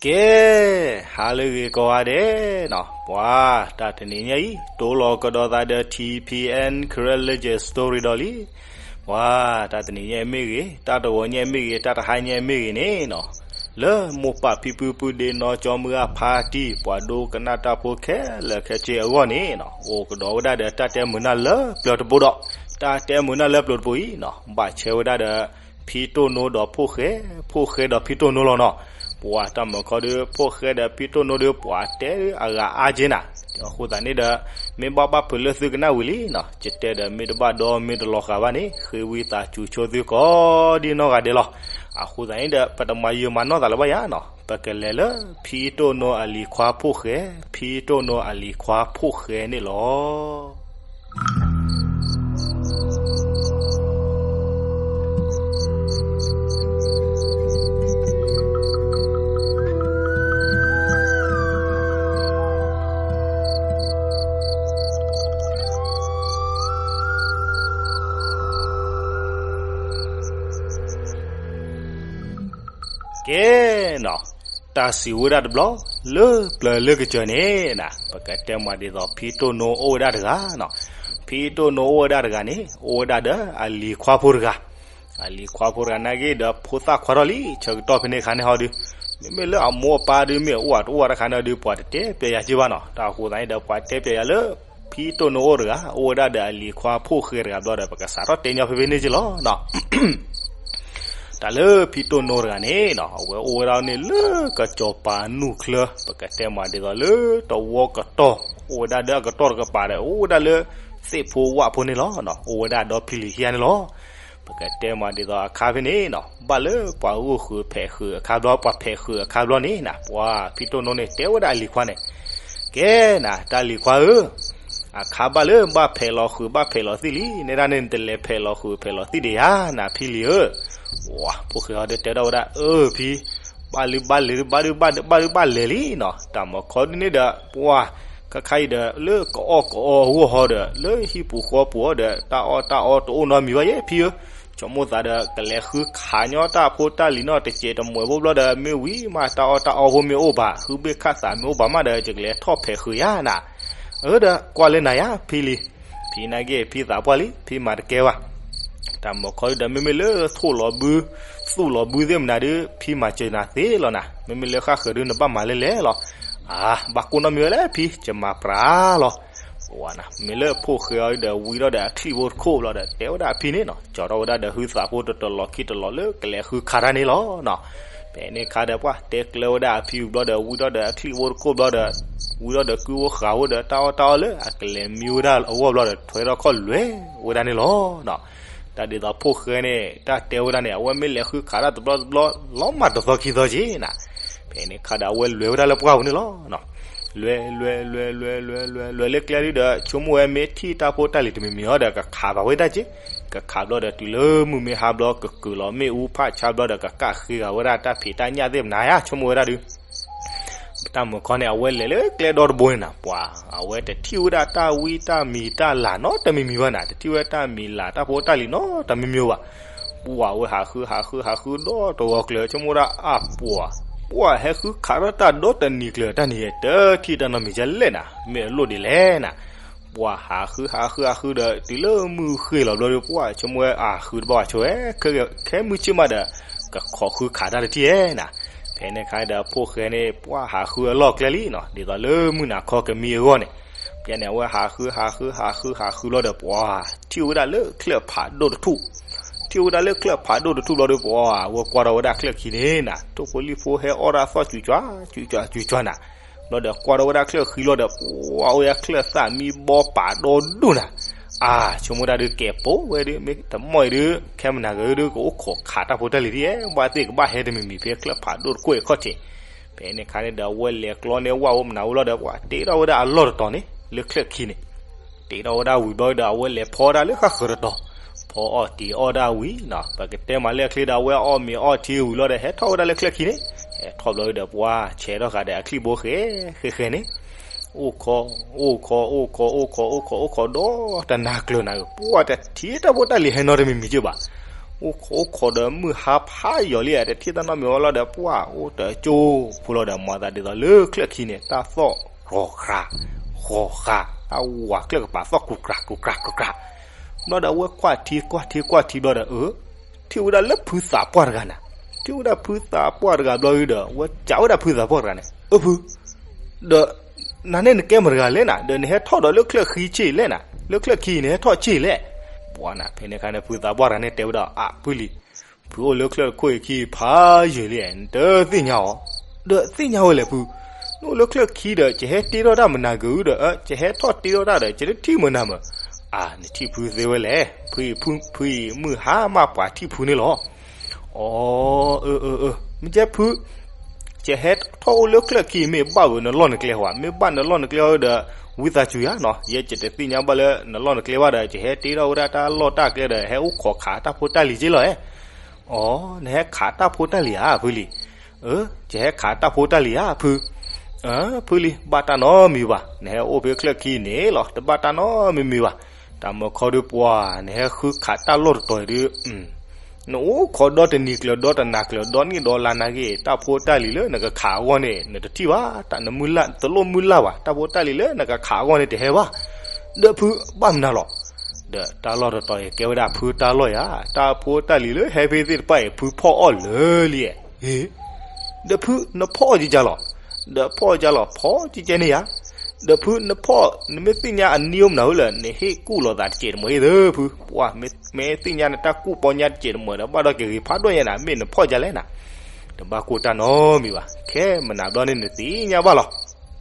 ကဲ, ဟါလၢအဂ့ၤကိးဂၤဒဲးနီၤ, ပှၤတၢ်တနံၤညါအံၤ တိလီၤကဒီးသးဒီး ထံၣ်ဖံအဲၣ် Karen Legend Story ဒီးလံ. ပှၤတၢ်တနံၤညါအံၤမ့ၢ်ဂ့ၤ, တၢ်တဂီၤညါအံၤမ့ၢ်ဂ့ၤ, တၢ်တဟါညါအံၤမ့ၢ်ဂ့ၤန့ၣ်နီၤ, လၢမိၢ်ပၢ်ဖံဖုပုၢ်ဒ့နီၢ်ကၠီမုၢ်အါဖါတံၢ် ပှၤဒိကနၣ်တၢ်ဖိခဲလၢာ်ခဲဆ့အဂီၢ်န့ၣ်နီၤ, အိၣ်ကဒီးဝဲဒၣ်ဒီးတၢ်တဲမုာ်နၢ်လၢပျၢၤတဘိဒီး တၢ်တဲမုာ်နၢ်လၢပျၢၤတဘိအံၤနီၤ, ဘၣ်ဆၢဝဲဒၣ်ဒီး ဖံတိၢ်နိဒီးဖိၣ်ဃဲ, ဖိၣ်ဃဲဒီးဖံတိၢ်နိလီၤနီၤ. ပှၤတၢ်မုာ်ခီဒီး ဖိၣ်ဃဲဒီးဖံတိၢ်နိဒီး ပှၤတဲအဂၤအါက့နၤ. အဃိသတးန့ၣ်ဒီး မ့ၢ်ဘၣ်ဘၣ်ဖုးလၢသုကနၣ်ဝံၤလံနီၤ, ယတဲဒီးမ့ၢ်တဘၣ်ဒီးမ့ၢ်တလီၤဃာ်ဘၣ်န့ၣ် ဃ့ဝံသးစူၤဆိသုကိးဒံနီၢ်ဂၤဒဲးလီၤ. အဃိသတးန့ၣ်ဒီး ပတမၤယံာ်မၤနီၢ်သးလၢၤဘၣ်ယၤနီၤ, ပကလဲၤလၢ ဖံတိၢ်နိအလံၤခွါဖိၣ်ဃဲ, ဖံတိၢ်နိအလံၤခွါဖိၣ်ဃဲန့ၣ်လီၤ. ကဲနီၤ, တၢ်စံးဝဲဒၣ်တဘျီ လၢပျၢၤလၢကစၢၢ်န့ၣ်နၤ, ပကတဲမးဒ်သိးဖံတိၢ်နိအိၣ်ဝဲဒၣ်တဂၤနီၤ. ဖံတိၢ်နိအိၣ်ဝဲဒၣ်တဂၤန့ၣ် အိၣ်ဝဲဒၣ်ဒီးအလံၤခွါဖိတဂၤ. အလံၤခွါဖိတဂၤနာ်က့ဒီး ဖိသၣ်ခွါထီၣ်လံ ဆၢကတီၢ်ဖဲန့ၣ်အခါန့ၣ်ဟီဒီး, မ့မ့ၢ်လၢအမိၢ်အပၢ်ဒီး မ့ၢ်အအိၣ်အတအိၣ်တခါန့ၣ်ဒီး ပှၤတတဲပျဲယၤက့ဘၣ်နီၤ. တၢ်အဃိသတးန့ၣ်ဒီး ပှၤတဲပျဲယၤလၢ ဖံတိၢ်နိအိၣ်တဂၤ အိၣ်ဝဲဒၣ်ဒီးအလံၤခွါဖိၣ်ဃဲတဂၤဘျီဒီး ပကစးထီၣ်တဲညီဖဲဖဲန့ၣ်က့လီၤနီၤ. တၢ်လၢဖံတိၢ်နိတဂၤန့ၣ်နီၤ, အဝဲအိၣ်ဝဲဒၣ်န့ၣ်လၢကစီၤပၤနူၢ်ချၢ, ပကတဲမးဒ်သိးလၢတဝီကတီၢ်, အိၣ်ဝဲဒၣ်ဒီးအကတီၢ်တကပၤဒီး အိၣ်ဝဲဒၣ်လၢသ့ၣ်ဖိဝၣ်ဖိန့ၣ်လီၤ. အိၣ်ဝဲဒၣ်ဒီဖံလံၤခံဂၤန့ၣ်လီၤ. ပကတဲမးဒ်သိးအခါဖဲန့ၣ်နီၤ, ဘၣ်လၢပှၤဂိၢ်ဃုာ်ဖဲးဃုာ်အခါဘျီ, ပှၤဖဲးဃုာ်အခါဘျီန့ၣ်နၤ, ပှၤဖံတိၢ်နိန့ၣ် တဲဝဲဒၣ်အလံၤခွါန့ၣ်, ကဲနၤ, တၢ်လံၤခွါဧၢ, အခါဘၣ်လၢဘၣ်ဖဲးလီၤဃုာ်ဘၣ်ဖဲးလီၤသံၣ်လံ, နဲဒၣ်န့ၣ် နတလဲၤဖဲးလီၤဃုာ်ဖဲးလီၤသံၣ်ဒံးဧါနၤ ဖံလံၤဧၢ. ပှၤဖိၣ်ဃဲအီၤဒီးတဲထီၣ်ဝဲဒၣ်, အၢ ဖံ, ဘၣ်လၢဘၣ်လဲၤဒုး ဘၣ်ဒုးဘၣ်ဒုးဘၣ်လဲၤလံနီၤ. တၢ်မၤခီဒုန့ၣ်ဒီး ပှၤ ခါခါအံၤဒီး လၢကအီၣ်ကအီအဂီၢ်ဟီဒီး လၢဟံၣ်ပူၤဃီပူၤအီၤဒီး တၢ်အီၣ်တၢ်အီတအိၣ်နီတမံၤဘၣ်ယဲ ဖံဧၢ. ဆိကမိၣ်သးဒီး ကလဲၤဃုခးညီတၢ်ဖိတၢ်လံၤနီၤ တစဲးတမှဲးဖိဘျီဒီး မ့ၢ်ဝံၤမး တၢ်အီၣ်တၢ်အီဖိမ့ၢ်အိၣ်ဘၣ်, ဟုဘ့ၣ်ခၣ်သးမ့ၢ်အိၣ်ဘၣ်မးဒီး ယကလဲၤထီၣ်ဖဲးဃုာ်ယၤနၤ. အၢ ဒီးကွၢ်လၢနၤယါ ဖံလံၤ. ဖံနာ်က့ ဖံသးပှၢ်လံ ဖံမၤတကဲဘၣ်. တၢ်မၤခီဒုဒီး မ့မ့ၢ်လၢထိၣ်လီၤဘု သူၣ်လီၤဘုသ့ၣ်မနုၤဒု ဖံမၤစၢၤနၤသ့လီၤနၤ. မ့မ့ၢ်လၢဃၣ်ဃၢၤဒု နဘၣ်မၤလဲၣ်လဲၣ်လီၤ. အါ ဘၣ်ကိၢ်နီတမံၤဝဲလဲၣ်ဖံ ယမၤပြးလီၤ. မ့ၢ်လၢဖိၣ်ဃဲအီၤဒီး ဝံထီၣ်ဒီးအချံၣ်ဖိတခိၣ်ဘျီဒီး တဲဝဲဒၣ်အဖံန့ၣ်နီၤ, ကၠီထီၣ်ဝဲဒၣ်ဒီးဟုသးဖိတတလီၤခံတလီၤလၢကလဲၤဃုခးတၢ်န့ၣ်လီၤနီၤ. ဖဲန့ၣ်ခါဒီးပှၤတဲကျၢၤဝဲဒၣ်အဖံဘျီဒီး ဝံထီၣ်ဒီးအချံၣ်ဖိတခိၣ်ဘျီဒီး ဝံထီၣ်ဒီးကုဝဲဃာ်ဝဲဒီး တၢ်အီၣ်တၢ်အီလၢအကလဲၤမံဝဲဒၣ်အဂီၢ်ဘျီဒီး ထွဲထီၣ်ခီၣ်လွဲဝဲဒၣ်န့ၣ်လီၤနီၤ. တၢ်ဒ်သိးဖိၣ်ဃဲန့ၣ် တၢ်တဲဝဲဒၣ်န့ၣ် အဝဲမ့ၢ်လဲၤဃုခးတၢ်တဘျီတဘျီ လီၤမၢ်တသီခံသီက့နၤ. ဖဲန့ၣ်ခါဒီးအဝဲလဲၤဝဲဒၣ်လၢပှၢ်ပူၤန့ၣ်လီၤ. လဲၤ လဲၤ လဲၤ လဲၤ လဲၤ လဲၤ လဲၤလၢကျဲဒုဒီး ဆိကမိၣ်ဝဲမ့ၢ်ထံၣ်တၢ်ဖိတၢ်လံၤတမံၤမံၤအီၤဒီး ကခးဘၣ်ဝဲဒၣ်က့. ကခးဘျီဒီးတုၤလၢမုၢ်မ့ၢ်ဟါဘျီ ကကုာ်လီၤမ့ၣ်အူဖးဆါဘျီဒီး ကကၣ်ဃ့ဂာ်ဝဲဒၣ်တၢ်ဖံးတၢ်ညၣ်သ့ၣ်မနၤယါ ဆိကမိၣ်ဝဲဒၣ်ဒု တၢ်မုာ်ခီန့ၣ် အဝဲလဲၤလၢကျဲဒီတဘိန့ၣ်နၤ ပှၤ အဝဲတထံၣ်ဝဲဒၣ်တၢ်ဝံတၢ်မံၤတၢ်လၤနီတမံၤမံၤဘၣ်နၤ, တထံၣ်ဝဲတၢ်မံၤလၤတၢ်ဖိတၢ်လံၤနီတမံၤမံၤဘၣ်. ပှၤဝဲဟးဃုဟးဃုဟးဃုဒီတဂီၤကျၢၤ ဆိကမိၣ်ဒၣ်အပှၤ, ပှၤဟဲဃုခးထီၣ်တၢ်ဒီတနံၤကျၢၤ တၢ်န့ၣ်တထံၣ်တၢ်နီတမံၤကလဲၣ်နၤ, မ့ၢ်အလိၣ်ဒ်လဲၣ်နၤ. ပှၤဟးဃုဟးဃုဟးဃုဒီး တုၤလၢမုၢ်ဃ့ၢ်လီၤဘျီဒီး ပှၤဆိကမိၣ်ဝဲအဃုတဘၣ်ဘၣ်ဆိဝဲ ခဲမုၢ်ဆ့ၣ်မးဒီး ကခိးဃုခးတၢ်တထံၣ်ဧဲနၤ. ဖဲန့ၣ်ခါဒီး ဖိၣ်ဃဲန့ၣ် ပှၤဟးဃုအလီၢ်ကျဲလံနီၤ, ဒ်သိးလၢမုၢ်နၤခီကမံအဂီၢ်န့ၣ်, ပျဲန့ၣ် အဝဲဟးဃုဟးဃုဟးဃုဟးဃုလီၤဒီး ပှၤထံၣ်ဝဲဒၣ်လၢချၢၣ်ဖးဒိၣ်တထူၣ်, ထံၣ်ဝဲဒၣ်လၢချၢၣ်ဖးဒိၣ်တထူၣ်ဘျီဒီး ပှၤအဝဲကွၢ်ထီၣ်ဝဲဒၣ်ချၢၣ်ခံန့ၣ်နၤ, ထိၣ်ဖိလံၣ်ဖိဟဲအီၣ်တၢ်သီၣ်စူၤကွၢ်စူၤကွၢ်စူၤကွၢ်နၤ, ဘျီဒီးကွၢ်ထီၣ်ဝဲဒၣ်ချၢၣ်ခံလီၤဒီး ပှၤအိၣ်ဝဲဒၣ်ချၢၣ်သၣ်မံဘီပာ်ဒီဒူၣ်နၤ, အါ ဆိကမိၣ်တၢ်ဒုးကဲးပိာ်ဝဲဒုး မ့ၢ်တမီၢ်အံၤဒုး ခဲမနၤဂ့ၤဒုး ကအိၣ်ခိးခးတၢ်ဖိတၢ်လံၤဒ် ဘၣ်သ့ၣ်ကဘၣ်ဟဲတမံၤမံၤဖဲချၢၣ်ဖးဒိၣ်တခိၣ်အံၤခီၣ်ထံး, ဖဲန့ၣ်ခါန့ၣ်ဒီး အဝဲလဲၤကျီန့ၢ်ဝၣ်အိၣ်မနုၤအိၣ်လီၤဒီး ပှၤတ့ထီၣ်ဝဲဒၣ်အလီၢ်တတီၤန့ၣ် လၢချၢၣ်ခံန့ၣ်, တ့ထီၣ်ဝဲဒၣ်ဝံၤဘျီဒီး အဝဲလဲၤဖီဒၣ်လၢဃၣ်ဃၢၤတတီၤ, ဖီအီၣ်တ့ၤအီၣ်ဒၣ်ဝံၤနီၤ, ပကတဲမးလၢအချ့ဒီး အဝဲအီၣ်မ့ၤအီထံဝံၤလီၤဒီး ဟဲထီၣ်ဝဲဒၣ်လၢချၢၣ်ခံန့ၣ်, ဟဲထီၣ်ဘျီဒီး ပှၤဆဲးထီၣ်ဃာ်ဒီးအချံၣ်ဘိဃဲဃဲဃဲန့ၣ်, အိၣ်ခိး အိၣ်ခိး အိၣ်ခိး အိၣ်ခိး အိၣ်ခိး အိၣ်ခိးဒီးတနၤကျၢၤနၤဧၢ, ပှၤတထံၣ်တၢ်ဖိတၢ်လံၤဟဲနီတမံၤမံၤက့ဘၣ်. အိၣ်ခိးအိၣ်ခိးဒီးမုၢ်ဟါဖးယံာ်လံဧါ, တထံၣ်တၢ်နီတမံၤဝဲလီၤဒီး ပှၢ်အိၣ်တကၠိဖိလီၤဒီး မၤသးဒ်သိးလၢချၢၣ်ခံန့ၣ် တၢ်သီၣ်ရီၤဃး ဃီၤဃး, တၢ်ဝးကျၢၢ်ကပၤသီၣ် ကြူးကြးကြူးကြးကြူးကြး. ဘျီဒီးအဝဲကွၢ်ထံကွၢ်ထံကွၢ်ထံဘျီဒီး အၢ ထံၣ်ဝဲဒၣ်လၢဖုသးပှၢ်တဂၤနၤ, ထံၣ်ဝဲဒၣ်ဖုသးပှၢ်တဂၤဘျီဒီး ဝဲစံးဝဲဒၣ်ဖုသးပှၢ်တဂၤန့ၣ်, အၢ ဖု, ဒီး နၤန့ၣ်နကဲမတၤတဂၤလဲၣ်နၤ, ဒီးနဟဲထီၣ်ဒီးလၢချၢၣ်ခံဆ့ၣ်လဲၣ်နၤ, လၢချၢၣ်ခံန့ၣ်နဟဲထီၣ်ဆ့ၣ်လဲၣ်. ပှၢ်နၤ ဖဲန့ၣ်အခါန့ၣ် ဖုသးပှၢ်တဂၤန့ၣ်တဲဝဲဒၣ်, အၢ ဖုလံၤ, ဖုအိၣ်လၢချၢၣ်ခိၣ်အခံဖးယံာ်လံ, နတသ့ၣ်ညါအီၤ, ဒီးသ့ၣ်ညါဝဲလဲၣ်ဖု, နအိၣ်လၢချၢၣ်ခံဒီး ကဟဲတ့ထီၣ်တၢ်မနၤက့ၤဒီး ကဟဲထီၣ်တ့ထီၣ်တၢ်ဒီး ကတထံၣ်မနၤမး. အၢ နထံၣ်ဖုသ့ဝဲလဲၣ်, ဖုအံၤ ဖုအံၤမုၢ်ဟါမးပှၤထံၣ်ဖုန့ၣ်လီၤ. အၢ အၢ အၢ မ့ၢ်ကဲဖု, ကဟဲထီၣ်အိၣ်လၢချၢၣ်ခံ မ့ၢ်ဘၣ်ဝဲနလီၢ်နကျဲဧါ, မ့ၢ်ဘၣ်နလီၢ်နကျဲဒီး ဝံသးစူၤယၤနီၤ, ယဲယတသ့ၣ်ညါဘၣ်လၢနလီၢ်နကျဲဘၣ်ဒီး ကဟဲတ့ထီၣ်ဝဲဒၣ်တၢ်လီၢ်တၢ်ကျဲဒီး ဟဲအိၣ်ခိးခးတၢ်ဖိတၢ်လံၤက့လီၤဧါ. အၢ နဟဲခးတၢ်ဖိတၢ်လံၤဧါ ဖုလံၤ. အၢ ယဟဲခးတၢ်ဖိတၢ်လံၤဧါဖု. အၢ ဖုလံၤ ဘၣ်တၢ်နီတမံၤဘၣ်, နဟဲအိၣ်ဖဲချၢၣ်ခံန့ၣ်လီၤ တဘၣ်တၢ်နီတမံၤဘၣ်. တၢ်မၢခီဒုးပှၤ နဟဲဃုခးတၢ်လီၢ်တတီၤအံၤဒုး နအိၣ်ခိးဒီတနံၤကျၢၤဒီတနၤကျၢၤ ဒီနံၣ်ဒီလါနာ်က့ တၢ်ဖိတၢ်လံၤလၢနကခးအဂီၢ်န့ၣ် နတထံၣ်ဘၣ်, တၢ်နမုၢ်လၢ် တလိၣ်မုၢ်လၢ်ဘၣ်, တၢ်ဖိတၢ်လံၤလၢနကခးအဂီၢ်န့ၣ်တဟဲဘၣ်. ဒီးဖုဘၣ်မနုၤလီၤ. ဒီးတၢ်လီၢ်တတီၤအံၤကဲဝဲဒၣ်ဖုတၢ်လီၢ်ယၤ, တၢ်ဖိတၢ်လံၤလၢဟဲဖဲသ့ၣ်တဖၣ်အံၤ ဖုဖီၣ်အီၣ်လၢာ်လံ. ဟ့ ဒီးဖုနဖီၣ်အီၣ်ကကလီၤ, ဒီးဖီၣ်ကကလီၤ ဖီၣ်ကကန့ၣ်ယၤ, ဒီးဖုနဖီၣ် နမ့ၢ်သ့ၣ်ညါအနံၤအိၣ်မနုၤဧိၤလဲၣ် နဟ့ၣ်ကူၣ်လိာ်သးတစဲးတမှဲၤအံၤသၢဖု, ပှၤ မ့ၢ်သ့ၣ်ညါနတၢ်ကူၣ်ပီညါတစဲးတမှဲၤဒီး ဘၣ်ဒီးကဂ့ၤဖးဒိၣ်ညါနၤ မ့ၢ်နဖီၣ်ကလဲၣ်နၤ, တဘၣ်ကိၢ်တၢ်နီတမံၤဘၣ်, ခဲမနၤဘျီန့ၣ်နသ့ၣ်ညါဘၣ်လီၤ.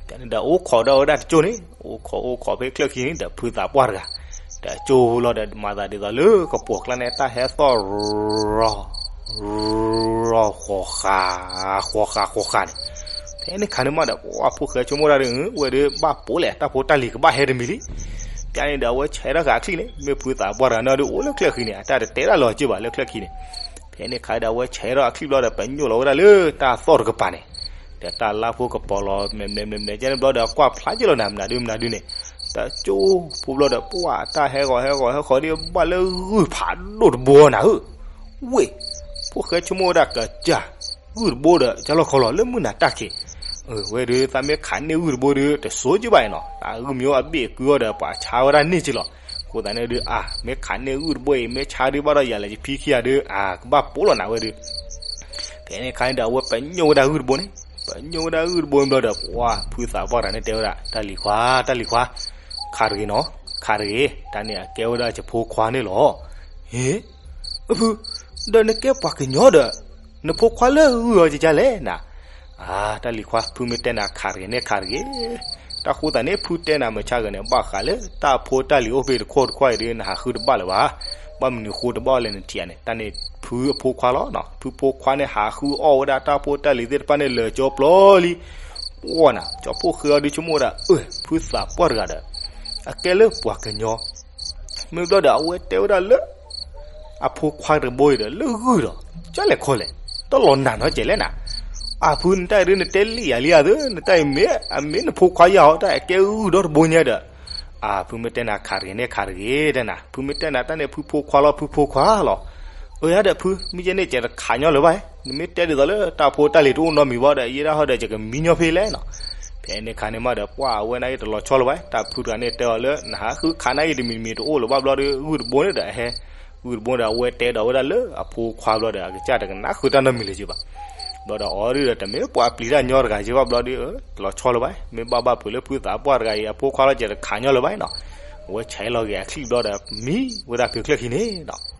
တၢ်န့ၣ်ဒီးအိၣ်ခိးဒီးဝဲဒၣ်တကၠိန့ၣ် အိၣ်ခိးအိၣ်ခိးဖဲချၢၣ်ခံန့ၣ်ဒီးဖုသးပှၢ်တဂၤ, တကၠိလီၤဒီးမၤသးဒ်သိးလၢကပီၤကျါန့ၣ် တၢ်ဟဲသီၣ် ရီၤဃီၤဃာ် ဃီၤဃာ်ဃီၤဃာ်န့ၣ်, ဖဲန့ၣ်ခါန့ၣ်မးဒီး ပှၤဖိၣ်ဃဲဆိကမိၣ်ဒၣ်ဒီး ဝဲဒၣ်ဘၣ်ပိာ်လဲၣ် တၢ်ဖိတၢ်လံၤကဘၣ်ဟဲတမံၤလံ. ပျၢ်န့ၣ်ဒီးအဝဲဆဲးထီၣ်ဃာ်အချံၣ်န့ၣ် မ့ၢ်ဖုသးပှၢ်တဂၤန့ၣ်ဒီးအိၣ်လၢချၢၣ်ခံန့ၣ် အတၢ်တတဲဒၣ်လီၤက့ၢ်ဘၣ်လၢချၢၣ်ခံန့ၣ်, ဖဲန့ၣ်ခါဒီးအဝဲဆဲးထီၣ်အချံၣ်ဘျီဒီး ပညိၣ်လီၤဝဲဒၣ်လၢတၢ်သီၣ်တကပၤန့ၣ်, ဒီးတၢ်လါဖိကပီၤလီၤ မဲာ်မဲာ်မဲာ်မဲာ်ကဲန့ၣ်ဘျီဒီး ကွၢ်ဖျါက့ၤလီၤနၤ မနုၤဒုမနုၤဒုန့ၣ်, တကၠိဖိဘျီဒီး ပှၤတၢ်ဟဲဂီၤဟဲဂီၤဟဲဂီၤဒ်ဘၣ်လၢ ဂုၢ်ဖးဒိၣ်တဘိနၤဧၢ, ဝ့ၢ် ဖိၣ်ဃဲဆိကမိၣ်ဝဲဒၣ်ကစၢ် ဂုၢ်တဘိဒီး ကၢ်လီၤခီလီၤလၢမုၢ်နၤတၢ်ခံး, ဝဲဒၣ်သးမ့ၢ်ခးန့ၢ်ဂုၢ်တဘိဒီး တစိက့ၢ်ဘၣ်နီၤ, တၢ်ဂုၢ်မံၤအိၣ်အဘ့ၣ်အကုၢ်အီၤဒီး ပှၤဆါဝဲဒၣ်န့ၢ်က့ၤလီၤ. အဃိသတးန့ၣ်ဒုး အါ မ့ၢ်ခးန့ၢ်ဂုၢ်တဘိအံၤ မ့ၢ်ဆါဒုးဘၣ်ဒီးယၤလဲၤယဖံခံဂၤဒုး အါ ကဘၣ်ပိာ်လီၤနၤဝဲဒုး ဖဲန့ၣ်ခါန့ၣ်ဒီး အဝဲပညိၣ်ဝဲဒၣ်ဂုၢ်တဘိန့ၣ်, ပညိၣ်ဝဲဒၣ်ဂုၢ်တဘိဘျီဒီး ပှၤဖုသးပှၢ်တဂၤန့ၣ်တဲဝဲဒၣ် တၢ်လံၤခွါ တၢ်လံၤခွါ, ခးတဂ့ၤနီၤ, ခးတဂ့ၤ, တၢ်န့ၣ်အကဲဝဲဒၣ်ယဖိခွါန့ၣ်လီၤ. ဟ့ အဖု, ဒီးနကဲပှၤကညီဒီး နဖိခွါလၢဂုၢ်အီၤကကလဲၣ်နၤ, အါ တၢ်လံၤခွါ ဖုမ့ၢ်တဲနၤခးတဂ့ၤန့ၣ်ခးတဂ့ၤ, တၢ်ဃိသတးန့ၣ် ဖုတဲနၤမုၢ်ဆါဂၤန့ၣ် ဘၣ်ဃးလၢတၢ်ဖိတၢ်လံၤအိၣ်ဖဲတခီတခီအံၤဒီး နဟးဃုတဘၣ်လၢၤဘၣ်, ဘၣ်မနုၤဃိတဘၣ်လဲၣ်နထံၣ်ဧါန့ၣ် တၢ်န့ၣ်ဖုအဖိခွါလီၤ, ဖုဖိခွါန့ၣ် ဟးဃုအီၣ်ဝဲဒၣ်တၢ်ဖိတၢ်လံၤသ့ၣ်တဖၣ်န့ၣ်လၢာ်ကၠီပျီလံ, ပှၤနၤ ကၠီဖိၣ်ဃဲအီၤဒုးဆိကမိၣ်ဝဲဒၣ် အၢ ဖုသးပှၢ်တဂၤဒီး အကဲလၢပှၤကညီ မ့ၢ်ဘျီဒီး အဝဲတဲဝဲဒၣ်လၢ အဖိခွါတဘိအံၤဒီး လၢဂုၢ်ဒီး ကၢ်လဲၣ်ခီလဲၣ် တၢ်လီၤနးနီတစဲးလဲၣ်နၤ, အါ ဖု နတၢ်အံၤဒုး နတဲလံယၤလံဧါသၢ, နတၢ်အံၤမ့ၢ် အမ့ၢ်နဖိခွါယၤအီၤ တၢ်အကဲဂုၢ်ဒီတဘိညါဒီး, အါ ဖုမ့ၢ်တဲနၤခးတဂ့ၤန့ၣ်ခးတဂ့ၤ တဲနၤ, ဖုမ့ၢ်တဲနၤတၢ်န့ၣ် ဖုဖိခွါလီၤ ဖုဖိခွါလီၤ. အၢ ယၤဒီးဖု မ့ၢ်ယဲန့ၣ် ယတခးညီလၢၤဘၣ်, နမ့ၢ်တဲဒ်သိးလၢတၢ်ဖိတၢ်လံၤတအိၣ်နီတမံၤဘၣ်ဒီး ယဲဒၣ်ဟီဒီး ယကမံညီဖဲလဲၣ်နီၤ. ဖဲန့ၣ်ခါန့ၣ်မးဒီး ပှၤအဝဲန့ၣ်တလီၤဆီလၢၤဘၣ်, တၢ်ဖုတဂၤန့ၣ်တဲအီၤလၢ နဟးဃုခးန့ၣ်ဂ့ၤတမံၤတမံၤတအိၣ်လၢၤဘၣ်ဘျီဒီး ဂုၢ်တဘိန့ၣ်ဒီးအဟဲ, ဂုၢ်တဘိဒီး အဝဲတဲဒီးဝဲဒၣ်လၢအဖိခွါဘျီဒီး အကစၢ်တကနၣ်ဃုာ်တၢ်နီတမံၤလၢၤက့ၤဘၣ်. ဘျီဒီးအီၤဒုးဒီး တမ့ၢ်ပှၤပျံၤတၢ်ညီတဂၤက့ၤဘၣ်ဘျီဒီး တလီၤဆီလၢၤဘၣ်, မ့ၢ်ဘၣ်ဘၣ်ဖုးလၢဖုသးပှၢ်တဂၤအံၤ အဖိခွါလီၤကဲတခးညီလၢၤဘၣ်နီၤ. အဝဲဆဲးလီၤက့ၤအချံၣ်ဘျီဒီး မံဝဲဒၣ်ဖဲချၢၣ်ခံန့ၣ်နီၤ.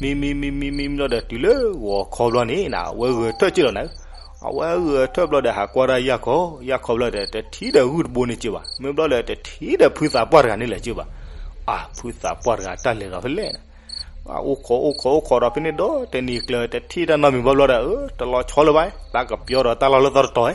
မံမံမံမံမံဘျီဒီးတုၤလၢဂီၤခီဘျီန့ၣ်နီၤ အဝဲဂဲၤထၢၣ်က့ၤလီၤနၤ, အဝဲဂဲၤထၢၣ်ဘျီဒီး ဟးကွၢ်ဒၣ်ယၢ်ခီ, ယၢ်ခီဘျီဒီး တထံၣ်ဒီးဂုၢ်တဘိန့ၣ်က့ၤဘၣ်, မ့ၢ်ဘျီဒီး တထံၣ်ဒီးဖုသးပှၢ်တဂၤန့ၣ်လၢၤက့ၤဘၣ်. အါ ဖုသးပှၢ်တဂၤတၢ်လဲၤဒီးဖဲလဲၣ်န့ၣ် အိၣ်ခိးအိၣ်ခိးအိၣ်ခိးဒီးဖဲန့ၣ်ဒီး တနံၤကျၢၤ တထံၣ်တၢ်နီတမံၤဘၣ်ဘျီဒီး အၢ တလီၤဆီလၢၤဘၣ်, သးကပျီဒီးတၢ်လီၢ်လၢသီတတီၤ,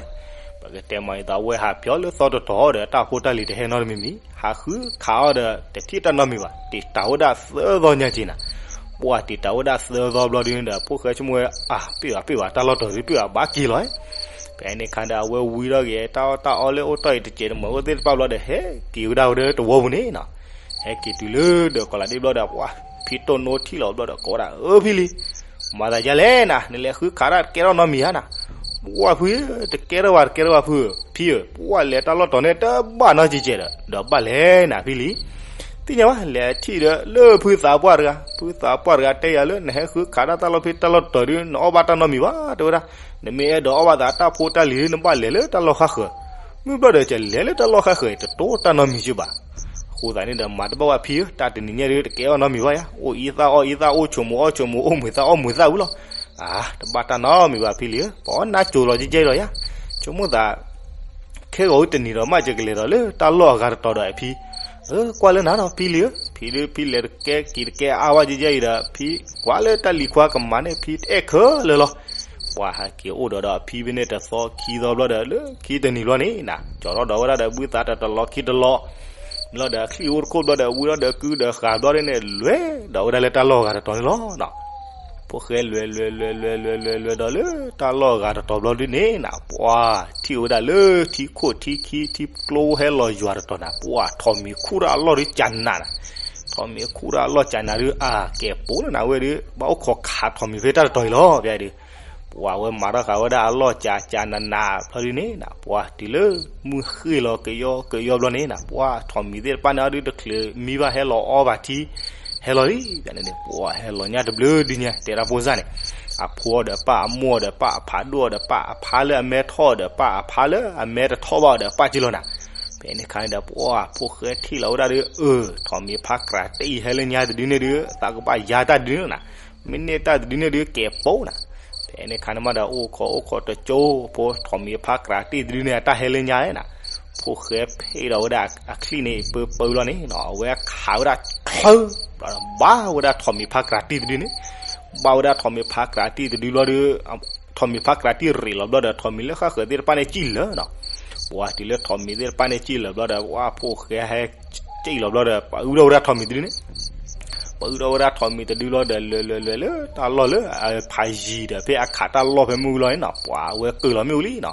ပကတဲမ့ၢ်အသး အဝဲဟးပျီလၢသီတတီၤဒီး တၢ်ဖိတၢ်လံၤတဟဲနီတမံၤမံၤ, ဟးဃုခးအီၤဒီး တထံၣ်တၢ်နီတမံၤဘၣ်, တံာ်တာ်ဝဲဒၣ်သၢသီညါက့ၤနၤ. ပှၤတံာ်တာ်ဝဲဒၣ်သၢသီဘျီဒုးဒီး ဖိၣ်ဃဲဆိကမိၣ်ဝဲ အါ ပ့ၢ်ဘၣ်ပ့ၢ်ဘၣ် တၢ်လီၢ်တတီၤဒုးပ့ၢ်ဘၣ်ဘၣ်က့ၤလီၤ. ဖဲန့ၣ်ခါဒီး အဝဲဝံထီၣ်က့ၤ တၢ်အီၣ်တၢ်အီလၢအိၣ်တ့ၢ်အံၤတစဲးတမှဲၤအိၣ်သ့ၣ်တဖၣ်ဘျီဒီး ဟဲက့ၤဝဲဒၣ်ဝဲဒၣ်တဝီပူၤန့ၣ်နီၤ. ဟဲက့ၤတုၤလၢဒီးကီးလးဒ့ဘျီဒီး ပှၤ ဖံတိၢ်နိထံၣ်လီၤဘျီဒီးကိးဝဲဒၣ်, အၢ ဖံလံၤ, မၤသးဒ်လဲၣ်နၤ, နလဲၤဃုခးတၢ်တကဲထီၣ်နီတမံၤဧါနၤ. ပှၢ်ဖု, တကဲထီၣ်ဘၣ် တကဲထီၣ်ဘၣ်ဖု, ဖံဧၢ, ပှၢ်လဲၤတၢ်လီၢ်တီၤန့ၣ်တဘၣ်နီတကဲးဒီး ဒီးဘၣ်လဲၣ်နၤဖံလံၤ. သ့ၣ်ညါဘၣ်, လဲၤထံၣ်ဒီးလၢဖုသးပှၢ်တဂၤ, ဖုသးပှၢ်တဂၤတဲယၤလၢ နဟဲဃုခးတၢ်တၢ်လီၢ်ဖံတၢ်လီၢ်တီၤဒုး နအီၣ်ဘၣ်တၢ်နီတမံၤဘၣ် တဲဝဲဒၣ်. နမ့ၢ်အဲၣ်ဒိးအီၣ်ဘၣ်သးတၢ်ဖိတၢ်လံၤဒုး နဘၣ်လဲၤလၢတၢ်လီၢ်ဃၣ်ဃၢၤ, မုၢ်ဘျီၣ်ဒီး ကလဲၤလၢတၢ်လီၢ်ဃၣ်ဃၢၤ တတိတၢ်နီတမံၤက့ဘၣ်. အဃိသတးန့ၣ်ဒီး မၤတဘၣ်ဝဲဖံဧၢ, တၢ်တနံၤညါဒုး တကဲအီၣ်နီတမံၤဘၣ်ယါ, အိၣ်အံသၣ်အီၣ်အံသၣ်, အိၣ်ဆိးမူးအီၣ်ဆိးမူး, အိၣ်မုာ်သၣ်အီၣ်မုာ်သၣ်ဝံၤလီၤ. အါ, တဘၣ်တၢ်နီတမံၤဘၣ်ဖံလံၤဧၢ, ပှၤနါကိၤလီၤကဲကဲလီၤယါ, ဆိကမိၣ်သး ခဲဂီၤဝဲတနံၤဒီးမးယကလဲၤဒီးလၢတၢ်လီၢ်အဂၤတတီၤဒီးအဖံ, အၢ ကွၢ်လၢနၤဒီးဖံလံၤဧၢ, ဖံဒုးဖံလဲၤတကဲက့ၤတကဲအါဝဲကဲကဲအံၤဒီး ဖံကွၢ်လၢတၢ်လံၤခွါကမၤန့ၢ်ဖံတအဲၣ်ခဲလၢာ်လီၤ. ပှၢ်ဟဲက့ၤအိၣ်ဒီးဒီးအဖံဖဲန့ၣ်တသီခံသီဘျီဒီး လၢခံတနံၤဘျီန့ၣ်နၤ ကၠီၤထီၣ်ဒီးဝဲဒၣ်ဒီးဘုသးတတလီၤခံတလီၤ ဘျီဒီးအချံၣ်အိၣ်တခိၣ်ဘျီဒီး ဝံထီၣ်ဒီးကုဒီးဃာ်ဘျီဒ်န့ၣ် လဲၤဒီးဝဲဒၣ်လၢတၢ်လီၢ်အဂၤတတီၤန့ၣ်လီၤ. ဖိၣ်ဃဲလဲၤလဲၤလဲၤလဲၤလဲၤလဲၤလဲၤဒီးလၢတၢ်လီၢ်အဂၤတတီၤဘျီဒ်န့ၣ်နၤ ပှၢ်ထံၣ်ဝဲဒၣ်လၢထံခိၣ်ထံခံ ထံကျိဟဲလီၤယွၤတတီၤနၤ ပှၢ်ထိးမံၤခူၣ်တၢ်အလီၢ်ဒုးကနးနၤ, ထိးမံၤခူၣ်တၢ်အလီၢ်ကနးဒုး အါ ကဲပိာ်နနၤဝဲဒုး ဘၣ်အိၣ်ခိးခးထိးမံၤဖဲတၢ်တတီၤအံၤလီၤ ပဒုး ပှၢ်ဝဲမၤထီၣ်ဃာ်ဝဲဒၣ်အလီၢ်ကနးကနးနးဘျီဒ်န့ၣ်နၤ ပှၢ်တုၤလၢမုၢ်ဃ့ၢ်လီၤကယီကယီဘျီန့ၣ်နၤ ပှၢ်ထိးမံၤသ့ၣ်တဖၣ်န့ၣ်အီၤဒုးတချုးမံဘၣ်ဟဲလီၤအီဘၣ်ထံ ဟဲလီၤလံ ပှၢ်န့ၣ်န့ၣ် ပှၢ်ဟဲလီၤညါတဘျုးဒုးညါ တဲဒၣ်ဖိစၢ်န့ၣ် အဖိအီၤဒီးပၢ် အမိၢ်အီၤဒီးပၢ် အဖးဒိၣ်အီၤဒီးပၢ် အဖါလၢအမဲထီၣ်အီၤဒီးပၢ် အဖါလၢအမဲတထီၣ်ဘၣ်အီၤဒီးပၢ်က့လီၤနၤ. ဖဲန့ၣ်ခါန့ၣ်ဒီး ပှၢ်ဖိၣ်ဃဲထံၣ်လီၤဝဲဒၣ်ဒီး အၢ ထိးမံၤဖါကြးတံၢ်ဟဲလၢညါတဒုန့ၣ်ဒုး သးကဘၣ်ယါတၢ်တဒုန့ၣ်နၤ မ့ၢ်န့ၢ်တၢ်တဒုန့ၣ်ဒုးကဲပိာ်နၤ. ဖဲန့ၣ်ခါန့ၣ်မးဒီး အိၣ်ခိးအိၣ်ခိးတကၠိဖိ ထိးမံၤဖါကြးတံၢ်တဒုန့ၣ် အတၢ်ဟဲလၢညါနၤ ဖိၣ်ဃဲဖ့ၣ်ဒီးဝဲဒၣ်အချံၣ်န့ၣ် ပၢပၢလီၤန့ၣ်နီၤ အဝဲခးဝဲဒၣ်ချၢ ဘၣ်ဝဲဒၣ်ထိးမံၤဖါကြးတံၢ်တဒုန့ၣ် ဘၣ်ဝဲဒၣ်ထိးမံၤဖါကြးတံၢ်တဒုဘျီဒီး ထိးမံၤဖါကြးတံၢ်ရ့းလီၤဘျီဒီး ထိးမံၤလၢဃၣ်ဃၢၤသ့ၣ်တဖၣ်န့ၣ်စံၣ်လၢာ်နီၤ ပှၤတုၤလၢထိးမံၤသ့ၣ်တဖၣ်န့ၣ်စံၣ်လၢာ်ဘျီဒီး ပှၤဖိၣ်ဃဲဟဲစံၣ်လီၤဘျီဒီး ပှၤအုၣ်ထီၣ်ဝဲဒၣ်ထိးမံၤတဒုန့ၣ် ပှၤအုၣ်ထီၣ်ဝဲဒၣ်ထိးမံၤတဒုလီၤဒီး လဲၤလဲၤလဲၤလၢတၢ်လီၢ်လၢအဖးယံၤဒီး ဖဲအခးတၢ်လီၢ်ဖဲမုၢ်လီၤန့ၣ်နီၤ ပှၤအဝဲကုာ်လီၤမ့ၣ်အူလံနီၤ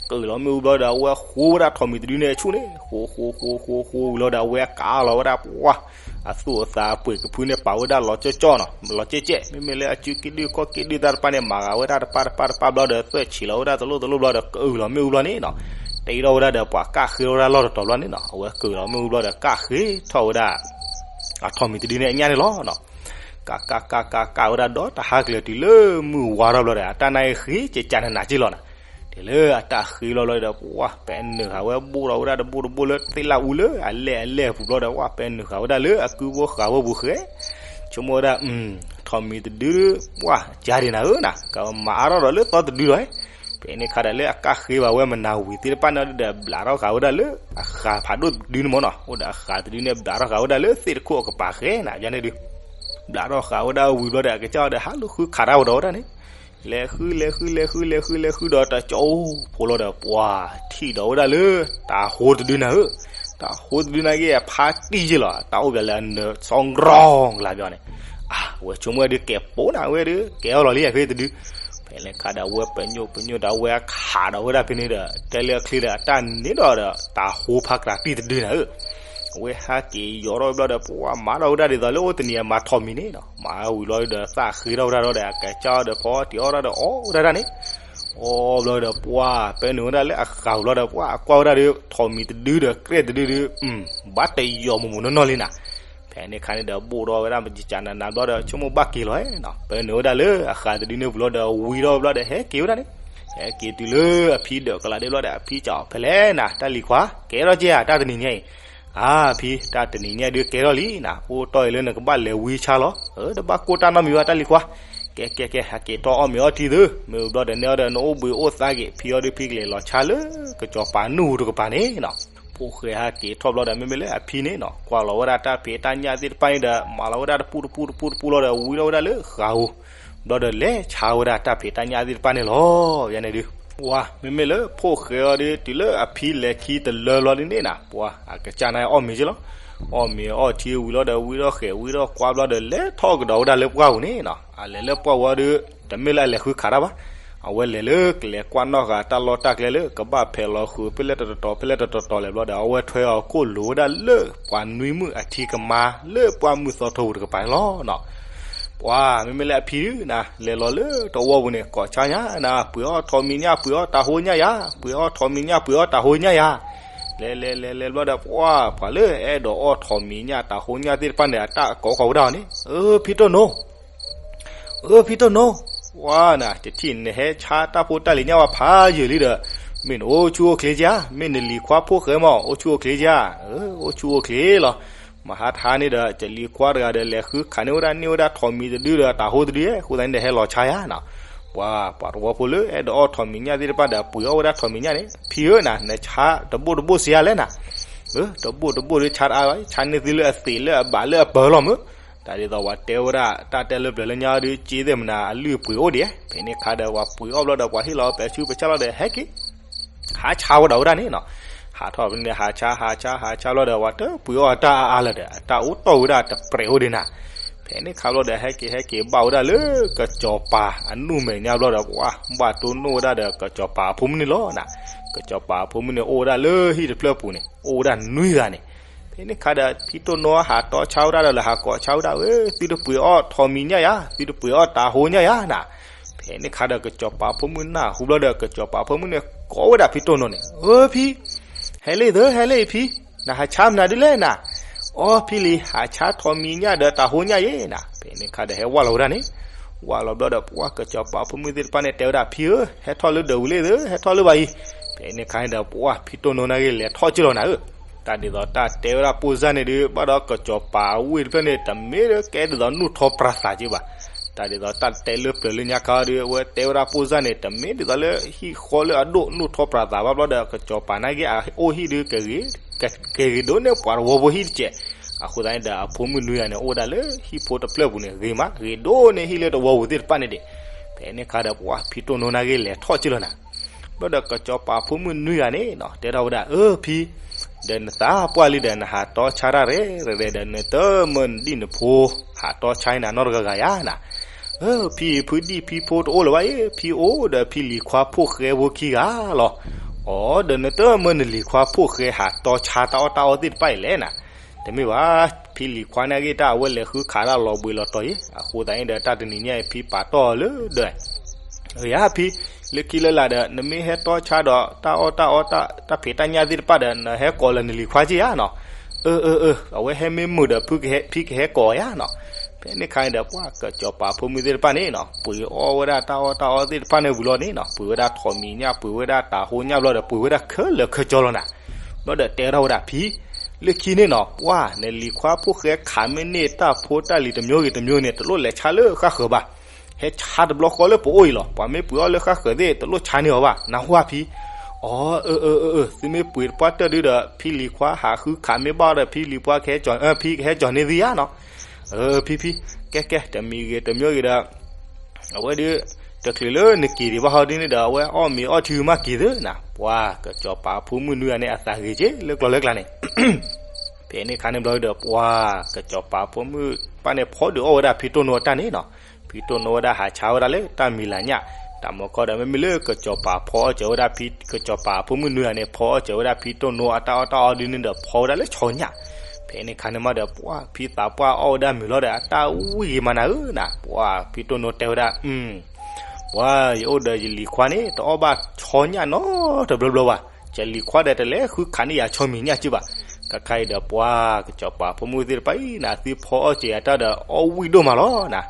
ကုာ်လီၤမ့ၣ်အူဘျီဒီး အဝဲဃိဝဲဒၣ်ထိးမံၤတဒုန့ၣ်အဆူၣ်န့ၣ် ဃိဃိဃိဃိဃိဝံၤလီၤဒီး အဝဲကးလီၤဝဲဒၣ်ပှၤ အသူၣ်အသးအပှ့ၤကဖုန့ၣ် ပာ်ဝဲဒၣ်လီၤကၠီကၠီနီၤ လီၤကဲကဲ မ့မ့ၢ်လၢအစုက့ဒုၣ်ခီၣ်က့ဒုၣ်တၢ်တဖၣ်န့ၣ် မၤဂာ်ဝဲဒၣ်တပၢ်တပၢ်တပၢ်ဘျီဒီး သွဲၣ်ဆံးလီၤဝဲဒၣ်တလိၣ်တလိၣ်ဘျီဒီး ကုာ်လီၤမ့ၣ်အူဘျီန့ၣ်နီၤ တ့ထီၣ်ဝဲဒၣ်ဒီး ပှၤကၣ်ဃ့ထီၣ်ဝဲဒၣ်လီၢ်တတီၤဘျီန့ၣ်နီၤ အဝဲကုာ်လီၤမ့ၣ်အူဘျီဒီး ကၣ်ဃ့ထီၣ်ဝဲဒၣ် အထိးမံၤတဒုန့ၣ်အညၣ်န့ၣ်လီၤနီၤ ကၣ်ကၣ်ကၣ်ကၣ်ကၣ်ဝဲဒၣ်ဒီးတဟါကျၢၤတုၤလၢမုၢ်ဝါထီၣ်ဘျီဒီး အတၢ်နာ်အံၤဃ့ကကးနးနးက့လီၤနီၤ တုၤလၢအတၢ်ဃ့လီၤဘျီဒီး ပှၢ်ပဲနုာ်ဃာ်ဝဲဘိၣ်ထီၣ်ဝဲဒၣ်တဘိၣ်တဘိၣ်လၢသ့ၣ်လၣ်အူလၢအလဲၢ်အလဲၢ်အပူၤဘျီဒီး ပှၢ်ပဲနုာ်ဃာ်ဝဲဒၣ်လၢအကုဖိဃာ်ဝဲပူၤဃဲ ဆိကမိၣ်ဝဲဒၣ် ထိးမံၤတဒု ပှၢ်ကါဒံးနၤဧၢနၤ ကမၤအါထီၣ်ဒီးလၢသီတဒုလီၤ ဖဲန့ၣ်ခါဒီးလၢအကၣ်ဃ့ဘၣ်ဝဲမနၤဝံၤသ့ၣ်တဖၣ်န့ၣ်ဒီး ဘျးထီၣ်ဃာ်ဝဲဒၣ်လၢအဃာ်ဖးဒိၣ်တဒုန့ၣ်မ့ၢ်နီၤ အိၣ်ဒီးအဃာ်တဒုန့ၣ် ဘျးထီၣ်ဃာ်ဝဲဒၣ်လၢသ့ၣ်တခိၣ်အကပၤဃဲနၤ ယန့ၣ်ဒုး ဘျးထီၣ်ဃာ်ဝဲဒၣ်ဝံၤဘျီဒီး အကစၢ်ဒီးဟးလူၤဃုခးတၢ်ဝဲဒီးဝဲဒၣ်န့ၣ် လဲၤဃုလဲၤဃုလဲၤဃုလဲၤဃုလဲၤဃုဒီးတကၠိဖိလီၤဒီး ပှၢ်ထံၣ်ဒီးဝဲဒၣ်လၢ တၤဟိတဒုနၤဧၢ တၤဟိတဒုန့ၣ်က့ အဖါတံၢ်ယ့ၢ်လီၤ တၢ်အိၣ်ဘၣ်လၢအနၢၤစီကရီကလါဘၣ်န့ၣ် အဝဲဆိကမိၣ်ဝဲဒုးကဲပိာ်နၤဝဲဒုး ကဲအီၤလီၤလံဖဲတဒု ဖဲန့ၣ်ခါဒီးအဝဲပညိၣ်ပညိၣ်ဒီးအဝဲအခးဒီးဝဲဒၣ်ဖဲန့ၣ်ဒီး တဲလၢအချ့ဒီးအတၢ်န့ၣ်ဒီးဒီး တၤဟိဖါကြးတံၢ်တဒုနၤဧၢ အဝဲဟဲက့ၤယီၤထီၣ်ဝဲဘျီဒီး ပှၢ်မၤထီၣ်ဝဲဒၣ်ဒ်သိးလၢအိၣ်တနံၤအမၤထိးမံၤန့ၣ်နီၤ မၤဝံၤလီၤဒီးသၣ်ဃ့ထီၣ်ဝဲဒၣ်ဒီး အကစၢ်ဒီးဖီတံၢ်အီၣ်ဒၣ်ဒီး အီၣ်ဝဲဒၣ်တၢ်န့ၣ် အီၣ်ဘျီဒီး ပှၢ်ပဲနုာ်ဝဲဒၣ်လၢအဃာ်ဝံၤလီၤဒီး ပှၢ်ကွၢ်ဝဲဒၣ်ဒီး ထိးမံၤတဒုဒီး ကြဲၢ်တဒုဒီး ဘၣ်တယီၤမိၢ်မိၢ်နီၢ်နီၢ်လံနၤ ဖဲန့ၣ်ခါန့ၣ်ဒီး ဘိၣ်ထီၣ်ဝဲဒၣ်မကကးနးနးဘျီဒီး ဆိကမိၣ်ဘၣ်က့ၤလီၤနီၤ ပဲနုာ်ဝဲဒၣ်လၢအဃာ်တဒုန့ၣ်ပူၤလီၤဒီး ဝံၤထီၣ်ဝဲဘျီဒီး ဟဲက့ၤဝဲဒၣ်န့ၣ် ဟဲက့ၤတုၤလၢအဖံဒၢးကလးဒ့ဘျီဒီး အဖံစံးဖဲလဲၣ်နၤ တၢ်လံၤခွါ ကဲထီၣ်ကဲဧါ တၢ်တနံၤညါအံၤ အါဖံ တၢ်တနံၤညါဒုးကဲထီၣ်လံနၤ အိၣ်တီၢ်အံၤလၢနကဘၣ်လဲၤဝံဆါလီၤ တဘၣ်ကိၢ်တၢ်နီတမံၤဘၣ် တၢ်လံၤခွါ ကဲကဲကဲ ဟဲက့ၤထီၣ်အီၣ်မ့ၤအီထံသု မ့ၢ်ဘျီဒီးနဲအီၤဒီး နအိၣ်ဘှံးအိၣ်သါက့ၤ ဖံအီၤဒုးဖံကလဲၤလီၤဆါလၢ ကစီၤပၤနူၢ်တကပၤန့ၣ်နီၤ ဖိၣ်ဃဲဟဲက့ၤထီၣ်ဘျီဒီး မ့မ့ၢ်လၢအဖံန့ၣ်နီၤ ကွၢ်လီၤဝဲဒၣ်တၢ်ဖံးတၢ်ညၣ်သ့ၣ်တဖၣ်န့ၣ်ဒီး မၤလီၤဝဲဒၣ်တပူၤတပူၤတပူၤတပူၤလီၤဒီး ဝံထီၣ်ဝဲဒၣ်လၢဃာ်ဧိၤ ဘျီဒီးလဲၤဆါဝဲဒၣ်တၢ်ဖံးတၢ်ညၣ်သ့ၣ်တဖၣ်န့ၣ်လီၤ ယန့ၣ်ဒုး ပှၤ မ့မ့ၢ်လၢဖိၣ်ဃဲအီၤဒုး တုၤလၢအဖံလဲၤခံတလၢဘျီဒ်န့ၣ်နီၤ ပှၤ အကစၢ်န့ၣ်အီၣ်မ့ၤက့လီၤ အီၣ်မ့ၤအီထံဝံၤလီၤဒီး ဝံထီၣ်ဃဲၤဝံထီၣ်ကွၢ်ဘျီဒီး လဲၤထီၣ်ကဒီးဝဲဒၣ်လၢပှၢ်ပူၤန့ၣ်နီၤ အလဲၤလၢပှၢ်ပူၤအီၤဒုး တမ့ၢ်လၢအလဲၤဃုခးတၢ်ဘၣ် အဝဲလဲၤလၢကလဲၤကွၢ်နီၣ်ဃာ်တၢ်လီၢ်တၢ်ကျဲလၢ ကဘၣ်ဖဲးလီၤဃုာ်ဖဲလဲၣ်တတီၤတီၤ ဖဲလဲၣ်တတီၤတီၤလဲၤဘျီဒီး အဝဲထွဲအီၤကိၣ်လိာ်ဝဲဒၣ်လၢ ပှၤနွံမုၣ်အထံကမါလၢပှၢ်မုၢ်သီထိပူၤတကပၤန့ၣ်လီၤ. ပှၤမ့မ့ၢ်လၢအဖံဒုနၤ လဲၤလီၤလၢတဝီပူၤန့ၣ် ကိးဆါညါနၤ ပှ့ၤအီၣ်ထိးမံၤညၣ် ပှ့ၤအီၣ်တၢ်ဟိညၣ်ယၤ, ပှ့ၤအီၣ်ထိးမံၤညၣ် ပှ့ၤအီၣ်တၢ်ဟိညၣ်ယၤ လဲၤလဲၤလဲၤလဲၤဘျီဒီး ပှၤ ပှၤလၢအအဲၣ်ဒိးအီၣ်ထိးမံၤညၣ်တၢ်ဟိညၣ်သ့ၣ်တဖၣ်န့ၣ် အတၢ်ကိးဃီၤဝဲဒၣ်အီၤန့ၣ် အၢ ဖံတိၢ်နိ အၢ ဖံတိၢ်နိ, ဝါနၤ တထံၣ်နဟဲဆါတၢ်ဖိတၢ်လံၤညၣ်ဝဲဖးယံာ်လံဒီး မ့ၢ်နအိၣ်ဆူၣ်အိၣ်ချ့ဧါ, မ့ၢ်နလံၤခွါဖိၣ်ဃဲမ့ၢ် အိၣ်ဆူၣ်အိၣ်ချ့ဧါ, အိၣ်ဆူၣ်အိၣ်ချ့လီၤ. မဟါတဟါန့ၣ်ဒီး ကလံၤခွါတဂၤဒီး လဲၤဃုခးန့ၢ်ဝဲဒၣ်န့ၢ်ဝဲဒၣ်ထိးမံၤတဒုဒီး တၢ်ဟိတဒု အဃိသတးန့ၣ်ဒီး ဟဲလီၤဆါယၤနၤ ပှၤ ပှၤတဝီဖိလၢအဲၣ်ဒိးအီၣ်ထိးမံၤညၣ်သ့ၣ်တဖၣ်ဒီး ပှ့ၤအီၣ်ဝဲဒၣ်ထိးမံၤညၣ်န့ၣ် ဖံဧၢနၤ နဆါတဘိၣ်တဘိၣ်စံးယၤလဲၣ်နၤ, တဘိၣ်တဘိၣ်ဒုးဆါတအါဘၣ် ဆါန့ၢ်သုလၢအသံးလၢအဘၣ်လၢအပၢၤလီၤမၢ်. တၢ်ဒ်သိးပှၤတဲဝဲဒၣ် တၢ်တဲလၢပျၢၤလၢညါဒုး က့သ့ၣ်မနၤအလုၢ်အပှ့ၤအိၣ်ဒံး, ဖဲန့ၣ်ခါဒီး ပှၤပှ့ၤအီၣ်ဘျီဒီး ပှၤဟ့ၣ်လီၤပာ်ဆူပာ်ဆါလီၤဒီး ဟဲက့ၤ ဟးဆါဝဲဒၣ်ဝဲဒၣ်န့ၣ်နၤ, ဟးထီၣ်ဖဲန့ၣ် ဟးဆါ ဟးဆါ ဟးဆါဘျီဒီး ပှၤတပှ့ၤအီၣ်အတၢ်အါအါလၢၤဒီး အတၢ်အိၣ်တီၢ်ဝဲဒၣ်တပြဲးအိၣ်ဒံးနၤ. ဖဲန့ၣ်ခါဘျီဒီး ဟဲက့ၤဟဲက့ၤဘၣ်ဝဲဒၣ်လၢ ကစီၤပၤအနူၢ်မဲာ်ညါဘျီဒီး ပှၤဘၣ်တိၢ်နီၣ်ဝဲဒၣ်ဒီး ကစီၤပၤအဖိမုၣ်န့ၣ်လီၤနၤ. ကစီၤပၤအဖိမုၣ်န့ၣ် အိၣ်ဝဲဒၣ်လၢဟံၣ်တဖျၢၣ်ပူၤန့ၣ် အိၣ်ဝဲဒၣ်နွံဂၤန့ၣ်. ဖဲန့ၣ်ခါဒီး ဖံတိၢ်နိဟးတီဆါဝဲဒၣ်ဒီး ဟးကိးဆါဝဲဒၣ် အၢ သုတပှ့ၤအီၣ်ထိးမံၤညၣ်ယၤ, သုတပှ့ၤအီၣ်တၢ်ဟိညၣ်ယၤနၤ. ဖဲန့ၣ်ခါဒီး ကစီၤပၤဖိမုၣ်နၢ်ဟူဘျီဒီး ကစီၤပၤဖိမုၣ်န့ၣ် ကိးဝဲဒၣ်ဖံတိၢ်နိန့ၣ် အၢ ဖံ ဟဲလံသၢ ဟဲလံဖံ, နဟးဆါမနုၤဒ်လဲၣ်နၤ. အီ ဖံလံၤ ဟးဆါထိးမံၤညၣ်ဒီးတၢ်ဟိညၣ်ယဲနၤ. ဖဲန့ၣ်ခါဒီး ဟဲဝၢ်လီၤဝဲဒၣ်န့ၣ်, ဝၢ်လီၤဘျီဒီး ပှၤကစီၤပၤဖိမုၣ်သ့ၣ်တဖၣ်န့ၣ် တဲဝဲဒၣ် ဖံဧၢ, ဟဲထီၣ်လၢဒၢးဝံၤလံသၢ, ဟဲထီၣ်လၢဘၣ်အံၤ. ဖဲန့ၣ်ခါန့ၣ်ဒီး ပှၤဖံတိၢ်နိနာ်က့လဲၤထီၣ်က့ၤလီၤနၤဧၢ. တၢ်ဒ်သိးတၢ်တဲဝဲဒၣ်ပိၢ်စၢ်န့ၣ်ဒီး ဘၣ်ဒီးကစီၤပၤအဝ့ၢ်တဖျၢၣ်န့ၣ် တမ့ၢ်လၢကဲဒ်သိးနူၢ်ထီပြၤသးက့ဘၣ်. တၢ်ဒ်သိးတၢ်တဲလၢပျၢၤလၢညါခါဒီး အဝဲတဲဝဲဒၣ်ပိၢ်စၢ်န့ၣ် တမ့ၢ်ဒ်သိးလၢဟံၣ်ဃီလၢအဒိၣ်နူၢ်ထီပြၤသးဘၣ်ဘျီဒီး ကစီၤပၤနာ်က့အအိၣ်ဟံၣ်ဒီး ကဂ့ၤဒိၣ်န့ၢ်ပှၤတဝီဖိဟံၣ်တစဲး. အဃိသတးန့ၣ်ဒီး အဖိမုၣ်နွံဂၤန့ၣ် အိၣ်ဝဲဒၣ်လၢဟံၣ်ဖိတဖျၢၣ်ပူၤန့ၣ် ဂ့ၤမး ဂ့ၤဒိၣ်န့ၢ်ဟံၣ်လၢတဝီပူၤသ့ၣ်တဖၣ်န့ၣ်ဒံး. ဖဲန့ၣ်ခါဒီး ပှၤဖံတိၢ်နိနာ်က့လဲၤထီၣ်က့ၤလီၤနၤ. ဘျီဒီးကစီၤပၤဖိမုၣ်နွံဂၤန့ၣ် တဲထီၣ်ဝဲဒၣ် အၢ ဖံ, ဒီးနသးပှၢ်လံဒီး နဟးတီဆါတၢ်ရဲၣ်ရဲၣ်ဒီး နတမၢနဒံၣ်နဖိ ဟးတီဆါနၤနီတဂၤဂၤယၤနၤ. အၢ ဖံဖုဒံၣ်ဖံဖိတအိၣ်လၢၤဘၣ်အံၤ, ဖံအိၣ်ဒီးဖံလံၤခွါဖိၣ်ဃဲဖိခံဂၤလီၤ. အီ ဒီးနတမၢနလံၤခွါဖိၣ်ဃဲဟးတီဆါတၢ်အီၣ်တၢ်အီသ့ၣ်တဖၣ်အံၤလဲၣ်နၤ. တမ့ၢ်ဘၣ်, ဖံလံၤခွါနာ်က့တၢ်အဝဲလဲၤဃုခးတၢ်လီၤဘှံးလီၤတီၤအံၤ, အဃိသတးန့ၣ်ဒီး တၢ်တနံၤညါအံၤ ဖံပာ်တီၢ်အီၤလၢဒၢး ယၤဖံ, လၢခံလၢလာ်ဒီး နမ့ၢ်ဟဲတီဆါဒီး တၢ်အီၣ်တၢ်အီ တၢ်ဖံးတၢ်ညၣ်သ့ၣ်တဖၣ်ဒီး နဟဲကိးလၢနလံၤခွါက့ယၤနီၤ. အၢ အၢ အၢ အဝဲဟဲမ့ၢ်မုာ်ဒီး ဖံကဟဲကိးယၤနီၤ. ဖဲန့ၣ်ခါန့ၣ်ဒီး ပှၤကစီၤပၤဖိမုၣ်သ့ၣ်တဖၣ်န့ၣ်နီၤ ပှ့ၤအီၣ်ဝဲဒၣ်တၢ်အီၣ်တၢ်အီသ့ၣ်တဖၣ်န့ၣ်ဝံၤလီၤန့ၣ်နီၤ ပှ့ၤဝဲဒၣ်ထိးမံၤညၣ် ပှ့ၤဝဲဒၣ်တၢ်ဟိညၣ်ဘျီဒီး ပှ့ၤဝဲဒၣ်ခဲလၢာ်ခဲဆ့လီၤနၤ. ဘျီဒီးတဲထီၣ်ဝဲဒၣ်ဖံ, လၢခံန့ၣ်နီၤ ပှၤနလံၤခွါဖိၣ်ဃဲခးမ့ၢ်န့ၢ် တၢ်ဖိတၢ်လံၤတမျိုးဂ့ၤတမျိုးဂ့ၤန့ၣ် တလိၣ်လဲၤဆါလၢဃၣ်ဃၢၤဘၣ်. ဟဲဆါတဘျီဃီလၢပအိၣ်အံၤလီၤ. ပှၤမ့ၢ်ပှ့ၤအီၣ်လၢဃၣ်ဃၢၤသ့ၣ် တလိၣ်ဆါန့ၢ်အီၤဘၣ် နၢ်ဟူဧါဖံ. အီ အၢ အၢ အၢ အၢ သုမ့ၢ်ပှ့ၤတပှၢ်တၢၢ်ဒုဒီး ဖံလံၤခွါဟးဃုခးမ့ၢ်ဘၣ်ဒီး ဖံလံၤခွါကဟဲကၠီၤန့ၢ်သုယၤနီၤ. အၢ ဖံဖံ, ကဲကဲ တမံၤဂ့ၤတမျိုးဂ့ၤဒီး အဝဲဒုး တချုးလၢနက့ၤဒံးဘၣ်ဟီဒ်န့ၣ်ဒီး အဝဲအီၣ်မ့ၤအီထံမးက့ၤသုနၤ. ပှၤကစီၤပၤဖိမုၣ်နွံဂၤန့ၣ် အသးဂ့ၤက့ၤလၢကျီလၢကျါန့ၣ် ဖဲန့ၣ်ခါန့ၣ်ဘျီဒီး ပှၤကစီၤပၤဖိမုၣ်တဖၣ်န့ၣ် ဖီဒုးအီၣ်ဝဲဒၣ်ဖံတိၢ်နိအတၢ်န့ၣ်နီၤ. ဖံတိၢ်နိဝဲဒၣ်ဟးဆါဝဲဒၣ်လၢတၢ်မံၤလၤညၣ်, တၢ်မီၤကီဒီး မ့မ့ၢ်လၢကစီၤပၤဖီအီၣ်စၢၤဝဲဒၣ်ဖံ ကစီၤပၤဖိမုၣ်နွံဂၤန့ၣ် ဖီအီၣ်စၢၤဝဲဒၣ်ဖံတိၢ်နိအတၢ်အီၣ်တၢ်အီဒ်န့ၣ်ဒီး ဖီဝဲဒၣ်လၢဆီညၣ်. ဖဲန့ၣ်ခါန့ၣ်မးဒီး ပှၤဖံသးပှၢ်အီၣ်ဝဲဒၣ်မုာ်လီၤဒီး အတၢ်ဝံၣ်ဂ့ၤမးနၤဧၢနၤ. ပှၤဖံတိၢ်နိတဲဝဲဒၣ် အု ပှၤယအိၣ်ဒီးယလံၤခွါန့ၣ် တအီၣ်ဘၣ်ဆီညၣ်နီတဘျီဘျီဘၣ်. ယလံၤခွါဒီးတလဲၤဃုခးန့ၢ်ယၤဆီမံၤညၣ်က့ဘၣ်. ခဲခါအံၤဒီး ပှၤကစီၤပၤဖိမုၣ်သ့ၣ်တဖၣ်အံၤနၤ သုဖီအီၣ်စၢၤယၤတၢ်ဒီး အီၣ်ဝံၣ်ဒိၣ်မးလီၤနၤ.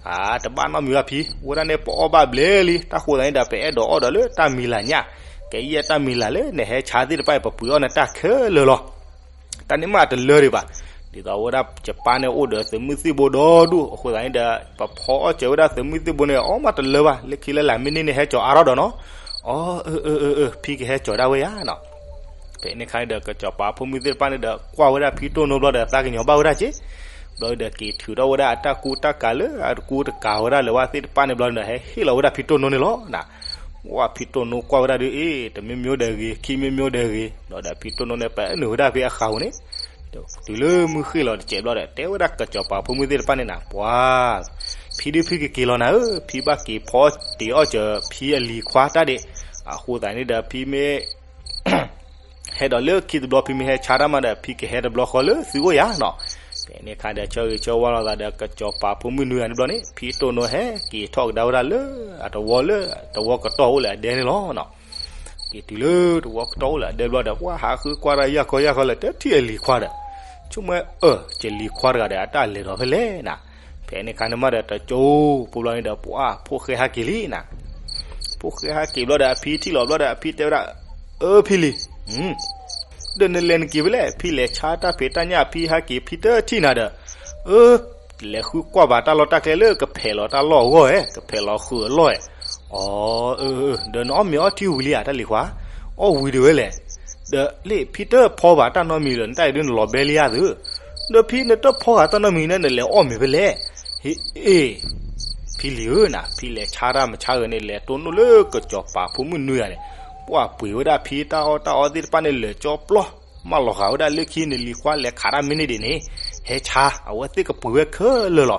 အါ တဘၣ်နီတမံၤဘၣ်ဖံ, ဝဲဒၣ်န့ၣ် ပအီၣ်ဘၣ်ဘျဲလံ, တၢ်ဃိသးန့ၣ်ဒီး ပအဲၣ်ဒိးအီၣ်ဒီးလၢတၢ်မံၤလၤညၣ်, ကယဲၢ်တၢ်မံၤလၤလၢနဟဲဆါသ့ၣ်တဖၣ်အံၤ ပပှ့ၤအီၣ်နတၢ်ခဲလၢာ်လီၤ. တၢ်န့ၣ်မးတလၢဒံးဘၣ်. ဒ်သိးဝဲဒၣ်ယပၢ်န့ၣ်အိၣ်ဒီးသုးမုၢ်သံၣ်ဘိဒီဒူၣ် အဃိသးန့ၣ်ဒီး ပဖီအီၣ်စၢၤဝဲဒၣ်သုးမုၢ်သံၣ်ဘိန့ၣ် အီၣ်မးတလၢဘၣ်, လၢခံလၢလာ်မ့ၢ်န့ၢ်န့ၣ်ဟဲကၠီၤအါထီၣ်ဒီးနီၤ. အီ အၢ အၢ အၢ အၢ ဖံကဟဲကၠီၤဒၣ်ဝဲယၤနီၤ. ဖဲန့ၣ်ခါန့ၣ်ဒီး ကစီၤပၤဖိမုၣ်သ့ၣ်တဖၣ်န့ၣ်ဒီး ကွၢ်ဝဲဒၣ်ဖံတိၢ်နိဘျီဒီး သးကညီၤဘၣ်ဝဲဒၣ်က့, ဘျီဒီးက့ၤထုးထီၣ်ဝဲဒၣ်အတၢ်ကူတၢ်ကၤလၢအတကူတကၤဝဲဒၣ်လၢၤဝဲသ့ၣ်တဖၣ်န့ၣ်ဘျီဒီး ဟဲဟ့ၣ်လီၤဝဲဒၣ်ဖံတိၢ်နိန့ၣ်လီၤနၤ. ဝဲဖံတိၢ်နိကွၢ်ဝဲဒၣ်ဒုးအ့ၣ် တမံၤမံၤဒီးဂ့ၤ ခံမံၤမံၤဒီးဂ့ၤ, ဘျီဒီးဖံတိၢ်နိန့ၣ် ပနုာ်ဝဲဒၣ်ဖဲအဃာ်ပူၤန့ၣ် တုၤလၢမုၢ်ဃ့ၢ်လီၤတစဲးဘျီဒီး တဲဝဲဒၣ်ကစီၤပၤဖိမုၣ်သ့ၣ်တဖၣ်န့ၣ်နၤ ပှၤ ဖံဒုးဖံကက့ၤလီၤနၤဧၢ, ဖံဘၣ်က့ၤဖီတ့ၢ်အီၣ်စၢၤဖံအလံၤခွါတၢ်ဒံး, အဃိသတးန့ၣ်ဒီးဖံမ့ၢ် ဟဲဒီးလၢခံတဘျီ ဖံမ့ၢ်ဟဲဆါတၢ်မးဒီး ဖံကဟဲတဘျီဃီလၢသုအိၣ်ယၤနီၤ. ဖဲန့ၣ်အခါဒီး ဆၢဂ့ၤဆၢဝါလိာ်သးဒီး ကစီၤပၤဖိမုၣ်နွံဂၤန့ၣ်ဘျီန့ၣ် ဖံတိၢ်နိဟဲက့ၤထီၣ်ကဒါဝဲဒၣ်လၢအတဝီလၢ တဝီကတီၢ်အိၣ်လၢအဒဲန့ၣ်လီၤနီၤ. က့ၤတုၤလၢတဝီကတီၢ်အိၣ်လၢအဒဲဘျီဒီး ပှၤဟးဃုကွၢ်တၢ်ယၢ်ခီယၢ်ခီလၢ တထံၣ်အလံၤခွါဒီး ဆိကမိၣ်အၢ ကလံၤခွါတဂၤဒီး အတၢ်လဲၤဒီးဖဲလဲၣ်နၤ. ဖဲန့ၣ်အခါန့ၣ်မးဒီး တကၠိဖိဘျီန့ၣ်ဒီး ပှၤဖိၣ်ဃဲဟဲက့ၤလံနၤ. ဖိၣ်ဃဲဟဲက့ၤဘျီဒီး အဖံထံၣ်လီၤဘျီဒီး အဖံတဲဝဲဒၣ်, အၢ ဖံလံၤ, ဒီးနလဲၤနက့ၤဖဲလဲၣ်, ဖံလဲၤဆါတၢ်ဖံးတၢ်ညၣ် ဖံဟဲက့ၤ ဖံတထံၣ်နၤဒီး, အၢ လဲၤဃုကွၢ်ဘၣ်တၢ်လီၢ်တၢ်ကျဲလၢကဖဲးလီၤတၢ်လီၢ်အဂီၢ်ဧဲ, ကဖဲးလီၤဃုာ်အလီၢ်ဧဲ. အီ အၢ အၢ ဒီးနအီၣ်မ့ၤအီထံဝံၤလံဧါ တၢ်လံၤခွါ, အီၣ်ဝံၤဒံးဝဲလဲၣ်. ဒီးလၢဖံတဖီဘၣ်တၢ်နီတမံၤလၢၤ နတၢ်အံၤဒုးနလီၤဘဲလံဧါသု. ဒီးဖံနတဖီဃာ်တၢ်နီတမံၤန့ၣ် နလဲၤအီၣ်မ့ၤဖဲလဲၣ်. ဟ့ၣ်အ့ၣ် ဖံလံၤဧၢနၤ, ဖံလဲၤဆါတၢ်မဆါဂ့ၤန့ၣ် လဲၤတိၢ်နိၣ်လၢကစီၤပၤဖိမုၣ်နွံဂၤန့ၣ်, ပှၤပှ့ၤဝဲဒၣ်ဖံတၢ်အီၣ်တၢ်အီသ့ၣ်တဖၣ်န့ၣ် လၢာ်ကၠီပျီ, မၢလီၤဃာ်ဝဲဒၣ်လၢခံ နလံၤခွါလဲၤခးတၢ်မ့ၢ်န့ၢ်ဒံးန့ၣ်, ဟဲဆါ အဝဲသ့ၣ်ကပှ့ၤဝဲခဲလၢာ်လီၤ.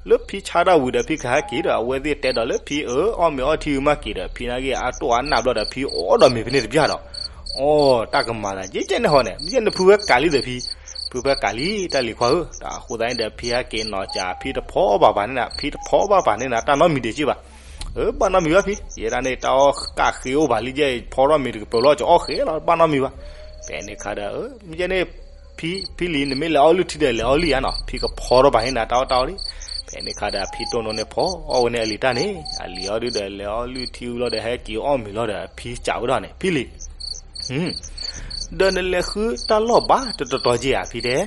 လၢဖံဆါတၢ်ဝံၤဒီး ဖံကဟဲက့ၤဒီး အဝဲသ့ၣ်တဲဒီးလၢဖံအၢ အီၣ်မ့ၤအီထံဝံၤမးက့ၤဒီး ဖံနာ်က့ၤအါတိၢ်အါနးဘျီဒီး ဖံအီၣ်ဒီးမ့ၤဖဲန့ၣ်တဘျီဒီး, အီ တၢ်ကမၤသးကဲကဲန့ၣ်ဟီန့ၣ် မ့ၢ်နဖုဝဲကးလံဒီးဖံ, ဖုဖဲကးလံ တၢ်လံၤခွါဧၢ, တၢ်အဃိသတးန့ၣ်ဒီး ဖံဟဲက့ၤနီၤစၢ် ဖံတဖီဘၣ်ပာ်န့ၣ်နၤ, ဖံတဖီဘၣ်ပာ်န့ၣ်နၤ တၢ်နီတမံၤဒံးက့ဘၣ်. အၢ ဘၣ်နီတမံၤဘၣ်ဖံ, ယဲဒၣ်န့ၣ် တၢ်အီၣ်ကၣ်ဃ့အိၣ်ဘၣ်လံ ယဲဖီထီၣ်မ့ၤတကပၤလီၤ ကအီၣ်ဃ့လီၤ ဘၣ်နီတမံၤဘၣ်. ဖဲန့ၣ်အခါဒီး မ့ၢ်ကဲန့ၣ် ဖံ ဖံလံၤ နမ့ၢ်လဲၤအီၣ်လုၢ်ထံဒီး လဲၤအီၣ်လုၢ်ယါနီၤ, ဖံကဖီထီၣ်ဘၣ်န့ၣ်နၤ တၢ်အီၣ်တၢ်အီလံ. ဖဲန့ၣ်အခါဒီး ဖံတိၢ်နိန့ၣ်ဖီအီၣ်ဝဲန့ၣ်အလံၤတၢ်န့ၣ်, အလံၤအီၣ်ဒုဒီး လဲၤအီၣ်လုၢ်ထံဝံၤလီၤဒီး ဟဲက့ၤအီၣ်မ့ၤလီၤဒီး ဖံစံးဝဲဒၣ်န့ၣ် ဖံလံၤ ဒီးနလဲၤဃုတၢ်လီၢ်ဘၣ်တတီၤတီၤက့ဧါ ဖံတဲ.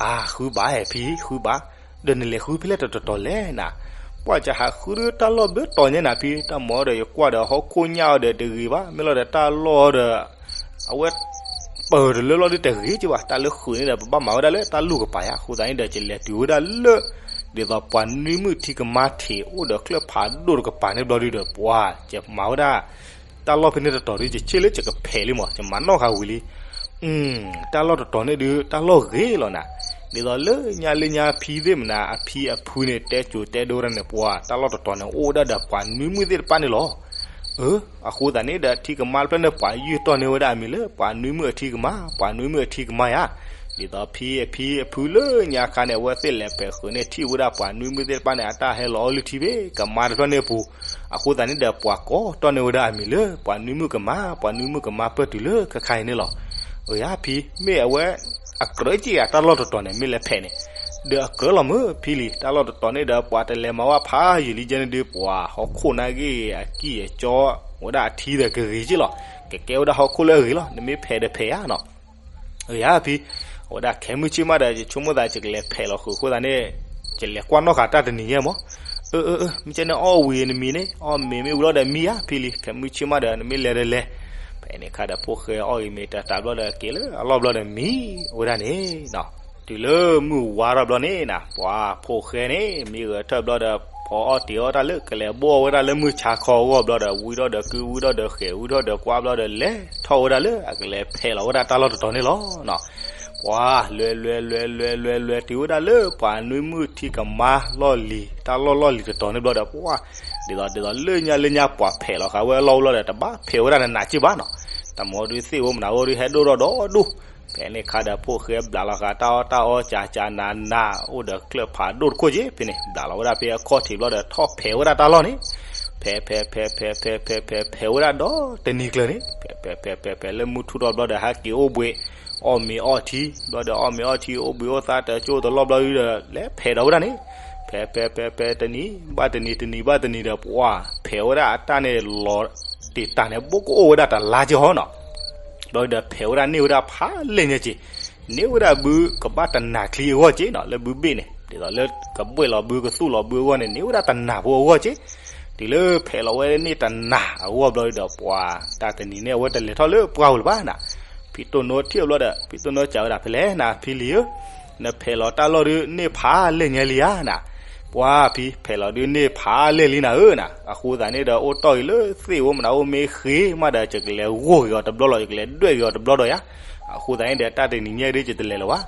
အါ ဃုဘၣ်ဧါဖံ ဃုဘၣ်. ဒီးနလဲၤဃုဖဲလဲၣ်တတီၤတီၤလဲၣ်နၤ. ပှၤကဟးဃုဒုတၢ်လီၢ်ဘၣ်တီၤညါနၤဖံ, တၢ်မၤဒီးယကွၢ်ဒီးဟီၣ်ခိၣ်ညၣ်အီၤဒီးတဂ့ၤဘၣ်, မ့ၢ်လီၤဒီးတၢ်လီၢ်ဒီး အဝဲ ပၢၢ်တလၢလီၤဒုတဂ့ၤက့ဘၣ်, တၢ်လၢဃုာ်န့ၣ်ဒီး ပဘၣ်မၤဝဲဒၣ်လၢတၢ်လူၢ်ကပၤယါ, အဃိသတးန့ၣ်ဒီး ကလဲၤတုၤဝဲဒၣ်လၢ ဒ်သိးပှၤနွံမုၣ်ထံကမါထံးအိၣ်ဒီးကျၢၢ်ဖးဒိၣ်တကပၤန့ၣ်ဘျီဒုဒီး ပှၤကမၤဝဲဒၣ် တၢ်လီၢ်ဖဲန့ၣ်တတီၤဒု ယဆ့ၣ်လၢယကဖဲးလံမး, ယမၤနီၣ်ဃာ်ဝံၤလံ. တၢ်လီၢ်တတီၤန့ၣ်ဒု တၢ်လီၢ်ဂ့ၤလီၤနၤ. ဒ်သိးလၢညါလၢညါဖံသ့ၣ်မနၤ အဖံအဖုန့ၣ် တဲစိၤတဲဒိဝဲဒၣ်န့ၣ် ပှၤတၢ်လီၢ်တတီၤန့ၣ် အိၣ်ဝဲဒၣ်ဒီးပှၤနွံမုၣ်သ့ၣ်တဖၣ်န့ၣ်လီၤ. အၢ အဃိသတးန့ၣ်ဒီး ထံကမါတဖျၢၣ်န့ၣ် ပှၤယုၢ်တီၢ်န့ၢ်ဝဲဒၣ်အမံၤလၢ ပှၤနွံမုၣ်အထံကမါ, ပှၤနွံမုၣ်အထံကမါယါ. ဒ်သိးဖံအဖံအဖုလၢညါခါန့ၣ် အဝဲသ့ၣ်လဲၤပဲာ်ဃုာ်န့ၢ်ထံၣ်ဝဲဒၣ်ပှၤနွံမုၣ်သ့ၣ်တဖၣ်န့ၣ် အတၢ်ဟဲလီၤအီၣ်လုၢ်ထံဖဲကမါတဖျၢၣ်န့ၣ်အပူၤ, အဃိသတးန့ၣ်ဒီး ပှၤကိးတီၢ်န့ၢ်ဝဲဒၣ်အမံၤလၢ ပှၤနွံမုၣ်ကမါ, ပှၤနွံမုၣ်ကမါပၢၢ်တုၤလၢခဲခါအံၤန့ၣ်လီၤ. အၢ ယါဖံ, မ့ၢ်အဝဲ အကြၢးက့ၤဧါ တၢ်လီၢ်တတီၤန့ၣ် မ့ၢ်လဲၤဖဲးန့ၣ်, ဒီးအကြၢးလီၤမ့ၢ်ဖံလံၤ, တၢ်လီၢ်တတီၤန့ၣ်ဒီး ပှၤတလဲၤမၤဝဲဖးယံာ်လံကဲန့ၣ်ဒုး ပှၤဟီၣ်ခိၣ်နာ်က့ၤ အကံၢ်အကၠီ ဝဲဒၣ်အထံဒီးကဂ့ၤက့လီၤ, ကကဲဝဲဒၣ်ဟီၣ်ခိၣ်လၢအဂ့ၤလီၤ, နမ့ၢ်ဖဲးဒီးဖဲးယါနီၤ. အၢ ယါဖံ, အဝဲဒၣ်ခဲမုၢ်ဆ့ၣ်မးဒီး ယဆိကမိၣ်သး ယကလဲၤဖဲးလီၤဃုာ်အဃိသတးန့ၣ် ယလဲၤကွၢ်နီၣ်ဃာ်တၢ်တနံၤညါမး. အၢ အၢ အၢ မ့ၢ်ကဲန့ၣ်အီၣ်ဝံၤနမံၤန့ၣ် အီၣ်မ့ၤမ့ၢ်ဝံၤလီၤဒီးမံယါဖံလံၤ, ခဲမုၢ်ဆ့ၣ်မးဒီး နမ့ၢ်လဲၤဒီးလဲၤ. ဖဲန့ၣ်အခါဒီး ဖိၣ်ဃဲအီၣ်ဂ့ၤမ့ၤတၢ်တၢ်ဘျီဒီး က့ၤလၢအလီၢ်ဘျီဒီးမံဝဲဒၣ်န့ၣ်နီၤ. တုၤလၢမုၢ်ဝါထီၣ်ဘျီန့ၣ်နၤ ပှၤဖိၣ်ဃဲန့ၣ် မံဂဲၤထၢၣ်ဘျီဒီး ဖီအီၣ်တ့ၤအီၣ်တၢ်လၢကလဲၤဘိၣ်အီၣ်ဝဲဒၣ်လၢမုၢ်ဆါခီအဂီၢ်ဘျီဒီး ဝံထီၣ်ဒီးကု ဝံထီၣ်ဒီးဃဲၤ ဝံထီၣ်ဒီးကွၢ်ဘျီဒီး လဲၤထီၣ်ဝဲဒၣ်လၢအကလဲၤဖဲးလီၤဝဲဒၣ်တၢ်လီၢ်တတီၤန့ၣ်လီၤနီၤ. ပှၤလွဲၤလွဲၤလွဲၤလွဲၤလွဲၤလွဲၤတုၤဝဲဒၣ်လၢပှၤနွံမုၣ်ထံကမါလီၢ်လံၤ တၢ်လီၢ်လီၢ်လံၤတတီၤန့ၣ်ဘျီဒီး ပှၤ ဒ်သိးဒ်သိးလၢညါလၢညါပှၤဖဲးလီၤဃာ်ဝဲအလီၢ်အိၣ်လီၤဒီး တဘၣ်ဖဲးဝဲဒၣ်နးနးက့ဘၣ်နီၤ. တၢ်မၤအီၤဒုးသ့ၣ်ဧိၤမနုၤဧိၤဒုး ဟဲဒိၣ်ထီၣ်ဒီးဒိၣ်. ဖဲန့ၣ်အခါဒီး ဖိၣ်ဃဲဘျးလီၤဃာ်တၢ်အီၣ်တၢ်အီကၢ်ကၢ်နးနး အိၣ်ဒီးကျၢၢ်ဖးဒိၣ်တခိၣ်က့ ဖဲန့ၣ် ဘျးလီၤဝဲဒၣ်ဖဲအခီၣ်ထံးဘျီဒီး ထီၣ်ဖဲးဝဲဒၣ်တၢ်လီၢ်န့ၣ် ဖဲးဖဲးဖဲးဖဲးဖဲးဖဲးဖဲးဖဲးဝဲဒၣ်ဒီးတနံၤကျၢၤန့ၣ် ဖဲးဖဲးဖဲးဖဲးဖဲးလၢမုၢ်ထူၣ်ထီၣ်ဘျီဒီး ဟဲက့ၤအိၣ်ဘှံး အီၣ်မ့ၤအီထံဘျီဒီး အီၣ်မ့ၤအီထံ အိၣ်ဘှံးအိၣ်သါတၢ်ကၠိတလီၢ်ဘျီဒီး လဲၤဖဲးဒီးဝဲဒၣ်န့ၣ် ဖဲးဖဲးဖဲးဖဲး တနံၤဘၣ်တနံၤ တနံၤဘၣ်တနံၤဒီး ပှၤဖဲးဝဲဒၣ်အတၢ်န့ၣ်လီၤတံာ်တာ်န့ၣ် ဘိကအိၣ်ဝဲဒၣ်တလါက့ဟီနီၤ. ဘျီဒီး ဖဲးဝဲဒၣ်န့ၢ်ဝဲဒၣ်ဖးလဲၢ်ညါက့ န့ၢ်ဝဲဒၣ်ဘုကဘၣ်တနၤချံအဂီၢ်က့နီၤ လၢဘုဘ့ၣ်န့ၣ် ဒ်သိးလၢကဘှ့ၣ်လီၤဘုကသူၣ်လီၤဘုအဂီၢ်န့ၣ် န့ၢ်ဝဲဒၣ်တနၤဖိအဂီၢ်က့. တုၤလၢဖဲးလီၤဝဲန့ၢ်တနၤအဂီၢ်ဘျီဒီး ပှၤတၢ်တနံၤန့ၣ် အဝဲတလဲၤထီၣ်လၢပှၢ်ပူၤလၢၤဘၣ်နၤ. ဖံတိၢ်နိထံၣ်ဘျီဒီး ဖံတိၢ်နိစံးဝဲဒၣ်ဖဲလဲၣ်နၤ ဖံလံၤဧၢ, နဖဲးလီၤတၢ်လီၢ်ဒုးန့ၢ်ဖးလဲၢ်ညါလံဧါနၤ. ပှၤဖံဖဲးလီၤဒုးန့ၢ်ဖးလဲၢ်လံနၤဧၢနၤ. အဃိသတးန့ၣ်ဒီး အိၣ်တီၢ်အံၤလၢသ့ၣ်ဧိၤမနုၤဧိၤ မ့ၢ်ဃ့မးဒီး ယကလဲၤဂိၢ်က့ၤအီၤတဘျီလီၤ ယကလဲၤဒွဲၣ်က့ၤအီၤတဘျီဒီးယါ. အဃိသတးန့ၣ်ဒီး တၢ်တနံၤညါဒုးယတလဲၤလၢၤဘၣ်.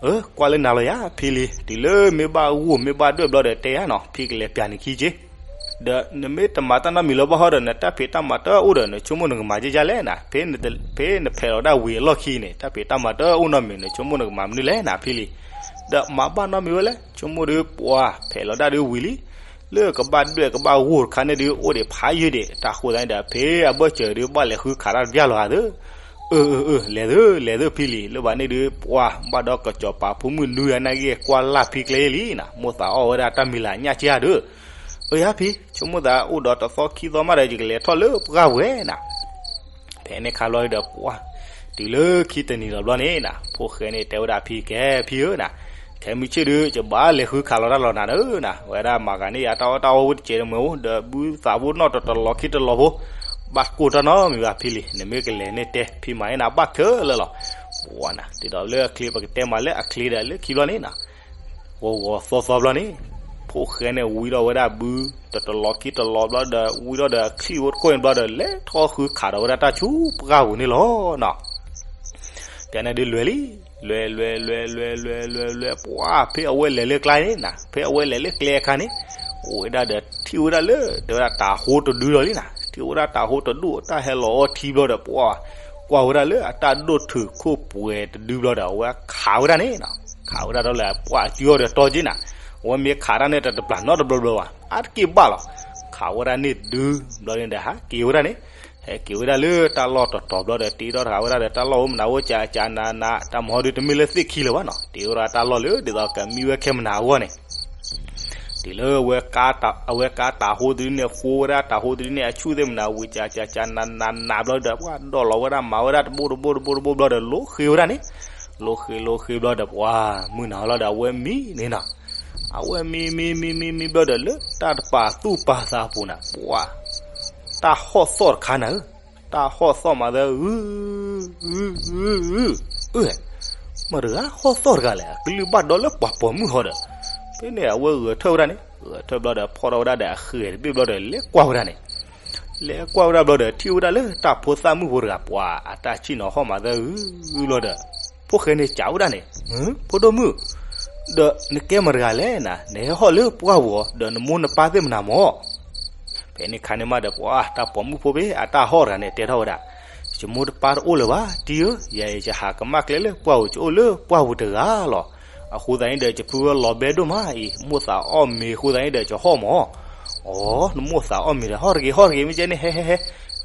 အၢ ကွၢ်လၢနၤလီၤယၤ ဖံလံၤ, တုၤလၢမ့ၢ်ဘၣ်ဂိၢ်မ့ၢ်ဘၣ်ဒွဲၣ်ဘျီဒီးတဲယၤနီၤ, ဖံကလဲၤပျးနခံက့. ဒီးနမ့ၢ်တမၤတၢ်နီတမံၤလၢၤဘၣ်ဟီဒီး နတၢ်ဖံးတၢ်မၤတအိၣ်ဒီး နဆိကမိၣ်နကမၤကဲကဲလဲၣ်နၤ, ဖဲနဖဲးလီၤဒၣ်ဝံၤအလီၢ်ခံန့ၣ် တၢ်ဖံးတၢ်မၤတအိၣ်နီတမံၤ နဆိကမိၣ်နကမၤမနုၤလဲၣ်နၤ ဖံလံၤ. ဒီးမၤဘၣ်နီတမံၤဝဲလဲၣ်, ဆိကမိၣ်ဒီးပှၤဖဲးလီၤဒၣ်ဒီးဝံၤလံ. လၢကဘၣ်ဒွဲၣ်ကဘၣ်ဂိၢ်တခါန့ၣ်ဒုး အိၣ်ဒံးဖးယံာ်ဒံး, တၢ်ဃိသတးန့ၣ်ဒီး ဖဲအဘၢၣ်စၢၤဒုး ဘၣ်လဲၤဃုခးတၢ်တဘျီလီၤဧါသၢ. အၢ အၢ အၢ လဲၤသၢ လဲၤသၢဖံလံၤ, လၢဘၣ်န့ၣ်ဒုး ပှၤဘၣ်ဒီးကစီၤပၤဖိမုၣ်နွံဂၤနာ်က့ ကွၢ်လၢ်ဖံကျဲလံနၤ, မိၣ်သးအီၣ်ဝဲဒၣ်တၢ်မံၤလၢညၣ်က့ဧါဒီး, အၢ ယၤဖံ, ဆိကမိၣ်သးအိၣ်ဒီးတသီခံသီမးဒီး ယကလဲၤထီၣ်လၢပှၢ်ပူၤနၤ. ဖဲန့ၣ်ခါဘျီဒီးပှၤ, တုၤလၢခံတနံၤလီၤဘျီန့ၣ်နၤ, ဖိၣ်ဃဲန့ၣ်တဲဝဲဒၣ်ဖံကဲ ဖံဧၢနၤ, ခဲမုၢ်ဆ့ၣ်ဒုး ယဘၣ်လဲၤဃုခးလီၤတၢ်လီၤနၤဧၢနၤ, ဝဲဒၣ်မၤဂၤန့ၢ်ယၤတၢ်အီၣ်တၢ်အီဖိတစဲးတမှဲၤဖိ ဒီးဘုသးဖိနီၣ်တလီၤခံတလီၤဖိ, ဘၣ်ကိၢ်တၢ်နီတမံၤဘၣ်ဖံလံၤ, နမ့ၢ်ကလဲၤန့ၣ်တဲ ဖံမၤန့ၢ်နၤဘၣ်ခဲလၢာ်လီၤ. ပှၤနၤ, တုၤဒီးလၢအချ့ပကတဲမးလၢအချ့ဒီးလၢခံဘျီန့ၣ်နၤ ဂီၤဂီၤသီသီဘျီန့ၣ်, ဖိၣ်ဃဲန့ၣ်ဝံထီၣ်ဝဲဒၣ်ဘု တတလီၤခံတလီၤဘျီဒီး ဝံထီၣ်ဒီးအချံၣ်ဖိတခိၣ်န့ၣ်ဘျီဒီး လဲၤထီၣ်ဃုခးဒီးဝဲဒၣ်တၢ်ဆူပှၢ်ပူၤန့ၣ်လီၤနီၤ. ပျဲန့ၣ်ဒုးလွဲၢ်လံ, လွဲၢ်လွဲၢ်လွဲၢ်လွဲၢ်လွဲၢ်လွဲၢ်, ပှၤဖဲအဝဲလဲၤလၢကျဲန့ၣ်နၤ, ဖဲအဝဲလဲၤလၢကျဲအခါန့ၣ်, အိၣ်ဝဲဒၣ်ဒီးထံၣ်ဝဲဒၣ်လၢ တဲဝဲဒၣ်တၤဟိတဒုလီၤလံနၤ, ထံၣ်ဝဲဒၣ်တၤဟိတဒူၣ် တၢ်ဟဲလီၤအီထံဘျီဒီး ပှၤကွၢ်ဝဲဒၣ်လၢအတၢ်ဒိၣ်ထုးခိၣ်ပှဲၤတဒုဘျီဒီး အဝဲခးဝဲဒၣ်န့ၣ်နၤ, ခးဝဲဒၣ်ဒီးလၢပှၤအစုအီၤဒီးတီက့နၤ, အဝဲမ့ၢ်ခးတၢ်န့ၣ်တတပျၢ်နီတဘျီဘျီဘၣ်, အါတက့ၢ်ဘၣ်လီၤ. ခးဝဲဒၣ်န့ၣ်တဒုဘျီန့ၣ်ဒီး ဟဲက့ၤဝဲဒၣ်န့ၣ်, ဟဲက့ၤဝဲဒၣ်လၢတၢ်လီၢ်တတီၤဘျီဒီး တ့ထီၣ်တဂၤဝဲဒၣ်ဒီးတၢ်လီၢ်အိၣ်မနုၤအိၣ် ကကနန တၢ်မၤဟီဒုးတမ့ၢ်လၢသ့ၣ်ခံလၢၤဘၣ်နီၤ, တ့ထီၣ်တၢ်လီၢ်လၢဒ်သိးကမံဝဲခဲမနုၤအဂီၢ်န့ၣ် တုၤလၢဝဲ အဝဲကါတၤဟိတဒုန့ၣ် ဃိဝဲဒၣ်တၤဟိတဒုန့ၣ် အဆူၣ်သ့ၣ်မနုၤ ဝံၤကကနနဘျီဒီး ပှၤဒီးလီၤဝဲဒၣ်မၤဝဲဒၣ်တဘိတဘိတဘိတဘိဘျီဒီး လိဃ့ဝဲဒၣ်န့ၣ်, လိဃ့လိဃ့ဘျီဒီး ပှၤမုၢ်နၤဟီလီၤဒီး အဝဲမံန့ၣ်နီၤ, အဝဲမံမံမံမံမံဘျီဒီး လၢတၢ်တပာ်သူၣ်ပာ်သးအပူၤနၤ ပှၤ တၢ်ဟီၣ်သီၣ်တခါနၤဧၢ, တၢ်ဟီၣ်သီၣ်မၤသၢ အု အု အု အု အု မတၤတဂၤဟီၣ်သီၣ်တဂၤလဲၣ်, အကလုၢ်ဘၣ်ဒီးလၢပှၤပိာ်မုၣ်ဟီဒီး, ဖဲန့ၣ်အဝဲဂဲၤထၢၣ်ဝဲဒၣ်န့ၣ်, ဂဲၤထၢၣ်ဘျီဒီး ဖီၣ်ထီၣ်ဝဲဒၣ်ဒီးအဃဲၤတဘ့ၣ်ဘျီဒီး လဲၤကွၢ်ဝဲဒၣ်န့ၣ်, လဲၤကွၢ်ဝဲဒၣ်ဘျီဒီး ထံၣ်ဝဲဒၣ်လၢတၢ်ဖိသၣ်မုၣ်ဖိတဂၤ ပှၤအတၢ်ဆံၣ်နီၤဟီၣ်မၤသၢ အု အု ဘျီဒီး ဖိၣ်ဃဲန့ၣ်စံးဝဲဒၣ်န့ၣ်, ဖိဒိၣ်မုၣ်, ဒီးနကဲမတၤတဂၤလဲၣ်နၤ, နဟဲဟီၣ်လၢပှၢ်ပူၤဒီးနမိၢ်နပၢ်သ့ၣ်မနုၤမၢ် ဖဲန့ၣ်ခါန့ၣ်မးဒီး ပှၤတၢ်ပိာ်မုၣ်ဖိဖဲအတၢ်ဟီၣ်တဂၤန့ၣ် တဲထီၣ်ဝဲဒၣ်, ယမိၢ်တပၢ်တအိၣ်လၢၤဘၣ် တံၤဧၢ, ယၤအံၤယဟးကမၣ်ကျဲလၢပှၢ်ပူၤ ယအိၣ်လၢပှၢ်ပူၤတဂၤလီၤ. အဃိသတးန့ၣ်ဒီး ယဖုဝဲလီၤဘဲဒိၣ်မးအံၤ မိၣ်သးအီၣ်မ့ၤအဃိသတးန့ၣ်ဒီး ယဟီၣ်မၢ်. အိ, နမိၣ်သးအီၣ်မ့ၤဒီး ဟီၣ်တဂ့ၤ ဟီၣ်တဂ့ၤ မ့ၢ်ကဲန့ၣ် ဟဲဟဲဟဲ,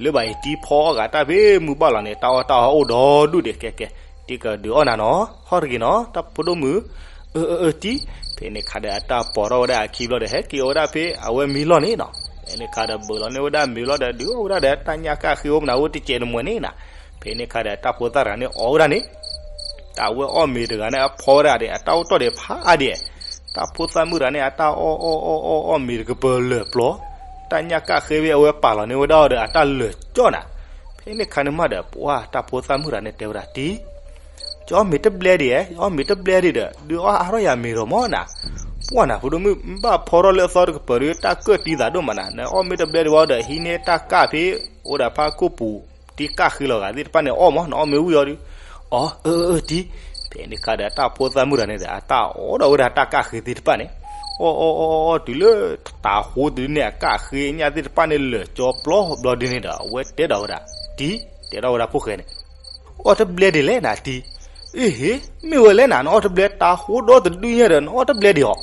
လၢဘၣ်အံၤတံၤဖီအီၣ်ဂၤတၢ်ဖဲမုၢ်ဘၣ်လီၤန့ၣ် တၢ်အီၣ်တၢ်အီအိၣ်ဒီဒူၣ်ဒံး ကဲကဲ, တံၤကဒုးအီၣ်နၤနီၤ, ဟီၣ်တဂ့ၤနီၤ တၢ်ဖိဒိၣ်မုၣ်. အၢ အၢ အၢ တံၤ. ဖဲန့ၣ်ခါဒီးအတၢ်ပိာ်ထီၣ်ဝဲဒၣ်အခံဘျီဒီး ဟဲက့ၤအီၣ်ဝဲဒၣ်ဖဲအဝဲမံလီၢ်န့ၣ်နီၤ. ဖဲန့ၣ်ခါဒီးဘၢၣ်လီၤန့ၢ်ဝဲဒၣ်မ့ၤဘျီဒီး ဒုးအီၣ်ဝဲဒၣ်ဒီး တၢ်ညၣ်ကၣ်ဃ့အီၣ်မနုၤအိၣ်တစဲးတမှဲၤန့ၣ်နီၤ. ဖဲန့ၣ်ခါဒီးတၢ်ဖိသၣ်တဂၤန့ၣ်အီၣ်ဝဲဒၣ်န့ၣ်, တၢ်ဝဲအီၣ်မ့ၤတဂၤန့ၣ် အဖီဝဲဒၣ်ဒီး အတၢ်အိၣ်တီၢ်ဒီးဖးအါဒံး, တၢ်ဖိသၣ်မုၣ်တဂၤန့ၣ် အတၢ်အီၣ်အီၣ်အီၣ်အီၣ်အီၣ်မ့ၤတကပၤလၢာ်ပျီ, တၢ်ညၣ်ကၣ်ဃ့ဖဲအဝဲပာ်လီၤန့ၢ်ဝဲဒၣ်အီၤဒီး အတၢ်လၢာ်ကၠီနၤ. ဖဲန့ၣ်ခါန့ၣ်မးဒီး ပှၤတၢ်ဖိသၣ်မုၣ်တဂၤန့ၣ်တဲဝဲဒၣ် တံၤ ယအီၣ်မ့ၤတဘျဲဒံးဧါ, ယအီၣ်မ့ၤတဘျဲဒံးဒီး ဒုးအီၣ်အါထီၣ်ယၤမ့ၤဒီးမၢ်နၤ. ပှၢ်နၤ ဖိဒိၣ်မုၣ် ဘၣ်ဖီထီၣ်လၢအသီတကပၤဒီး တၢ်ကၢၣ်တံၤသးဒိၣ်မးနၤ, နအီၣ်မ့ၤတဘျဲဒံးဝဲဒီး ဟံးန့ၢ်တၢ်ကၣ်ဖဲ အိၣ်ဒၣ်ဖးခိၣ်ပူၤ တံၤကၣ်ဃ့လီၤဂာ်သ့ၣ်တဖၣ်န့ၣ်အီၣ်မၢ်, နအီၣ်မ့ၤဝံၤအီၤဒီး, အီ အၢ အၢ တံၤ. ဖဲန့ၣ်ခါဒီးတၢ်ဖိသၣ်မုၣ်တဂၤန့ၣ်ဒီး အတၢ်အီၣ်ဒီးဝဲဒၣ်တၢ်ကၣ်ဃ့သ့ၣ်တဖၣ်န့ၣ်, အီၣ်အီၣ်အီၣ်အီၣ်တုၤလၢ တၤဟိတဒုန့ၣ် အကၣ်ဃ့ညၣ်သ့ၣ်တဖၣ်န့ၣ် လၢာ်ကၠီပျီဘျီဒုန့ၣ်ဒီး အဝဲတဲဒီးဝဲဒၣ် တံၤ, တဲထီၣ်ဝဲဒၣ်ဖိၣ်ဃဲန့ၣ်, အီၣ်တဘျဲဒံးလဲၣ်နၤတံၤ. အ့ဟ့, မ့ၢ်ဝဲလဲၣ်နၤ နအီၣ်တဘျဲ တၤဟိဒီတဒုညါဒီး နအီၣ်တဘျဲဒံးအီၤ.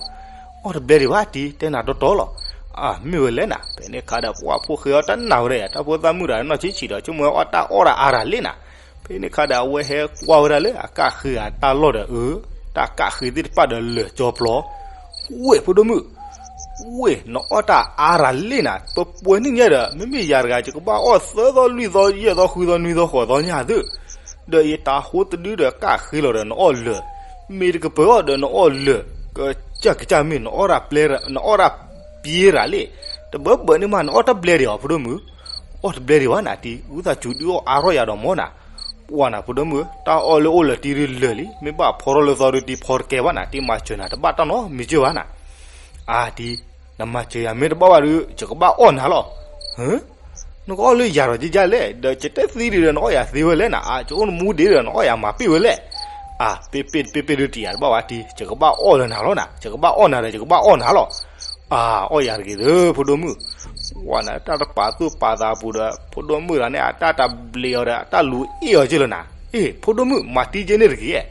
အီၣ်တဘျဲဒံးဘၣ်တံၤ, တဲနၤတီတီလီၤ. အၢ မ့ၢ်ဝဲလဲၣ်နၤ. ဖဲန့ၣ်ခါဒီးပှၢ်ဖိၣ်ဃဲအီၤတနာ်ဝဲဒၣ်ယၤ တၢ်ဖိသၣ်မုၣ်တဂၤနီၢ်ဆံးဆံးဒီး ဆိကမိၣ်ဝဲအီၣ်တၢ်အီၣ်တၢ်အါတၢ်လံနၤ. ဖဲန့ၣ်ခါဒီးအဝဲဟဲကွၢ်ဝဲဒၣ်လၢအကၣ်ဃ့အတၢ်လီၢ်ဒီး အၢ တၢ်ကၣ်ဃ့သ့ၣ်တဖၣ်ဒီးလၢာ်ကၠီပျီ, ဝ့ၢ်ဖိဒိၣ်မုၣ် ဝ့ၢ် နအီၣ်တၢ်အါတၢ်လံနၤ, ပပှဲၤနံၣ်ညါဒီး မ့မ့ၢ်ယၤတဂၤ ယကဘၣ်အီၣ်သၢသီလွံၢ်သီယဲၢ်သီဃုသီနွံသီဃိးသီညါသု, ဒီးယတၤဟိတဒုဒီးကၣ်ဃ့လီၤဒီး နအီၣ်လၢာ်, မ့ၢ်တကပၤအီၤဒီးနအီၣ်လၢာ်, ကစၢ်ကစၢ်မ့ၢ် နအီၣ်တၢ်ပျဲ နအီၣ်တၢ်ပျဲရၤလံ, တဘၢဘၢန့ၣ်မး နအီၣ်တဘျဲဒံးအီၤ ဖိဒိၣ်မုၣ်, အီၣ်တဘျဲဒံးဘၣ်နၤတံၤ, ဝံသးစူၤဒုးအီၣ်အါထီၣ်ယၤဒီးမၢ်နၤ. ပှၢ်နၤ ဖိဒိၣ်မုၣ်, တၢ်အီၣ်လၢအိၣ်လၢာ်တံၤဒုးလၢာ်လံ, မ့ၢ်ဘၣ်ဖီထီၣ်လၢသီဒုးတံၤဖီတကဲဘၣ်နၤ, တံၤမၤစၢၤနၤတဘၣ်တၢ်နီတမံၤစၢၤဘၣ်နၤ. အါတံၤ, နမၤစၢၤယၤမ့ၢ်တဘၣ်ဘၣ်ဒီး ယကဘၣ်အီၣ်နၤလီၤ. နကအီၣ်လၢယၤဒီးယဲယဲလဲၣ်, ဒီးယတသံဒံးဒီး နအီၣ်ယၤသ့ဝဲလဲၣ်နၤ, အကအိၣ်နမူဒံးဒီး နအီၣ်ယၤမၤပ့ၢ်ဝဲလဲၣ်. အပ့ၢ်ပ့ၢ်တပ့ၢ်ပ့ၢ်ဒုးတံၢ်ယၤတဘၣ်ဝဲတံၢ် ယကဘၣ်အီၣ်လၢနၤလီၤနၤ, ယကဘၣ်အီၣ်နၤဒီး ယကဘၣ်အီၣ်နၤလီၤ. အအီၣ်ယၤတဂ့ၤသု ဖိဒိၣ်မုၣ်. ဝဲနတၢ်တပာ်သူၣ်ပာ်သးအပူၤဒီး ဖိဒိၣ်မုၣ်တဂၤန့ၣ် အတၢ်တဘျံးအီၤဒီး အတၢ်လူၤအ့ၣ်အီၤက့လီၤနၤ. အ့ၣ် ဖိဒိၣ်မုၣ် မၤတံၢ်က့န့ၣ်တဂ့ၤ,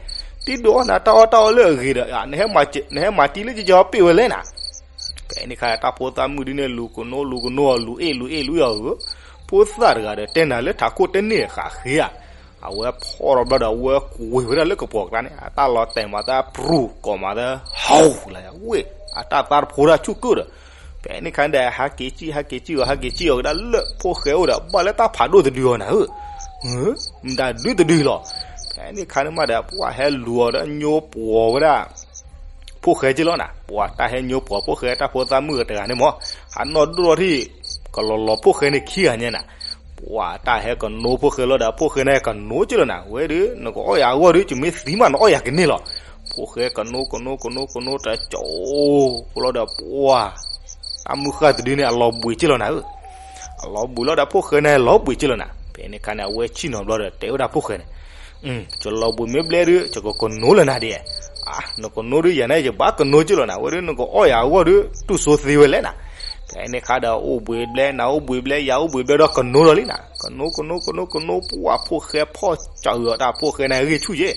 တံၢ်ဒုးအီၣ်နၤတၢ်အီၣ်တၢ်အီလၢအဂ့ၤဒီး နဟဲမၤတံၢ်လၢယကပ့ၢ်ဝဲလဲၣ်နၤ. ဖဲန့ၣ်ခါတၢ်ဖိသၣ်မုၣ်ဒုးန့ၣ် လူၤကနိလူၤကနိအီၤ လူၤအ့ၣ်လူၤအ့ၣ်လူၤအ့ၣ်အီၤဧၢ, ဖိသၣ်တဂၤဒီးတဲနၤလၢထးခိၣ်တန့ၢ်ဃာ်ဃ့ဧါ. အဝဲဖီၣ်ထီၣ်ဘျီဒီး အဝဲကွံာ်ဝဲဒၣ်လၢကပိာ်ကျါန့ၣ် အတၢ်လီၤတဲာ်မၤသးပြူၤကိးမၤသး ဟီလၤဝ့ၢ် အတၢ်သါတဖိဒၣ်ဆူၣ်ကိၣ်ဒီး ဖဲန့ၣ်ခါန့ၣ်ဒီး ဟးက့ၤကံၣ် ဟးက့ၤကံၣ်အီၤ ဟးက့ၤကံၣ်အီၤကဒါလၢဖိၣ်ဃဲအိၣ်ဒီး ဘၣ်လၢတၢ်ဖးဒိၣ်တဒုအီၤနၤဧၢ, မတၤဒုတဒုလီၤ. ဖဲန့ၣ်ခါန့ၣ်မးဒီး ပှၤဟဲလူၤအီၤဒီးညိပှီၤဝဲဒၣ် ဖိၣ်ဃဲက့လီၤနၤ. ပှၤတၢ်ဟဲညိပှီၤဖိၣ်ဃဲ တၢ်ဖိသၣ်မုၣ်တဂၤန့ၣ်မး ဟးနီၢ်ဒိၣ်ထီၣ်ထံၣ် ကလီၤလီၤဖိၣ်ဃဲန့ၣ်ခံဂၤညါနၤ. ပှၤတၢ်ဟဲကနိဖိၣ်ဃဲလီၤဒီး ဖိၣ်ဃဲန့ၣ်ကနိက့လီၤနၤ. ဝဲဒုး နကအီၣ်ယၤအဂီၢ်ဒုး ယမ့ၢ်သံမး နအီၣ်ယၤကန့ၢ်လီၤ. ဖိၣ်ဃဲကနိကနိကနိကနိတကၠိဖိလီၤဒီး ပှၤ တၢ်မုၢ်ဃၢ်တဒုန့ၣ် အလီၤဘှံးက့လီၤနၤဧၢ. အလီၤဘှံးလီၤဒီး ဖိၣ်ဃဲန့ၣ်လီၤဘှံးက့လီၤနၤ. ဖဲန့ၣ်ခါန့ၣ် အဝဲဆံၣ်နီၤဘျီဒီး တဲဝဲဒၣ်ဖိၣ်ဃဲန့ၣ် ယလီၤဘှံးမ့ၢ်ဘျဲၣ်ဒုး ယကကနိလၢနၤဒဲး. နကနိဒုး ယၤန့ၣ် ယဘၣ်ကနိက့လီၤနၤ. ဝဲဒုး နကအီၣ်ယၤအဂီၢ်ဒုး တူၢ်စိသ့ဝဲလဲၣ်နၤ. ဖဲန့ၣ်ခါဒီး အိၣ်ဘှံးဘျဲၣ် နအိၣ်ဘှံးဘျဲၣ် ယၤအိၣ်ဘှံးဘျဲၣ်ဒီး ကနိဒီးလံနၤ. ကနိကနိကနိကနိ ပှၤဖိၣ်ဃဲဖီၣ်စၢၤအီၤ တၢ်ဖိၣ်ဃဲန့ၣ်ဂံၢ်ဆူၣ်က့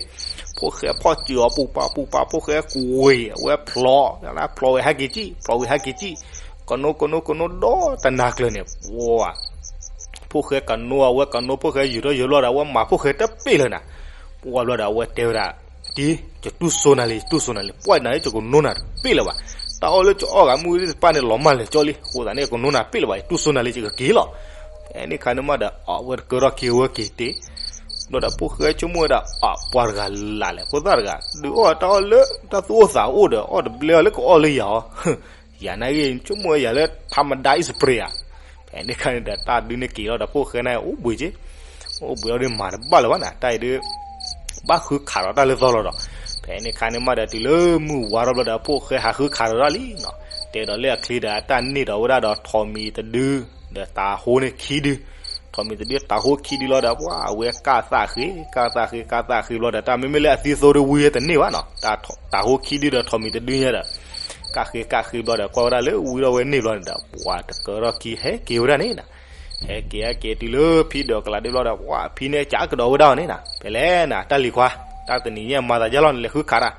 ဖိၣ်ဃဲဖီၣ်စၢၤအီၤ ပူၤပာ်ပူၤပာ် ဖိၣ်ဃဲကွံာ် အဝဲဖျိး ဖျိးဝဲဟဲက့ၤကံၣ် ဖျိးဝဲဟဲက့ၤကံၣ် ကနိကနိကနိဒီတနၤကျၢၤန့ၣ် ပှၤ ဖိၣ်ဃဲကနိ အဝဲကနိဖိၣ်ဃဲယုာ်ထီၣ်ယုာ်ဘျီဒီး အဝဲမၤဖိၣ်ဃဲတပ့ၢ်လၢၤနၤ. ပှၤဘျီဒီး အဝဲတဲဝဲဒၣ် တံၢ် ယတူၢ်စိနၤလံ ယတူၢ်စိနၤလံ ပှၢ်နၤလၢယကနိနၤတပ့ၢ်လၢၤဘၣ်. တၢ်အီၣ်လၢယအီၣ်ဂၤမုၢ်သ့ၣ်တဖၣ်န့ၣ် လီၤမၢ်လဲၤကၠီလံ အဃိသတးန့ၣ် ယကနိနၤတပ့ၢ်လၢၤဘၣ် ယတူၢ်စိနၤလံ ယကက့ၤလီၤ. ဖဲန့ၣ်ခါန့ၣ်မးဒီး အဝဲတကၢထီၣ်က့ၤဝဲက့ၤတ့ၢ် ဘျီဒီးဖိၣ်ဃဲဆိကမိၣ်ဝဲဒၣ် အပှၤတဂၤ လၢ်လဲၣ်ဖိသၣ်တဂၤ ဒုးအီၣ်တၢ်အီၣ်လၢ တၢ်သူၣ်အိၣ်သးအိၣ်ဒီး အီၣ်တဘျဲၣ်အီၤလၢကအီၣ်လၢယၤအီၤ ယၤနာ်ဂ့ၢ် ဆိကမိၣ်ဝဲယၤလၢ ထးမဒါအံၣ်စပရ့ၤဧါ. ဖဲန့ၣ်ခါန့ၣ်ဒီး တၢ်ဒုးန့ၣ်က့ၤလီၤဒီး ဖိၣ်ဃဲန့ၣ် အိၣ်ဘှံးက့ အိၣ်ဘှံးအီၤဒုး မၤတဘၣ်လၢၤဘၣ်နၤ တၢ်အံၤဒုး ဘၣ်ဃုခးဒီးတၢ်လၢသီလီၤဒီး ဖဲန့ၣ်ခါန့ၣ်မးဒီး တုၤလၢမုၢ်ဝါထီၣ်ဘျီဒီး ဖိၣ်ဃဲဟးဃုခးဒီးတၢ်လံနီၤ တဲဒီးလၢအချ့ဒီး အတၢ်န့ၢ်ဒီးဝဲဒၣ်ဒီး ထိးမံၤတဒု ဒီးတၤဟိန့ၣ်ခံဒု ထိးမံၤတဒု တၤဟိခံဒုလီၤဒီး ပှၤအဝဲကၢ်သၣ်ဃ့ ကၢ်သၣ်ဃ့ ကၢ်သၣ်ဃ့ဘျီဒီး တၢ်မ့မ့ၢ်လၢအသံသိဒုး ဝံဝဲတန့ၢ်ဘၣ်နီၤ တၤဟိခံဒုဒီးထိးမံၤတဒုညါဒီး ကၢ်ဃ့ကၢ်ဃ့ဘျီဒီး ကွၢ်ဝဲဒၣ်လၢဝံထီၣ်ဝဲန့ၢ်ဘျီန့ၣ်ဒီး ပှၤတကၢထီၣ်ခံဟဲက့ၤဝဲဒၣ်န့ၣ်နီၤ ဟဲက့ၤဟဲက့ၤတုၤလၢဖံဒီးကလးဒ့ဘျီဒီး ပှၤဖံန့ၣ်ကးကဒီးဝဲဒၣ်အီၤန့ၣ်နီၤ ဖဲလဲၣ်နၤ တၢ်လံၤခွါ တၢ်တနံၤညါမၤသးဒ်လဲၣ် နလဲၤဃုခးတၢ်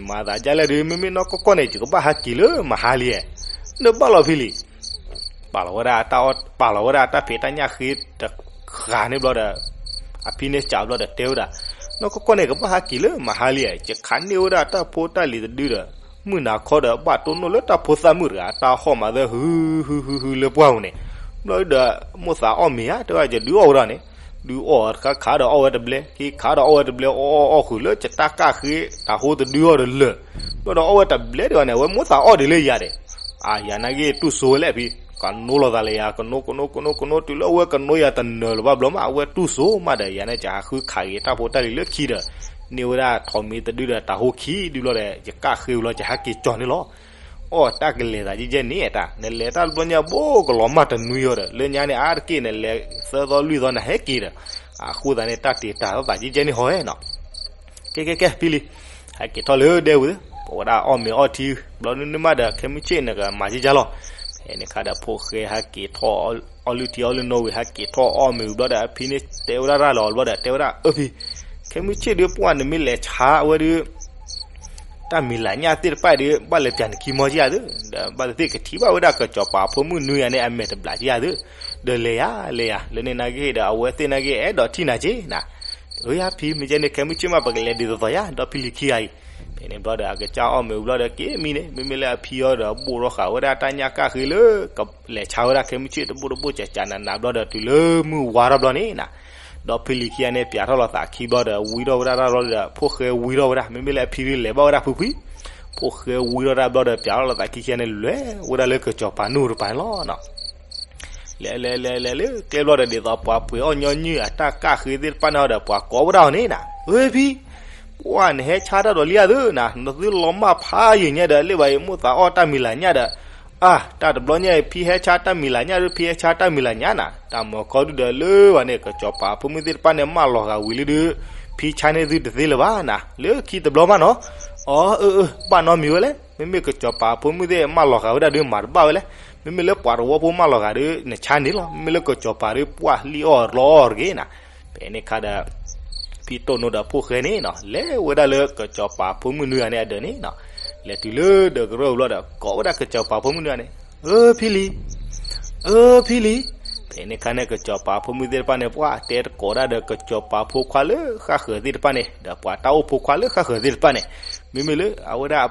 မၤသးဒ်လဲၣ်ဒုး မ့မ့ၢ်နီၢ်ကီၢ်ကီၢ်န့ၣ် ယကဘၣ်ဟးက့ၤလၢမဟါလံဧါ နဘၣ်လီၤဖံလံ ပာ်လီၤဝဲဒၣ်တၢ်အီၣ် ပာ်လီၤဝဲဒၣ်တၢ်ဖံးတၢ်ညၣ်ဃ့တဃာ်န့ၣ်ဘျီဒီး အဖံန့ၣ်စံးဘျီဒီးတဲဝဲဒၣ် နီၢ်ကီၢ်ကီၢ်န့ၣ် ကဘၣ်ဟးက့ၤလၢမဟါလံဧါ ယခးန့ၢ်ဝဲဒၣ်တၢ်ဖိတၢ်လံၤတဒုဒီး မုၢ်နၤခီဒီး ဘၣ်တိၢ်နီၣ်လၢတၢ်ဖိသၣ်မုၣ်တဂၤ တၢ်ဟီၣ်မၤသၢဟုဟုဟုဟုလၢပှၢ်ပူၤန့ၣ် ဘျီဒီး မိၣ်သးအီၣ်မ့ၤဧါ တဲဝဲ ယဒုးအီၣ်ဝဲဒၣ်န့ၣ် ဒုးအီၣ်တခါခးဒီးအီၣ်ဝဲတဘျဲ က့ၤခးဒီးအီၣ်ဝဲတဘျဲ အီၣ်အီၣ်အီၣ်ဃုာ်လၢယတၢ်ကၢ်ဃ့ တၤဟိတဒုအီၤဒီးလၢာ် ဘျီဒီးအီၣ်ဝဲတဘျဲဒံးဘၣ်န့ၣ် အဝဲမိၣ်သးအီၣ်ဒံးလၢယၤဒီး အါ ယၤနာ်က့တူၢ်စိဝဲလဲၣ်ဖံ ကနိလိာ်သးလၢယၤ ကနိကနိကနိကနိ တုၤလၢအဝဲကနိယၤတနၢၤလၢၤဘၣ်ဘျီမး အဝဲတူၢ်စိမးဒီး ယၤန့ၣ်ယဟးဃုခးက့ၤတၢ်ဖိတၢ်လံၤလၢခံဒီး န့ၢ်ဝဲဒၣ်ထိးမံၤတဒုဒီးတၤဟိခံဒုဘျီဒီး ယကၢ်ဃ့ဝံၤလီၤ ယဟးက့ၤကၠီၤန့ၣ်လီၤ အီၣ်တၢ်ကလဲၤသးကဲကဲန့ၣ်တၢ် နလဲၤတၢ်တဘျီညါဘိကလီၤမၢ်တနွံအီၤဒီး လၢညါန့ၣ်အါတက့ၢ်နလဲၤသၢသီလွံၢ်သီနဟဲက့ၤဒီး အဃိသတးန့ၣ် တၢ်တ့ၢ်တၢ်သီသးကဲကဲန့ၣ်ဟီဧါနီၤ ကဲကဲကဲဖံလံ ဟဲက့ၤထီၣ်လၢဒဲဝဲ ပဝဲဒၣ်အီၣ်မ့ၤအီထံ ဘျီန့ၣ်မးဒီး ခဲမုၢ်ဆ့ၣ်နကမၤကဲကဲလီၤ ဖဲန့ၣ်ခါဒီးဖိၣ်ဃဲဟဲက့ၤထီၣ်အီလုၢ်ထံအီလုၢ်နိဝံၤ ဟဲက့ၤထီၣ်အီၣ်မ့ၤဝံၤဘျီဒီး အဖံန့ၣ်တဲဝဲဒၣ်ရၣ်လီၤဘျီဒီး တဲဝဲဒၣ်အၢဖံ ခဲမုၢ်ဆ့ၣ်ဒုးပှၢ်နမ့ၢ်လဲၤဆါအဝဲဒုး တၢ်မံၤလၤညၣ်သ့ၣ်တဖၣ်ဒုး ဘၣ်လဲၤပၠးနခံမီကယၤသု ဒီးဘၣ်သ့ၣ်သ့ၣ်ကထံၣ်ဘၣ်ဝဲဒၣ်ကစီၤပၤဖိမုၣ်နွံဂၤန့ၣ် အမဲာ်တဘျးကယၤသု ဒီးလဲၤယၤ လဲၤယၤ လၢန့ၣ်နာ်က့ဒီး အဝဲသ့ၣ်နာ်က့ အဲၣ်ဒိးထံၣ်နၤက့နၤ အၢယၤဖံ မ့ၢ်ကဲန့ၣ် ခဲမုၢ်ဆ့ၣ်မး ပကလဲၤဒ်သိးသိးယၤ ဒီးဖံလံၤခံဂၤအံၤ ဖဲန့ၣ်ဘျီဒီး အကစၢ်အီၣ်မ့ၤဝံၤဘျီဒီး က့ၤမံန့ၣ် မ့မ့ၢ်လၢအဖံအီၤဒီး ဘိၣ်ထီၣ်ဃာ်ဝဲဒၣ်တၢ်ညၣ်ကၢ်ဃ့လၢ ကလဲၤဆါဝဲဒၣ်ခဲမုၢ်ဆ့ၣ်တဘိၣ်တဘိၣ် ကကနးနးဘျီဒီး တုၤလၢမုၢ်ဝါထီၣ်ဘျီန့ၣ်နၤ ဒီးဖံလံၤခံဂၤန့ၣ် ပၠးထီၣ်လီၤသးခံဘျီဒီး ဝံထီၣ်ဝဲဒၣ်တၢ်ဘျီဒီး ဖိၣ်ဃဲဝံထီၣ်ဝဲဒၣ် မ့မ့ၢ်လၢအဖံဒုးလဲၤဘၣ်ဝဲဒၣ်ဖုဖု ဖိၣ်ဃဲဝံထီၣ်တၢ်ဘျီဒီး ပၠးထီၣ်လီၤသးခံခံဂၤန့ၣ် လဲၤဝဲဒၣ်လၢကစီၤပၤနူၢ်တပၤန့ၣ်လီၤနီၤ လဲၤလဲၤလဲၤလဲၤလၢကျဲဘျီဒီး ဒ်သိးပှၤပှ့ၤအီၣ်ညီနုၢ်အတၢ်ကၢ်ဃ့သ့ၣ်တဖၣ်န့ၣ်ဒီး ပှၤကိးဝဲဒၣ်အီၤန့ၣ်နၤ အၢဖံ ပှၢ်နဟဲဆါတၢ်ဒီးလံဧါသုနၤ နသုလီၤမၢ်ဖးယံာ်ညါဒီး လၢဘၣ်အံၤ မိၣ်သးအီၣ်တၢ်မံၤလၤညၣ်ဒီး အါ တၢ်တဘျီညါအံၤ ဖံဟဲဆါတၢ်မံၤလၤညၣ်ဒုး ဖံဟဲဆါတၢ်မံၤလၤညၣ်နၤ တၢ်မၤကီဒုဒီးလၢဘၣ်န့ၣ် ကစီၤပၤဖိမုၣ်သ့ၣ်တဖၣ်န့ၣ် မၢလီၤဂာ်ဝံၤလံဒုး ဖံဆါန့ၢ်သုတသ့လၢၤဘၣ်နၤ, လၢခံတဘျီမးနီၤ. အီ အၢ အၢ ဘၣ်နီတမံၤဝဲလဲၣ်, မ့မ့ၢ်ကစီၤပၤဖိမုၣ်သ့ၣ်မၢလီၤဃာ်ဝဲဒၣ်ဒီးမၤတဘၣ်ဝဲလဲၣ်, မ့မ့ၢ်လၢပှၤတဝီဖိမၢလီၤဃာ်ဒီး နဆါန့ၣ်လီၤ, မ့မ့ၢ်လၢကစီၤပၤဒီးပှၢ်လံၣ်အီၣ်လီအီၣ်တဂ့ၤနၤ. ဖဲန့ၣ်ခါဒီး ဖံတိၢ်နိဒီးဖိၣ်ဃဲန့ၣ်နီၤ လဲၤဝဲဒၣ်လၢကစီၤပၤဖိမုၣ်နွံဂၤန့ၣ်အဒၢးန့ၣ်နီၤ, လဲၤတုၤလၢဒၢးကရၢၢ်ဘျီဒီး ကိးဝဲဒၣ်ကစီၤပၤဖိမုၣ်နွံဂၤန့ၣ်, အၢ ဖံလံၤ, အၢ ဖံလံၤ. ဖဲန့ၣ်ခါန့ၣ် ကစီၤပၤဖိမုၣ်သ့ၣ်တဖၣ်န့ၣ် ပှၤတဲတကိးဒၣ်ဒီးကစီၤပၤဖိခွါလၢဃၣ်ဃၢၤသ့ၣ်တဖၣ်န့ၣ် ဒီးပှၤတၢ်အိၣ်ဖိခွါလၢဃၣ်ဃၢၤသ့ၣ်တဖၣ်န့ၣ်, မ့မ့ၢ်လၢအဝဲဒၣ်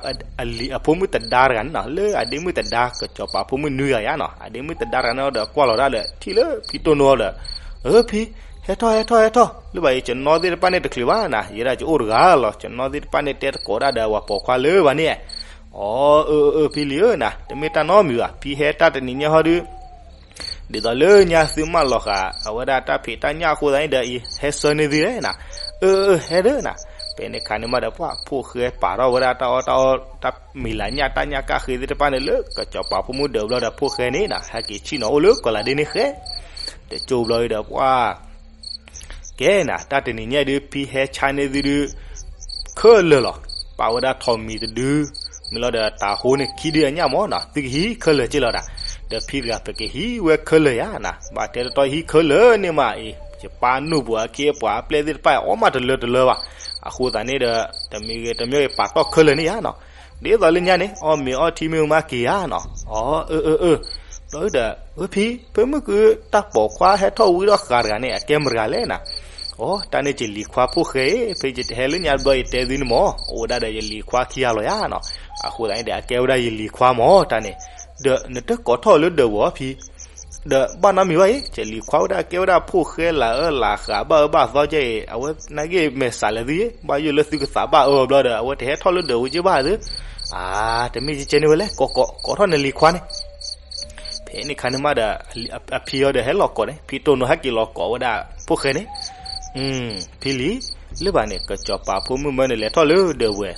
အလံၤအဖိမုၣ်တဒါတဂၤန့ၣ်နီၤ, လၢအဒ့မုၣ်တဒါ ကစီၤပၤဖိမုၣ်နွံဂၤယါနီၤ, အဒ့မုၣ်တဒါတဂၤန့ၣ်ဒီးကွၢ်လီၤဒၣ်ဒီး ထံၣ်လၢဖံတိၢ်နိဒီး, အၢ ဖံ, ဟဲထီၣ် ဟဲထီၣ် ဟဲထီၣ်, လၢဘၣ်အံၤ ကနီသ့ၣ်တဖၣ်န့ၣ်တချုးဘၣ်နၤ, ယဲဒၣ်ကအိၣ်တဂၤလီၤ, ကနီသ့ၣ်တဖၣ်န့ၣ်တဲတကိးဒၣ်ဒီးပှၤပိာ်ခွါလၢဘၣ်န့ၣ်, အီ အၢ အၢ ဖံလံၤဧၢနၤ, တမ့ၢ်တၢ်နီတမံၤဘၣ်, ဖံဟဲတၢ်တနံၤညါဟီဒီး ဒ်သိးလၢညါသုမၢလီၤဃာ် အဝဲဒၣ်တၢ်ဖံးတၢ်ညၣ်အဃိသတးန့ၣ်ဒီး အံၤဟဲဆှၢန့ၢ်သုလဲၣ်နၤ, အၢ အၢ ဟဲဒၢနၤ. ဖဲန့ၣ်ခါန့ၣ်မးဒီး ပှၤဖိၣ်ဃဲပာ်ထီၣ်ဝဲဒၣ်တၢ်အီၣ်တၢ်အီ တၢ်မံၤလၤညၣ်တၢ်ညၣ်ကၣ်ဃ့သ့ၣ်တဖၣ်န့ၣ်လၢ ကစီၤပၤဖိမုၣ်ဒၢးဘျီဒီး ဖိၣ်ဃဲန့ၣ်နၤ ဟဲက့ၤဆံၣ်နီၤအိၣ်လၢကီၢ်လၤဒ့န့ၣ်ဃဲ, တကၠိဘျီဒီးပှၤ ကဲနၤ, တၢ်တနံၤညါဒုး ဖံဟဲဆါန့ၢ်သုဒုး ခဲလၢာ်လီၤ, ပာ်ဝဲဒၣ်ထိးမံၤတဒု, မ့ၢ်လီၤဒီးတၤဟိန့ၣ်ခံဒုအညၣ်မၢ်နီၤ, သုကဟံးခဲလၢာ်က့လီၤဒၣ်, ဒီးဖံတဂၤပကဟံးဝဲခဲလၢာ်ယါနၤ, ဘၣ်တဲတတီဟံးခဲလၢာ်န့ၣ်မးအံၤ ယပၢ်နူၢ်ပူၤအခ့အပှၤအပျဲၢ်သ့ၣ်တဖၣ် အီၣ်မးတလၢတလၢဘၣ်, အဃိသတးန့ၣ်ဒီး တမံၤဂ့ၤတမံၤဂ့ၤပာ်တီၢ်ခဲလၢာ်န့ၣ်ယါနီၤ, ဒ်သိးလၢညါန့ၣ် အီၣ်မ့ၤအီထံမ့ၢ်မးက့ၤယါနီၤ, အီ အၢ အၢ အၢ ဘျီဒီး အၢ ဖံ, ဖဲမုၢ်ကုတၢ်ပိာ်ခွါဟဲထီၣ်ဝံၤဒီးဃာ်တဂၤန့ၣ် အကဲမတဂၤလဲၣ်နၤ, အီ တၢ်န့ၣ်ယလံၤခွါဖိၣ်ဃဲအံၤ, ဖဲယဟဲလၢညါတဘျီယတဲသုန့ၣ်မၢ်, အိၣ်ဝဲဒၣ်ဒီးယလံၤခွါခံဂၤလီၤယါနီၤ, အဃိသတးန့ၣ်ဒီးအကဲဝဲဒၣ်ယလံၤခွါမၢ်တၢ်န့ၣ်, ဒီးနတကိးထီၣ်လၢဒၢးပူၤအီၤဖံ ဒီးဘၣ်နီတမံၤဘၣ်အံၤ, ယလံၤခွါဝဲဒၣ်ကဲဝဲဒၣ်ဖိၣ်ဃဲလၢအၢလၢဃာ်ဘၣ်အၢဘၣ်သီကဲအံၤ, အဝဲနာ်က့မဲာ်ဆှးလဲၤသုအံၤ, ဘၣ်ယိၣ်လၢသုကသးဘၣ်အၢအီၤဘျီဒီး အဝဲတဟဲထီၣ်လၢဒၢးပူၤက့ဘၣ်သု, အါ တမ့ၢ်ကဲကဲန့ၣ်ဝဲလဲၣ်, ကိးကိးကိးထီၣ်နလံၤခွါန့ၣ် ဖဲန့ၣ်ခါန့ၣ်မးဒီး အဖံအီၤဒီးဟဲလီၤကိးန့ၣ်, ဖံတိၢ်နိဟဲက့ၤလီၤကိးဝဲဒၣ်ဖိၣ်ဃဲန့ၣ်, ဖံလံၤ, လၢဘၣ်န့ၣ် ကစီၤပၤဖိမုၣ်မၢန့ၣ်လဲၤထီၣ်လၢဒၢးပူၤ,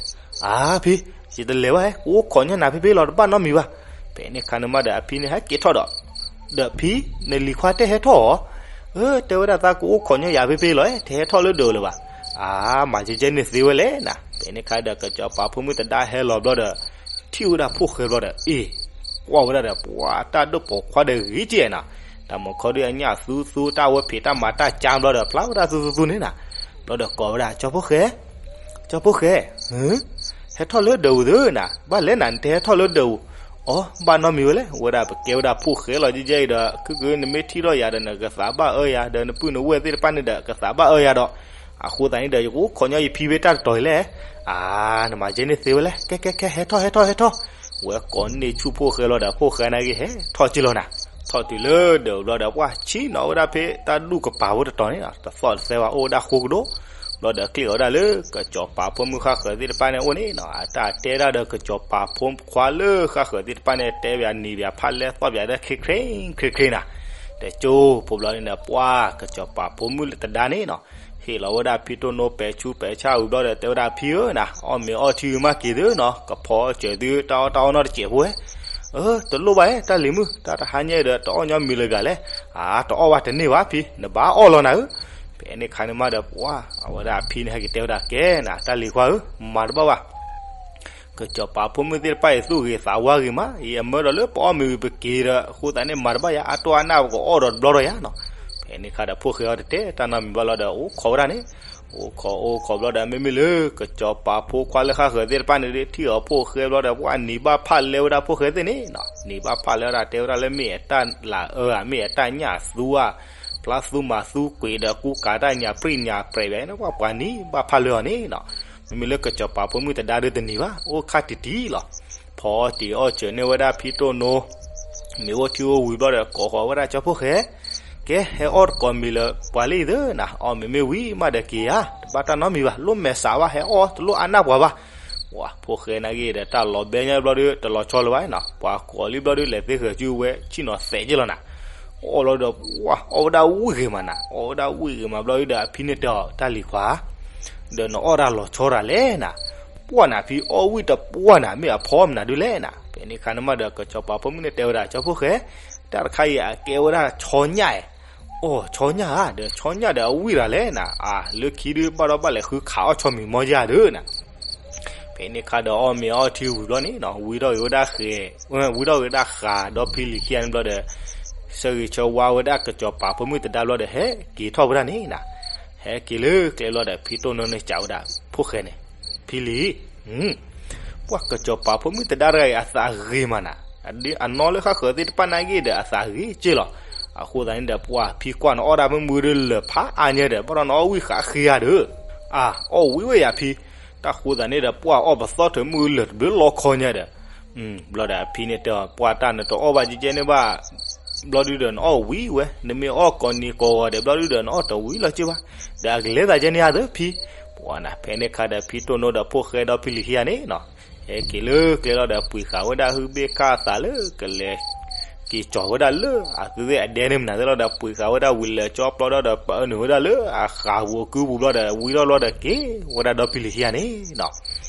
အါ ဖံ, ယတလဲၤဘၣ်, ကအိၣ်ခိးညီနၤဖဲဖဲလီၤ တဘၣ်နီတမံၤဘၣ်, ဖဲန့ၣ်ခါန့ၣ်မးဒီးအဖံန့ၣ်ဟဲက့ၤထီၣ်ဒီး ဒီးဖံ, နလံၤခွါတဟဲထီၣ်အီၤ, အၢ တဲဝဲဒၣ်သးကအိၣ်ခိးညီယၤဖဲဖဲလီၤ, တဟဲထီၣ်လၢဒၢးပူၤလၢၤဘၣ်, အါ မၤကဲကဲန့ၣ်သ့ဝဲလဲၣ်နၤ, ဖဲန့ၣ်ခါဒီးကစီၤပၤဖိမုၣ်တဒါဟဲလီၤဘျီဒီး ထံၣ်ဝဲဒၣ်ဖိၣ်ဃဲဘျီဒီး အ့ၣ်, ကွၢ်ဝဲဒၣ်ဒီး ပှၤတၢ်ဒိၣ်ပိာ်ခွါဒီးဂ့ၤကဲနၤ, တၢ်မုၢ်ခီဒုးအညၣ်သူသူတၢ်ဝဲဖံးတၢ်မၤတၢ်ကၢဘျီဒီး ဖျါဝဲဒၣ်သူသူသူန့ၣ်နၤ, ဘျီဒီးကိးဝဲဒၣ် ကၠီဖိၣ်ဃဲ ကၠီဖိၣ်ဃဲ, ဟဲထီၣ်လၢဒၢးပူၤသုနၤ, ဘၣ်လဲၣ်နၤ နတဟဲထီၣ်လၢဒၢးပူၤ, အီ ဘၣ်နီတမံၤဝဲလဲၣ်, ဝဲဒၣ်ပကဲဝဲဒၣ်ဖိၣ်ဃဲလီၤကဲကဲအံၤဒီး ခုၣ်ခုၣ်နမ့ၢ်ထံၣ်ထီၣ်ယၤဒီး နကသးဘၣ်အၢယၤ ဒီးနပုၢ်နဝဲၢ်သ့ၣ်တဖၣ်န့ၣ်ဒီး ကသးဘၣ်အၢယၤဒီး အဃိသတးန့ၣ်ဒီး ယကအိၣ်ခိးညီယဖံဖဲတၢ်တတီၤအံၤလဲၣ်, အါ နမၤကဲန့ၣ်သ့ဝဲလဲၣ်, ကဲကဲကဲ ဟဲထီၣ် ဟဲထီၣ် ဟဲထီၣ်, ဝဲကိးန့ၢ်ဆူၣ်ဖိၣ်ဃဲလီၤဒီး ဖိၣ်ဃဲနာ်က့ဟဲထီၣ်က့လီၤနၤ, ထီၣ်တုၤလၢဒၢးပူၤဘျီဒီး ပှၤဆံၣ်နီၤဝဲဒၣ်ဖဲတၢ်ဒူၣ်ကပၤဖိတတီၤန့ၣ်နီၤ, တသီၣ်တသဲဘၣ် အိၣ်ဝဲဒၣ်ဃိကဒိၣ်, ဘျီဒီးကျ့ၣ်အီၤဝဲဒၣ်လၢ ကစီၤပၤဖိမုၣ်ဃၣ်ဃၢၤသ့ၣ်တဖၣ်န့ၣ်အိၣ်န့ၣ်နီၤ, အတၢ်တဲဒၣ်ဒီးကစီၤပၤဖိခွါလၢဃၣ်ဃၢၤသ့ၣ်တဖၣ်န့ၣ် တဲဘၣ်နံၤဘၣ်ဖးလဲသီၣ်ဘၣ်ဒီး ခ့ခ့ ခ့ခ့နၤ, တကၠိဖိဘျီန့ၣ်ဒီး ပှၤကစီၤပၤဖိမုၣ်လၢတဒါန့ၣ်နီၤ ဟ့ၣ်လီၤဝဲဒၣ်ဖံတိၢ်နိပဲာ်ဆူပဲာ်ဆၣ်ဝံၤဘျီဒီး တဲဝဲဒၣ်ဖံဧၢနၤ, အီၣ်မ့ၤအီထံမးက့ၤသုနီၤ, ကဖီအီၣ်စၢၤသုတၢ်အီၣ်တၢ်အီနီတစဲးဖိဝဲ, အၢ တလိၣ်ဘၣ်ဧဲ တၢ်လံၤမုၣ် တၢ်တဟါညါအံၤဒီးတအီၣ်ညီမံၤလၢၤဂၤလဲၣ်, အါ တအီၣ်ဘၣ်တန့ၢ်ဘၣ်ဖံ နဘၣ်အီၣ်လီၤနၤဧၢ, ဖဲန့ၣ်ခါန့ၣ်မးဒီး ပှၤ အဝဲဒၣ်အဖံန့ၣ် ဟဲက့ၤတဲဝဲဒၣ်ကဲနၤ တၢ်လံၤခွါဧၢ, မၤတဘၣ်ဘၣ် ကစီၤပၤဖိမုၣ်သ့ၣ်တဖၣ်အံၤသူၣ်ဂ့ၤသးဝါဂ့ၤမး, အံၤအမၢဒီးလၢပအီၣ်မ့ၤဝံၤပက့ၤဒီး အဃိသတးန့ၣ် မၤတဘၣ်ယၤ အတိၢ်အနၢ်ပကအီၣ်ဒီးတဘျီဒီးယၤနီၤ, ဖဲန့ၣ်ခါဒီးဖိၣ်ဃဲအီၤတတဲတၢ်နီတမံၤဘၣ်လီၤဒီး အိၣ်ခိးဝဲဒၣ်န့ၣ်, အိၣ်ခိးအိၣ်ခိးဘျီဒီး မ့မ့ၢ်လၢ ကစီၤပၤဖိခွါလၢဃၣ်ဃၢၤသ့ၣ်တဖၣ်န့ၣ်ဒီး ထံၣ်အီၤဖိၣ်ဃဲဘျီဒီး ပှၤနံၤဘၣ်ဖၣ်လဲဝဲဒၣ်ဖိၣ်ဃဲသ့ၣ်န့ၣ်နီၤ, နံၤဘၣ်ဖၣ်လဲဝဲဒၣ် တဲဝဲဒၣ်လၢမ့ၢ်အတၢ်လၤအၢဧါ မ့ၢ်အတၢ်ညၣ်သူဧါ, ဖျါသူမၤသူကွံာ်ဒီးကူကၤတၢ်ညၣ်ပြံၣ်ညၣ်ပြဲးဘၣ်န့ၣ် ပှၤပှၤနံၤဘၣ်ဖၣ်လဲအီၤန့ၣ်နီၤ, မ့မ့ၢ်လၢကစီၤပၤဖိမုၣ်တဒါဒီးတနံၤဘၣ် အိၣ်ခါတံၢ်တံၢ်လီၤ, ဖီအီၣ်တံၤအီၣ်စၢၤန့ၢ်ဝဲဒၣ်ဖံတိၢ်နိ မ့ၢ်အိၣ်ထံအိၣ်ဝံၤဘျီဒီး ကိးဃီၤဝဲဒၣ်ကၠီဖိၣ်ဃဲ, ကဲ ဟဲအီၣ်တကိးမံၤလၢပှၤလၢအံၤသ့ၣ်နၤ, အီၣ်မ့ၤမ့ၢ်ဝံၤမးဒီးက့ၤဧါ, တဘၣ်တၢ်နီတမံၤဘၣ်, လိၣ်မဲာ်ဆှးဘၣ် ဟဲအီၣ် တလိၣ်အါနၢ်ပှၤဘၣ်, ပှၤဖိၣ်ဃဲနာ်က့ဒီး တၢ်လီၤဘဲညါဘျီဒီး တလီၤဆီလၢၤဘၣ်နီၤ, ပှၤကိးလံဘျီဒီး လဲၤသ့ဃဲၤစုဝဲ ဆံၣ်နီၤသဲးက့လီၤနၤ, အီၣ်လီၤဒီး ပှၤအီၣ်ဝဲဒၣ်ဝံၣ်ဂ့ၤမးနၤ, အီၣ်ဝဲဒၣ်ဝံၣ်ဂ့ၤမးဘျီဒီး အဖံန့ၣ်တဲအီၤ တၢ်လံၤခွါ ဒီးနအီၣ်တၢ်လီၤဆီတၢ်လဲၣ်နၤ, ပှၢ်နၤဖံအီၣ်ဝံၣ်တပှၢ်နၤ မ့ၢ်အဖီမနုၤဒုလဲၣ်နၤ, ဖဲန့ၣ်ခါန့ၣ်မးဒီး ကစီၤပၤဖိမုၣ်န့ၣ်တဲဝဲဒၣ် ကၠီဖိၣ်ဃဲ, တၢ်တခါအံၤအကဲဝဲဒၣ်ဆီညၣ်အံၤ အီၣ်ဆီညၣ်ဧါဒီး ဆီညၣ်ဒီးအဝံၣ်ရၤလဲၣ်နၤ, အါ လၢခံဒုးဘၣ်ဒီးဘၣ်လဲၤဃုခးအီၣ်ဆီမံၤမီၢ်ယၤဒီးနၤ. ဖဲန့ၣ်ခါဒီးအီၣ်မ့ၤအီထံဝံၤဘျီန့ၣ်နီၤ ဝံထီၣ်ဂ့ၤဝဲဒၣ်ဃဲ, ဝံထီၣ်ဂ့ၤဝဲဒၣ်ဃးဒီဖံလံၤခံဂၤန့ၣ်ဘျီဒီး ဆၢဂ့ၤဆၢဝါဝဲဒၣ်ကစီၤပၤဖိမုၣ်သဒါဘျီဒီး ဟဲက့ၤထီၣ်ဝဲဒၣ်န့ၣ်နၤ. ဟဲက့ၤလၢကျဲဘျီဒီး ဖံတိၢ်နီၣ်န့ၣ်စံးဝဲဒၣ် ဖိၣ်ဃဲန့ၣ်, ဖံလံၤ, ပှၤကစီၤပၤဖိမုၣ်သဒါတဂၤအံၤ အသးဂ့ၤမးနၤ, အနီၢ်လၢဃၣ်ဃၢၤသ့ၣ်တဖၣ်နာ်က့ဒီး အသးဂ့ၤက့လီၤ. အဃိသတးန့ၣ်ဒီး ပှၤဖံကွၢ်နအီၣ်ဒၣ်မုၢ်မုၢ်ဒီးလၢာ်ဖးအါညါဒီး ဘၣ်ဒီးနအီၣ်ဝံၣ်ဃးဃ့ဧါဒီး, အါ အီၣ်ဝံၣ်ဝဲယၤဖံ, တၢ်ဃိသတးန့ၣ်ဒီး ပှၤအီၣ်ပသီၣ်ထုးမုၢ်လၢာ်တဘျုးလီခီညါဒီး ဘျီဒီးအဖံန့ၣ်တဲအီၤ ပှၤတၢ်နတအီၣ်ဘၣ်ကဲကဲန့ၣ်ဘၣ်, ဘျီဒုဒီးနအီၣ်ဝံၤဝဲ, နမ့ၢ်အီၣ်ကိးနံၤကိးဂီၤဒီး ဘျီဒုဒီးနအီၣ်တဝံၤလီၤက့ဘၣ်, ဒီးအကလဲၤသးကဲန့ၣ်ဧါသၢဖံ, ပှၤနၤ ဖဲန့ၣ်ခါဒီးဖံတိၢ်နီၣ်ဒီးဖိၣ်ဃဲဒီဖံလံၤခံဂၤန့ၣ်နီၤ, ဟဲက့ၤလၢကျဲလီၤဒီးပှ့ၤဃာ်ဝဲဒၣ်ဟုဘ့ၣ်ကၢ်အသးလၢကလဲၤ က့ၤကီၤဝဲဒၣ်လၢအသုးသ့ၣ်အဒဲန့ၣ်မနုၤသ့ၣ်လီၤဒီး ပှ့ၤဃာ်ဝဲဒၣ်ဝံၤလၢာ်ကၠီပျီဒီး ပာ်နုာ်ဝဲဒၣ်လၢအဃးပူၤကုပူၤဘျီဒီး ဝံထီၣ်ဘျီဒီးက့ၤဝဲဒၣ်ဒီဖံလံၤခံဂၤန့ၣ်နီၤ.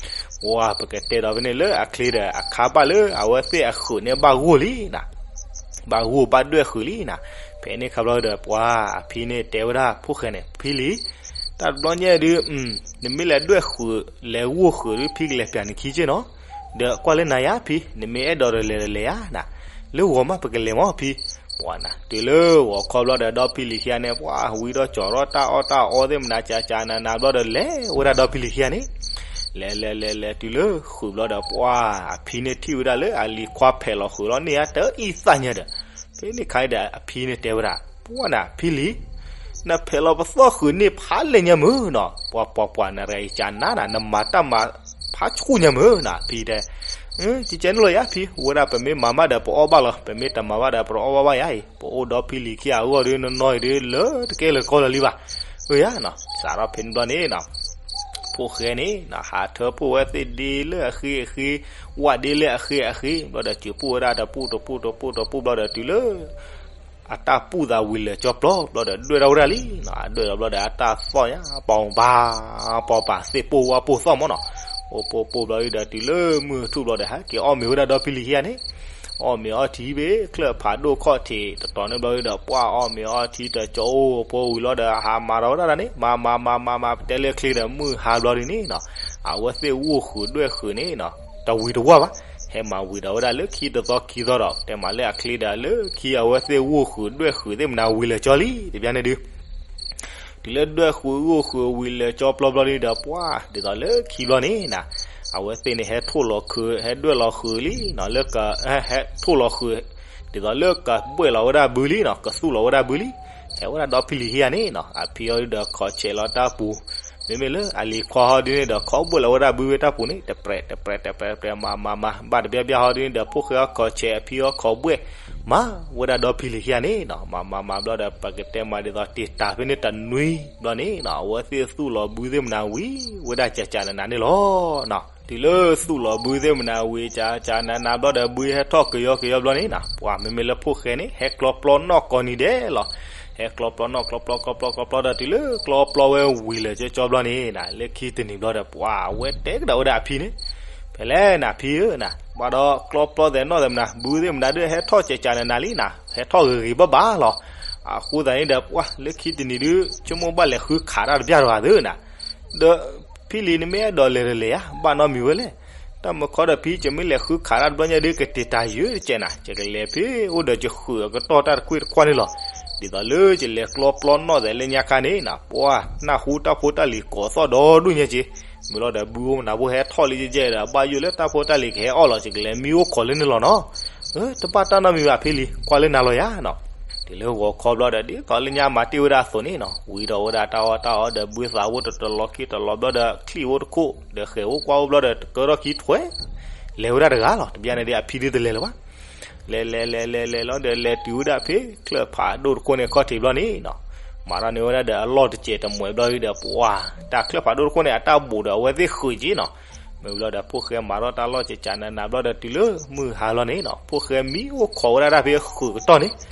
ပှၤပကတဲဒီးဖဲန့ၣ်လၢအချ့ဒီး အခါဘၣ်လၢအဝဲသ့ၣ်အဃုာ်န့ၣ်ဘၣ်ဂိၢ်လံနၤ, ဘၣ်ဂိၢ်ဘၣ်ဒွဲၣ်ဃုာ်လံနၤ. ဖဲန့ၣ်ခါဘျီဒီး ပှၤအဖံန့ၣ်တဲဝဲဒၣ်ဖိၣ်ဃဲန့ၣ် ဖံလံၤ, တၢ်တဘျီညါဒုး နမ့ၢ်လဲၤဒွဲၣ်ဃုာ် လဲၤဂိၢ်ဃုာ်ဒုး ဖံကလဲၤပျးနခံက့နီၤ, ဒီးကွၢ်လၢနၤယါဖံ နမ့ၢ်အဲၣ်ဒိးဒီးလဲၤဒီးလဲၤဧါနၤ, လၢဂီၤမးပကလဲၤမးဖံ, ပှၤနၤ တုၤလၢဂီၤခီဘျီဒီး ဒီဖံလံၤခံဂၤန့ၣ် ပှၤဝံထီၣ်ကၠီၤထီၣ်တၢ်အီၣ်တၢ်အီသ့ၣ်မနုၤ ကကနနၤဘျီဒီး လဲၤဝဲဒၣ်ဒီဖံလံၤခံဂၤန့ၣ်, လဲၤလဲၤလဲၤလဲၤတုၤလၢဃုာ်ဘျီဒီး ပှၤအဖံန့ၣ်ထံၣ်ဝဲဒၣ်လၢအလံၤခွါဖဲးလီၤဃုာ်လီၤန့ၢ်ဧါ တအံသၣ်ညါဒီး, ဖဲန့ၣ်ခါဒီးအဖံန့ၣ်တဲဝဲဒၣ် ပှၤနၤဖံလံၤ, နဖဲးလီၤပသီၣ်ဃုာ်န့ၢ်ဖးလဲၢ်ညါမုၢ်နီၤ, ပှၤပှၤပှၤ နတဂၤအံၤကနါနၤ နမၤတၢ်မၤဖးဆူၣ်ညါမုၢ်နီၤ, ဖံတဲ ကဲကဲန့ၣ်လီၤယါဖံ, ဝဲဒၣ်ပမ့ၢ်မၤဘၣ်ဒီးပအီၣ်ဘၣ်လီၤ, ပမ့ၢ်တမၤဘၣ်ဒီးပတအီၣ်ဘၣ်ဘၣ်ယါအံၤ, ပအိၣ်ဒီဖံလံၤခံဂၤအဂီၢ်ဒီး နီၢ်နီၢ်အံၤဒီး လၢတကဲလၢၤကီလၢၤလံဘၣ်, အၢယါနီၤ, စးထီၣ်ဖဲန့ၣ်ဘျီန့ၣ်နီၤ ဖိၣ်ဃဲန့ၣ် ဟးထၢဖှိၣ်ဝဲသ့ၣ်ဒ့လၢအဃ့အဃ့, ဝၣ်ဒ့လၢအဃ့အဃ့, ဘျီဒီးစၢၤဖှိၣ်ဝဲဒၣ်တပူၣ်တပူၣ်တပူၣ်တပူၣ်ဘျီဒီးတုၤလၢ အတၢ်ပူၣ်သးဝံၤလၢာ်ကၠီပျီဘျီဒီး ဒွဲၣ်ထီၣ်ဝဲဒၣ်လံနီၤ, အဒွဲၣ်ထီၣ်ဘျီဒီး အတၢ်သီၣ်ညါ ပီၤဘၣ် ပီၤပာ် သ့ၣ်ပိၢ်ဝၣ်ပိၢ်သီၣ်မးနီၤ, အိၣ်ပိၢ်ပိၢ်ဘျီဒီး တုၤလၢမုၢ်ထူၣ်ဘျီဒီး ဟဲက့ၤအီၣ်မ့ၤဝဲဒၣ်ဒီဖံလံၤခံဂၤန့ၣ်, အီၣ်မ့ၤအီထံဘ့ၣ် ချၢၣ်ဖးဒိၣ်ခီၣ်ထံးတတီၤန့ၣ်ဘျီဒီး ပှၤအီၣ်မ့ၤအီထံတကၠီအိၣ်ဖိဝံၤလီၤဒီး ဟးမၤဒီးဝဲဒၣ်န့ၣ် မၤမၤမၤမၤမၤ ပတဲလၢချ့ဒီး မုၢ်ဟါဘျီဒ်န့ၣ်နီၤ, အဝဲသ့ၣ်ဂိၢ်ဃုာ်ဒွဲၣ်ဃုာ်န့ၣ်နီၤ တဝံၤတဝၢ်ဘၣ်, ဟဲမၤဝံၤဒီးဝဲဒၣ်လၢခံတသီခံသီဒီး တဲမးလၢအချ့ဒီး လၢခံအဝဲသ့ၣ်ဂိၢ်ဃုာ်ဒွဲၣ်ဃုာ်သ့ၣ်မနုၤဝံၤလၢာ်ကၠီလံ တဘျီန့ၣ်ဒုး တုၤလၢဒွဲၣ်ဃုာ်ဂိၢ်ဃုာ်ဝံၤလၢာ်ကၠီပျီဘျီဒုးဒီး ပှၤဒ်သိးလၢခံဘျီန့ၣ်နီၤ, အဝဲသ့ၣ်န့ၣ် ဟဲထိၣ်လီၤဃုာ် ဟဲဒွဲၣ်လီၤဃုာ်လံနီၤ လၢက ဟဲထိၣ်လီၤဃုာ် ဒ်သိးလၢကဘှဲၣ်လီၤဝဲဒၣ်ဘုလံနီၤ ကသူၣ်လီၤဝဲဒၣ်ဘုလံ, ဟဲဝဲဒၣ်ဒီဖံလံၤခံဂၤန့ၣ်နီၤ အဖံအီၤဒုးဒီး ခိးဆဲးလီၤတၢ်ပူၤ, မ့မ့ၢ်လၢအလံၤခွါဟီဒ်န့ၣ်ဒီး ခိးဘှဲၣ်လီၤဝဲဒၣ်ဘုဝဲတၢ်ပူၤန့ၣ် တပြဲးတပြဲးတပြဲးတပြဲး မၤမၤမၤ ဘၣ်တဘျီဘျီဟီဒ်န့ၣ်ဒီး ဖိၣ်ဃဲအီၤခိးဆဲး အဖံအီၤခိးဘှဲၣ် မၤဝဲဒၣ်ဒီဖံလံၤခံဂၤန့ၣ်နီၤ မၤမၤမၤဘျီဒီး ပကတဲမးဒ်သိးတ့ၢ်တၢ်ဖဲန့ၣ်တနွံဘျီန့ၣ်နီၤ အဝဲသ့ၣ်သူၣ်လီၤဘုသ့ၣ်မနၤဝံၤဝဲဒၣ်ကကနနၤန့ၣ်လီၤနီၤ. တုၤလၢသူၣ်လီၤဘုသ့ၣ်မနၤဝံၤ ကကနနၤဘျီဒီး ဘုဟဲထီၣ်ကယီကယီဘျီန့ၣ်နီၤ ပှၤမ့မ့ၢ်လၢဖိၣ်ဃဲန့ၣ် ဟဲကျီပျီနီၢ်ကိးနံၤဒဲးလီၤ. ဟဲကျီပျီနီၢ်ကျီပျီကျီပျီကျီပျီဒီး တုၤလၢကျီပျီဝဲဝံၤလၢာ်ကၠီကၠီဘျီန့ၣ်နီၤ လၢခံတနံၤဘျီဒီး ပှၤဝဲတဲကဒီးဝဲဒၣ်အဖံန့ၣ် ဖဲလဲၣ်နၤဖံဧၢနီၤ ဘၣ်ဒီးကျီပျီသဲးနီၢ်သဲးမနၤ ဘုသ့ၣ်မနၤဒုး ဟဲထီၣ်ကကနနၤလံနီၤ ဟဲထီၣ်ဂ့ၤဂ့ၤဘၣ်ဘၣ်လီၤ. အဃိသတးန့ၣ်ဒီး ပှၤလၢခံတနံၤဒုး ဆိကမိၣ်ဘၣ်လဲၤဃုခးတၢ်တဘျီတဂၤသ့နီၤ ဒီး ဖံလံၤ နမ့ၢ်အဲၣ်ဒိးလဲၤဒီးလဲၤဧါ ဘၣ်နီတမံၤဝဲလဲၣ်. တၢ်မုၢ်ခီဒီးဖံ ယမ့ၢ်လဲၤဃုခးတၢ်တဘျီညါဒုး ကတ့ၢ်တၢ်ယဲၢ်တကဲးနၤ ယကလဲၤဖဲအိၣ်ဒီးယဃုာ်အကတီၢ်တၢ်တကွ့ၢ်တခွးန့ၣ်လီၤ. ဒ်သိးလၢယလဲၤကျီပျီနီၢ်သဲးလၢညါခါန့ၣ်နီၤ ပှၤနၢ်ဟူတၢ်ဖိတၢ်လံၤကိးသီၣ်ဒီဒူၣ်ညါက့ မ့ၢ်လီၤဒီးဘုအိၣ်မနၤဖိဟဲထီၣ်လံကဲကဲဒီး ဘၣ်ယိၣ်လၢတၢ်ဖိတၢ်လံၤကဟဲအီၣ်လီၤ ယကလဲၤမံအိၣ်ခိးလၢန့ၣ်လီၤနီၤ. တဘၣ်တၢ်နီတမံၤဘၣ်ဖံလံၤ ကွၢ်လၢနၤလီၤယၤနီၤ. တုၤလၢဂီၤခီဘျီဒီး ဒ်သိးလၢညါမၤတ့ၢ်ဝဲဒၣ်အသိးန့ၣ်နီၤ ဝံၤဒီးဝဲဒၣ်တၢ်အီၣ်တၢ်အီဒီး ဘုသးဝဲတတလီၤခံတလီၤဘျီဒီး ချံၣ်အိၣ်တခိၣ် ဒီးဃဲၤအိၣ်ကွၢ်အိၣ်ဘျီဒီး တကၢထီၣ်ခံထွဲ လဲၤဝဲဒၣ်တဂၤလီၤ. တဘျီန့ၣ်ဒီး အဖံဒုးတလဲၤလၢၤဘၣ်. လဲၤလဲၤလဲၤလဲၤလဲၤလီၤဒီး လဲၤတုၤဝဲဒၣ်ဖဲ ချၢၣ်ဖးဒိၣ်တခိၣ်န့ၣ်ခီၣ်ထံးဘျီန့ၣ်နီၤ မၤထီၣ်န့ၢ်ဝဲဒၣ်ဒီးအလီၢ်တစဲးတမှဲးဘျီဒီး ပှၤ တၢ်ချၢၣ်ဖးဒိၣ်တခိၣ်န့ၣ် အတၢ်ဘူးဒီးအဝဲသ့ၣ်ဃုာ်က့နီၤ. မ့ၢ်ဘျီဒီး ဖိၣ်ဃဲမၤထီၣ်တၢ်လီၢ်ကကနနၤဘျီဒီး တုၤလၢမုၢ်ဟါလီၤန့ၣ်နီၤ ဖိၣ်ဃဲမံအိၣ်ခိးဝဲဒၣ်တၢ်ဖဲဃုာ်ကတီၢ်န့ၣ်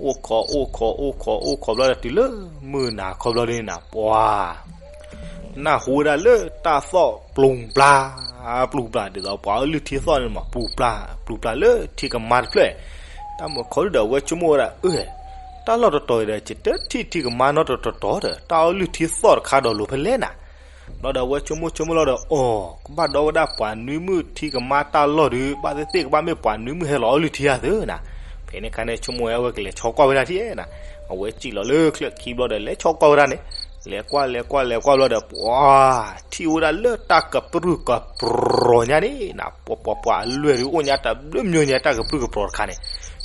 အိၣ်ခိးအိၣ်ခိးအိၣ်ခိးအိၣ်ခိးဘျီဒီး တုၤလၢမုၢ်နၤခီဘျီန့ၣ်နီၤ ပှၤ နၢ်ဟူဝဲဒၣ်လၢတၢ်သီၣ်ပျုၤပျၢ် ပျုၤပျၢ် ဒ်သိးပှၤအလုၢ်ထံသီၣ်န့ၣ်မး ပျုၤပျၢ် ပျုၤပျၢ်လၢထံကမါတဖျၢၣ်. တၢ်မုၢ်ခီဒုဒီး အဝဲဆိကမိၣ်ဝဲဒၣ် အၢ တၢ်လီၢ်တတီၤအံၤဒီး ယတထံၣ်ထံကမါနီတတီၤတီၤဒီး တၢ်အီလုၢ်ထံသီၣ်တခါဒီးလိၤဖဲလဲၣ်နၤ. ဘျီဒီးအဝဲဆိကမိၣ်ဆိကမိၣ်လီၤဒီး အိၣ် ကဘၣ်ဒီဝဲဒၣ်ပှၤနွံမုၣ်ထံကမါတၢ်လီၢ်ဒီး ဘၣ်သ့ၣ်သ့ၣ်ကဘၣ်မ့ၢ်ပှၤနွံမုၣ်ဟဲလီၤအီလုၢ်ထံဧါသ့နၤ. ဖဲန့ၣ်အခါန့ၣ် ဆိကမိၣ်ဝဲ အဝဲကလဲၤဆီကွၢ်ဝဲဒၣ်ထံၣ်နၤ. အဝဲစံၣ်လီၤလၢချၢၣ်ခံဘျီဒီး လဲၤဆီကွၢ်ဝဲဒၣ်န့ၣ်, လဲၤကွၢ်လဲၤကွၢ်လဲၤကွၢ်ဘျီဒီး ပှၤ ထံၣ်ဝဲဒၣ်လၢတၢ်ကပြုၢ်ကပြီၤညါန့ၣ်နၤ, ပှၤပှၤပှၤအလွဲၢ်ဒုးအိၣ်ညါတဘျုးမျိၤညါ တၢ်ကပြုၢ်ကပြီၤတခါန့ၣ်.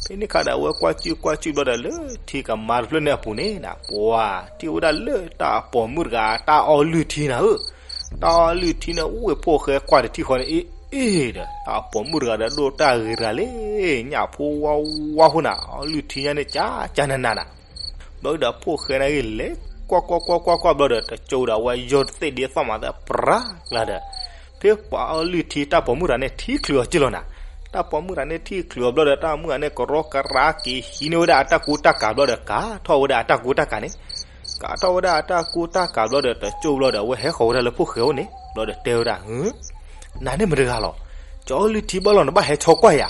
ဖဲန့ၣ်အခါဒီး အဝဲကွၢ်စံၣ်ကွၢ်စံၣ်ဘျီဒီး လၢထံကမါတဖျၢၣ်န့ၣ်အပူၤန့ၣ်နၤ, ပှၤ ထံၣ်ဝဲဒၣ်လၢတၢ်ပိာ်မုၣ်တဂၤ တၢ်အီလုၢ်ထံနၤဧၢ. တၢ်အီလုၢ်ထံန့ၣ် အိၣ်ဝဲဖိၣ်ဃဲကွၢ်တထံၣ်ဃီန့ၣ် အ့ၣ်အ့ၣ်ဒီး တၢ်ပိာ်မုၣ်တဂၤဒီး ဒိၣ်တၢ်ဂ့ၤတဂၤလံ, ညၣ်ဖိဝါဝါဖိနၤ, အီလုၢ်ထံညါန့ၣ် ကၠၢကၠၢနးနးနၤ. ဘျီဒီးဖိၣ်ဃဲန့ၣ်ဂ့ၤလဲၤ ကွၢ်ကွၢ်ကွၢ်ကွၢ်ကွၢ်ဘျီဒီး တကၠိဒီးအဝဲယိာ်တသ့ၣ်ဒ်သိးမးသဲ ပြၤကျါဒီး ဖဲပှၤအီလုၢ်ထံတၢ်ပိာ်မုၣ်တဂၤန့ၣ် ထံချုးအီၤက့လီၤနၤ. တၢ်ပိာ်မုၣ်တဂၤန့ၣ် ထံချုးအီၤဘျီဒီး တၢ်မုၣ်တဂၤန့ၣ် ကရီကရးက့ၤဟံးန့ၢ်ဝဲဒၣ်အတၢ်ကူတၢ်ကၤဘျီဒီး ကၤထီၣ်ဝဲဒၣ်အတၢ်ကူတၢ်ကၤန့ၣ်, ကၤထီၣ်ဝဲဒၣ်အတၢ်ကူတၢ်ကၤဘျီဒီး တကၠိဘျီဒီး အဝဲဟဲဃီၤဝဲဒၣ်လၢဖိၣ်ဃဲအိၣ်န့ၣ် ဘျီဒီးတဲဝဲဒၣ်, နၤန့ၣ်မတၤတဂၤလီၤ. ကအီလုၢ်ထံဘၣ်လီၤ နဘၣ်ဟဲဆီကွၢ်ယၤ.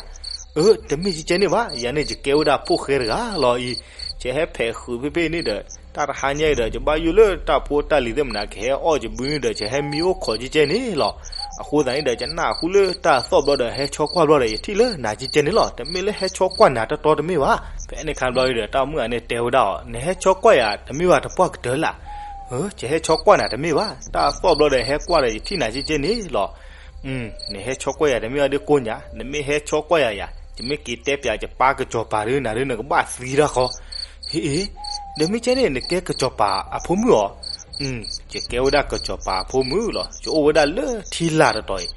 အၢ တမ့ၢ်ကဲကဲန့ၣ်ဘၣ်, ယၤန့ၣ် ယကဲဝဲဒၣ်ဖိၣ်ဃဲတဂၤလီၤအံၤ, ယဟဲဖဲးဃုာ်ဖဲဖဲန့ၣ်ဒီး တၢ်တဟါညါအံၤဒီး ယဘၣ်ယိၣ်လၢတၢ်ဖိတၢ်လံၤသ့ၣ်မနၤ ကဟဲအီၣ်ယဘုန့ၣ်ဒီး ယဟဲမံအိၣ်ခိးကဲကဲန့ၣ်လီၤ. အဃိသတးန့ၣ်ဒီး ယနၢ်ဟူလၢတၢ်သီၣ်ဘျီဒီး ဟဲဆီကွၢ်ဘျီဒီး ယထံၣ်လၢနၤကဲကဲန့ၣ်လီၤ. တမ့ၢ်လၢဟဲဆီကွၢ်နၤတီတီတမ့ၢ်ဘၣ်. ဖဲန့ၣ်အခါဘျီဒီး တၢ်မုၣ်ဂၤန့ၣ်တဲဝဲဒၣ်အီၤ, နဟဲဆီကွၢ်ယၤတမ့ၢ်ဘၣ် တပှၢ်ကတၢၢ်လၢ်. ယဟဲဆီကွၢ်နၤတမ့ၢ်ဘၣ်, တၢ်သီၣ်ဘျီဒီးဟဲကွၢ်ဒီး ယထံၣ်နၤကဲကဲန့ၣ်လီၤ. နဟဲဆီကွၢ်ယၤတမ့ၢ်ဘၣ်ဒ်ကိးညါ, နမ့ၢ်ဟဲဆီကွၢ်ယၤယၤ, ယမ့ၢ်က့ၤတဲပၠးယပၢ်ကစီၤပၤဒီး နၤဒီးနကဘၣ်သံတၢ်ဃီ. ဟ့ၣ်အ့, ဒီးမ့ၢ်ကဲန့ၣ် နကဲကစီၤပၤအဖိမုၣ်အီၤ. ယကဲဝဲဒၣ်ကစီၤပၤအဖိမုၣ်လီၤ. ယအိၣ်ဝဲဒၣ်လၢထံလာ်တတီၤအံၤ,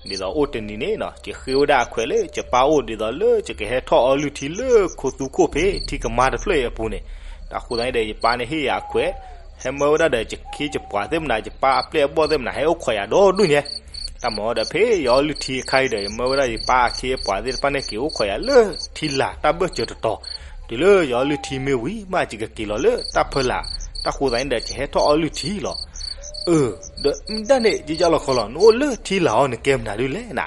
ဒ်သိးအိၣ်တနံၤန့ၣ်နီၤ ယဃ့ဝဲဒၣ်အခွဲးလၢယပၢ်အိၣ် ဒ်သိးလၢယကဟဲထီၣ်အီလုၢ်ထံလၢခိသူခိၣ်ဖဲ ထံကမါတဖျၢၣ်အံၤအပူၤန့ၣ်, တၢ်ဃိသတးန့ၣ်ဒီး ယပၢ်န့ၣ်ဟ့ၣ်ယၤအခွဲး, ဟဲမၢဝဲဒၣ်ဒီး ယခ့ယပှၤသ့ၣ်မနၤ ယပၢ်အပျဲၢ်အဘီၣ်သ့ၣ်မနၤ ဟဲအိၣ်ခိးယၤဒီဒူၣ်ညါ. တၢ်မၤဒီး ဖဲယအီလုၢ်ထံအခါအံၤဒီး ယမၢဝဲဒၣ်ယပၢ်အခ့အပှၤသ့ၣ်တဖၣ်န့ၣ် က့ၤအိၣ်ခိးယၤလၢထံလာ်တၢ်ဘၢၣ်စၢၤတတီၤ, တုၤလၢယအီလုၢ်ထံမ့ၢ်ဝံၤမး ယကက့ၤလီၤလၢတၢ်ဖၢလာ်, တၢ်ဃိသတးန့ၣ်ဒီး ယဟဲထီၣ်အီလုၢ်ထံလီၤ. အၢ, ဒီးမ့ၢ်ဒၣ်န့ၣ် ယယလီၤခီလီၤ နအိၣ်လၢထံလာ်အီၤ နကဲမနုၤဒုလဲၣ်နၤ.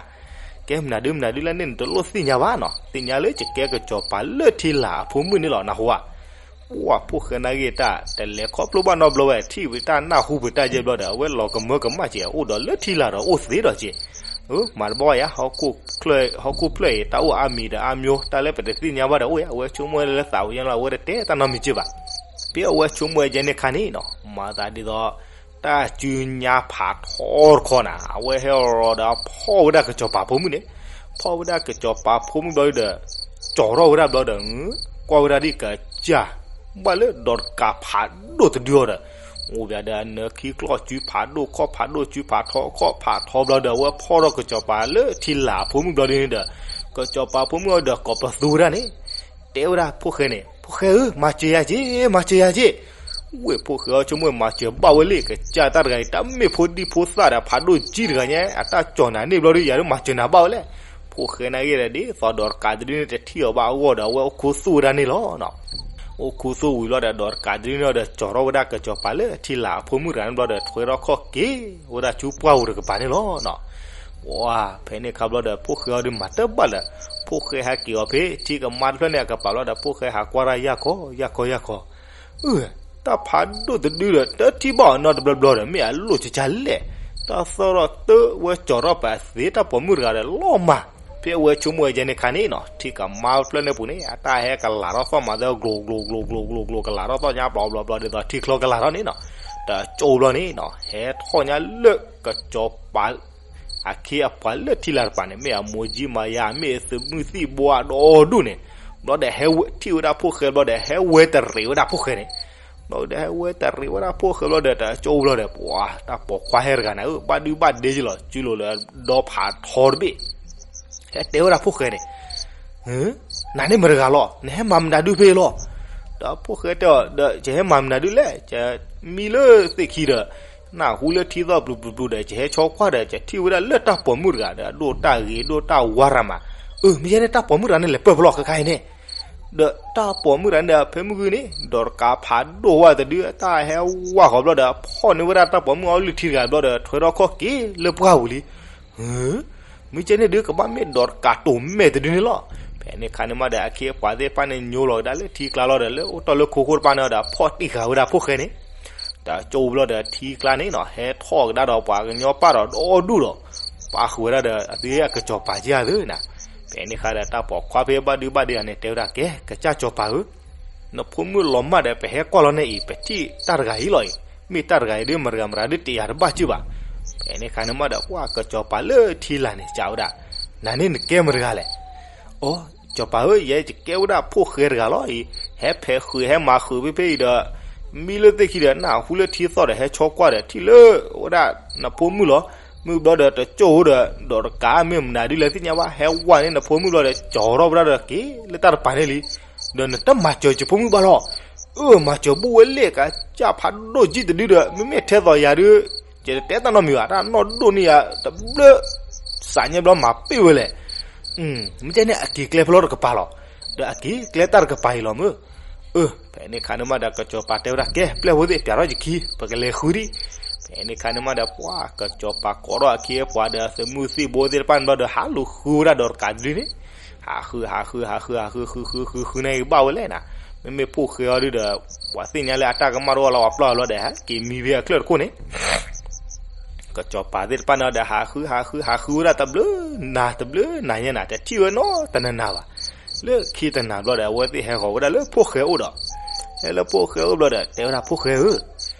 ကဲမနုၤဒုမနုၤဒုလဲၣ်န့ၣ် နတလိၣ်သ့ၣ်ညါဘၣ်နီၤ, သ့ၣ်ညါလၢယကဲကစီၤပၤလၢထံလာ်အဖိမုၣ်န့ၣ်လီၤ နၢ်ဟူဧါ. ပှၢ်ဖိၣ်ဃဲနာ်ဂ့ၤတၢ် တလဲၤခီဖျိဘၣ်နီတဘျီဝဲ ထံၣ်ဝံၤတၢ်နၢ်ဟူပတၢ်ယဲၢ်ဘျီဒီး အဝဲလီၤကမၢကမၣ်က့ၤ အိၣ်ဒီးလၢထံလာ်ဒီးအိၣ်သ့ဒီးက့ၤ, မၤတဘၣ်ယၤ ဟီၣ်ခိၣ်ဖျၢၣ်အံၤ တၢ်အိၣ်အါမံၤဒီးအါမျိၤ တၢ်လၢပတသ့ၣ်ညါဘၣ်ဒီးအိၣ်ယါ အဝဲဆိကမိၣ်လၢသးဝဲညါလီၤ အဝဲတတဲတၢ်နီတမံၤက့ၤဘၣ်. ဖဲအဝဲဆိကမိၣ်ဝဲယဲန့ၣ်ခါန့ၣ်နီၤ မၤသးဒ်သိး တၢ်စုညါဖးထီတခီနၤ အဝဲဟဲလီၤဒီးဖီၣ်ဝဲဒၣ်ကစီၤပၤဖိမုၣ်န့ၣ်, ဖီၣ်ဝဲဒၣ်ကစီၤပၤဖိမုၣ်ဘျီဒီး ကၠီၤထီၣ်ဝဲဒၣ်ဘျီဒီး ကွၢ်ဝဲဒၣ်ဒ်ကစၢ် ဘၣ်လၢဒီးတကးဖးဒိၣ်တဒုအီၤဒီး အိၣ်ဘၣ်ဒီးအနၢခံကျီၢ်စုဖးဒိၣ်ခီၣ်ဖးဒိၣ်စုဖးထီခီၣ်ဖးထီဘျီဒီး အဝဲဖီၣ်ထီၣ်ကစီၤပၤလၢထံလာ်အဖိမုၣ်ဘျီဒ်န့ၣ်ဒီး ကစီၤပၤဖိမုၣ်အီၤဒီးကိးပသူဝဲဒၣ်န့ၣ် တဲဝဲဒၣ်ဖိၣ်ဃဲန့ၣ် ဖိၣ်ဃဲဧၢ မၤစၢၤယၤက့ၤ မၤစၢၤယၤက့ၤ. ဝဲၢ်ဖိၣ်ဃဲအီၤဆိကမိၣ်မၤစၢၤဘၣ်ဝဲလံ ကစၢ်တၢ်တဂၤအံၤ တၢ်မ့ၢ်ဖိဒံဖိသၣ်ဒီးဖးဒိၣ်ကံတဂၤညါ အတၢ်ကၠီၤနၤန့ၣ်ဘျီဒီး ယၤဒုးမၤစၢၤနၤဘၣ်ဝဲလဲၣ်. ဖိၣ်ဃဲနာ်ဂ့ၤဒီး ဒ်သိးဒီးတကးတဒုန့ၣ် တထံၣ်အီၤဘၣ်အဂီၢ်ဒီး အဝဲအိၣ်ခူသူၣ်ဝဲဒၣ်န့ၣ်လီၤ. အိၣ်ခူသူၣ်ဝံၤဘျီဒီး ဒီးတကးတဒုန့ၣ်ဒီး ကၠီၤထီၣ်ဝဲဒၣ်ကစီၤပၤလၢထံလာ်အဖိမုၣ်တဂၤန့ၣ်ဘျီဒီး ထွဲထီၣ်ခီၣ်က့ၤဝဲဒၣ်ဆူပှၢ်ပူၤတကပၤန့ၣ်လီၤ. ပှၢ်ဖဲန့ၣ်အခါဘျီဒီး ဖိၣ်ဃဲအီၤဒုးမၤတဘၣ်လၢၤ, ဖိၣ်ဃဲဟဲက့ၤအီၤဖဲထံကမါတဖျၢၣ်န့ၣ်အကပၤဘျီဒီး ဖိၣ်ဃဲဟးကွၢ်တၢ်ယၢ်ခီယၢ်ခီယၢ်ခီ အၢ တၢ်ဖးဒိၣ်တဒုဒီး တထံၣ်ဘၣ်အီၤနီတဘျီဘျီဒီး မ့ၢ်အလိၣ်ကကလဲၣ်, တၢ်သီၣ်ထီၣ်တၢ်ဝဲကၠီၤထီၣ်ပသ့တၢ်ပိာ်မုၣ်တဂၤဒီးလီၤမၢ်. ဖဲအဝဲဆိကမိၣ်ဝဲယဲန့ၣ်ခါန့ၣ်နီၤ ထံကမါတဖျၢၣ်န့ၣ်ပူၤန့ၣ် အတၢ်ဟဲကလၤထီၣ်သီၣ်မၤသဲဂိၤဂိၤဂိၤဂိၤဂိၤဂိၤ ကလၤထီၣ်သီၣ်ညါဘျီဘျီဘျီဒ်သိးထံချီကလၤထီၣ်န့ၣ်နီၤ, တကၠိဘျီန့ၣ်နီၤ ဟဲထီၣ်ညါလၢကစီၤပၤ အခ့အပှၤလၢထံလာ်တပၤန့ၣ် မ့ၢ်အမိၢ်ကၠံမၤယၤ မ့ၢ်အသုးမုၢ်သံၣ်ဘိအဒိၣ်ဒူၣ်န့ၣ်, ဘျီဒီးဟဲဝဲထံၣ်ဝဲဒၣ်ဖိၣ်ဃဲဘျီဒီး ဟဲဝဲတရံးဝဲဒၣ်ဖိၣ်ဃဲန့ၣ်, ဘျီဒီးဟဲဝဲတရံးဝဲဒၣ်ဖိၣ်ဃဲဘျီဒီး တကၠိဘျီဒီး ပှၤတၢ်ပိာ်ခွါဟဲတဂၤန့ၣ် အၢ ဘၣ်ဒုဘၣ်ဒ့ယလီၤ စုလိၤလၢဒီဖးထီတဘ့ၣ် ဟဲတဲဝဲဒၣ်ဖိၣ်ဃဲန့ၣ်, နၤန့ၣ်မတၤတဂၤလီၤ, နဟဲမၤမနုၤဒုဖဲအံၤလီၤ. ဒီးဖိၣ်ဃဲတဲအီၤ ဒီးယဟဲမၤမနုၤဒုလဲၣ်, ယမံလၢသ့ၣ်ခံဒီး နၢ်ဟူလၢထံသီၣ်ပျူၤပျူၤပျူၤဒီး ယဟဲဆီကွၢ်ဒီး ယထံၣ်ဝဲဒၣ်လၢတၢ်ပိာ်မုၣ်တဂၤဒီး အဒိၣ်တၢ်ဂ့ၤဒိၣ်တၢ်ဝါရၤမး, အၢ မ့ၢ်ယဲန့ၣ်တၢ်ပိာ်မုၣ်တဂၤန့ၣ်လဲၤပၢၢ်ဖဲလဲၣ်ခါခါအံၤန့ၣ် ဒီးတၢ်ပိာ်မုၣ်တဂၤန့ၣ်ဒီး ဖဲမုၢ်ဂီၤန့ၣ် ဒီးတကးဖးဒိၣ်ဝဲတဒု တၢ်ဟဲဝါဃီၤဘျီဒီး ဖီၣ်န့ၢ်ဝဲဒၣ်တၢ်ပိာ်မုၣ်အီလုၢ်ထံတဂၤဘျီဒီး ထွဲထီၣ်ခီၣ်က့ၤလၢပှၢ်ပူၤလံ. မ့ၢ်ကဲန့ၣ်ဒု ကဘၣ်မ့ၢ်ဒီးတကးတိာ်မဲာ်တဒုန့ၣ်လီၤ. ဖဲန့ၣ်ခါန့ၣ်မးဒီး အခ့အပှၤသ့ၣ်တဖၣ်န့ၣ် ညိလီၤကဒါလၢထံကျါလီၤဒီး လၢအိၣ်တီၢ်လၢခိခိၣ်တဖၣ်န့ၣ်ဒီး ဖီၣ်တံၢ်ဃာ်ဝဲဒၣ်ဖိၣ်ဃဲန့ၣ်, တကၠိဘျီဒီးထံကျါန့ၣ်နီၤ ဟဲထီၣ်ကဒါဒီးပှၤကညီပၢ်ဒီးဒီဒူၣ်ဒီး ပာ်ဃုာ်ဝဲဒၣ်ဒီး အသုအကစီၤပၤက့ၤအသုနၤ. ဖဲန့ၣ်ခါဒီး တၢ်ပိာ်ခွါဖဲဘၣ်ဒုဘၣ်ဒုဂၤန့ၣ် တဲဝဲဒၣ်ကဲ ကစၢ်စီၤပၤဧၢ, နဖိမုၣ်လီၤမၢ်ဒီး ပဟဲကွၢ်လီၤန့ၣ်အံၤ ပထံၣ်တၢ်တဂၤအံၤလီၤအံၤ, မ့ၢ်တၢ်တဂၤအံၤဒ်မတၤတဂၤမတၤဒ်တယာ်တဘၣ်စုဘၣ်. ဖဲန့ၣ်ခါန့ၣ်မးဒီး ပှၤကစီၤပၤလၢထံလာ်န့ၣ် စံးဝဲဒၣ်, နၤန့ၣ်နကဲမတၤတဂၤလဲၣ်. အိ, စီၤပၤဧၢ, ယဲယကဲဝဲဒၣ်ဖိၣ်ဃဲတဂၤလီၤအံၤ, ဟဲဖဲးဃုာ်ဟဲမၤဃုာ်ဖဲဖဲအံၤဒီး မံလၢသ့ၣ်ခံဒီး နၢ်ဟူလၢထံသီၣ်ဒီး ဟဲဆီကွၢ်ဒီး ထံၣ်လၢဝဲဒၣ်နဖိမုၣ်လီၤ. မုၢ်ဘျီဒီးတကၠိဒီး ဒီးတကးမ့ၢ်မနုၤဒ်လဲၣ်သ့ၣ်ညါဘၣ်, ဟဲဝဲန့ၣ်နဖိမုၣ်ဘျီဒီး ကၠီၤထီၣ်ဝဲဒၣ်ဒီးက့ၤလၢတၢ်တပၤန့ၣ်လံ. ဒီးနတမၤစၢၤယဖိမုၣ်ဘၣ်လီၤ. အၢ မၤစၢၤဘူၣ်ဝဲလ့ၣ် ကစၢ်ဖးဒိၣ်ကံၣ်တဒုဒီး မ့မ့ၢ်ထဲသိးယၤဒုး ယတတဲတၢ်နီတမံၤဘၣ်, တၢ်နီၢ်ဒိၣ်န့ၢ်ယၤတဘျုး, စးညဲဘျီမၤပ့ၢ်ဝဲလဲၣ်. မ့ၢ်တဲန့ၣ်အက့ၤကျဲဖဲလီၤတကပၤလီၤ. ဒီးအက့ၤကျဲတၢ်တကပၤအံၤလီၤမၢ်. အၢ ဖဲန့ၣ်ခါန့ၣ်မးဒီး ကစီၤပၤတဲဝဲဒၣ် ကဲ ပျဲၢ်ဖိသ့ၣ် ပျးထီၣ်ယခံ ပကလဲၤဃုဒံး. ဖဲန့ၣ်ခါန့ၣ်မးဒီး ပှၤကစီၤပၤကိးထီၣ်အခ့အပှၤဒီး သုးမုၢ်သံၣ်ဘိသ့ၣ်တဖၣ်န့ၣ်ဘျီဒီး ဟးလူၤဃုဝဲဒၣ်ဒီးတကးဒုန့ၣ်, ဟးဃု ဟးဃု ဟးဃု ဟးဃု ဃုဃု ဃုဃုန့ၣ်ကဘၣ်ဝဲလဲၣ်နၤ. မ့မ့ၢ်ဖိၣ်ဃဲအီၤဒုဒီး ပှၤသ့ၣ်ညါလၢအတၢ်ကမၣ်တအိၣ်လီၤ ပှၤပျီၢ်လီၤဒီး ဟဲက့ၤမံဖဲအချၢၣ်တခိၣ်န့ၣ် ကစီၤပၤသ့ၣ်တဖၣ်န့ၣ်ဒီး ဟးဃု ဟးဃု ဟးဃုဝဲဒၣ်တဘျုးနၤ တဘျုးနၤညါနၤ တထံၣ်ဝဲနီတနၤနၤဘၣ်. လၢခံတနၤဘျီဒီး အဝဲသ့ၣ်ဟဲဃီၤဝဲဒၣ်လၢဖိၣ်ဃဲအိၣ်ဒီး, ဟဲလၢဖိၣ်ဃဲအိၣ်ဘျီဒီး တဲဝဲဒၣ် ဖိၣ်ဃဲဧၢ,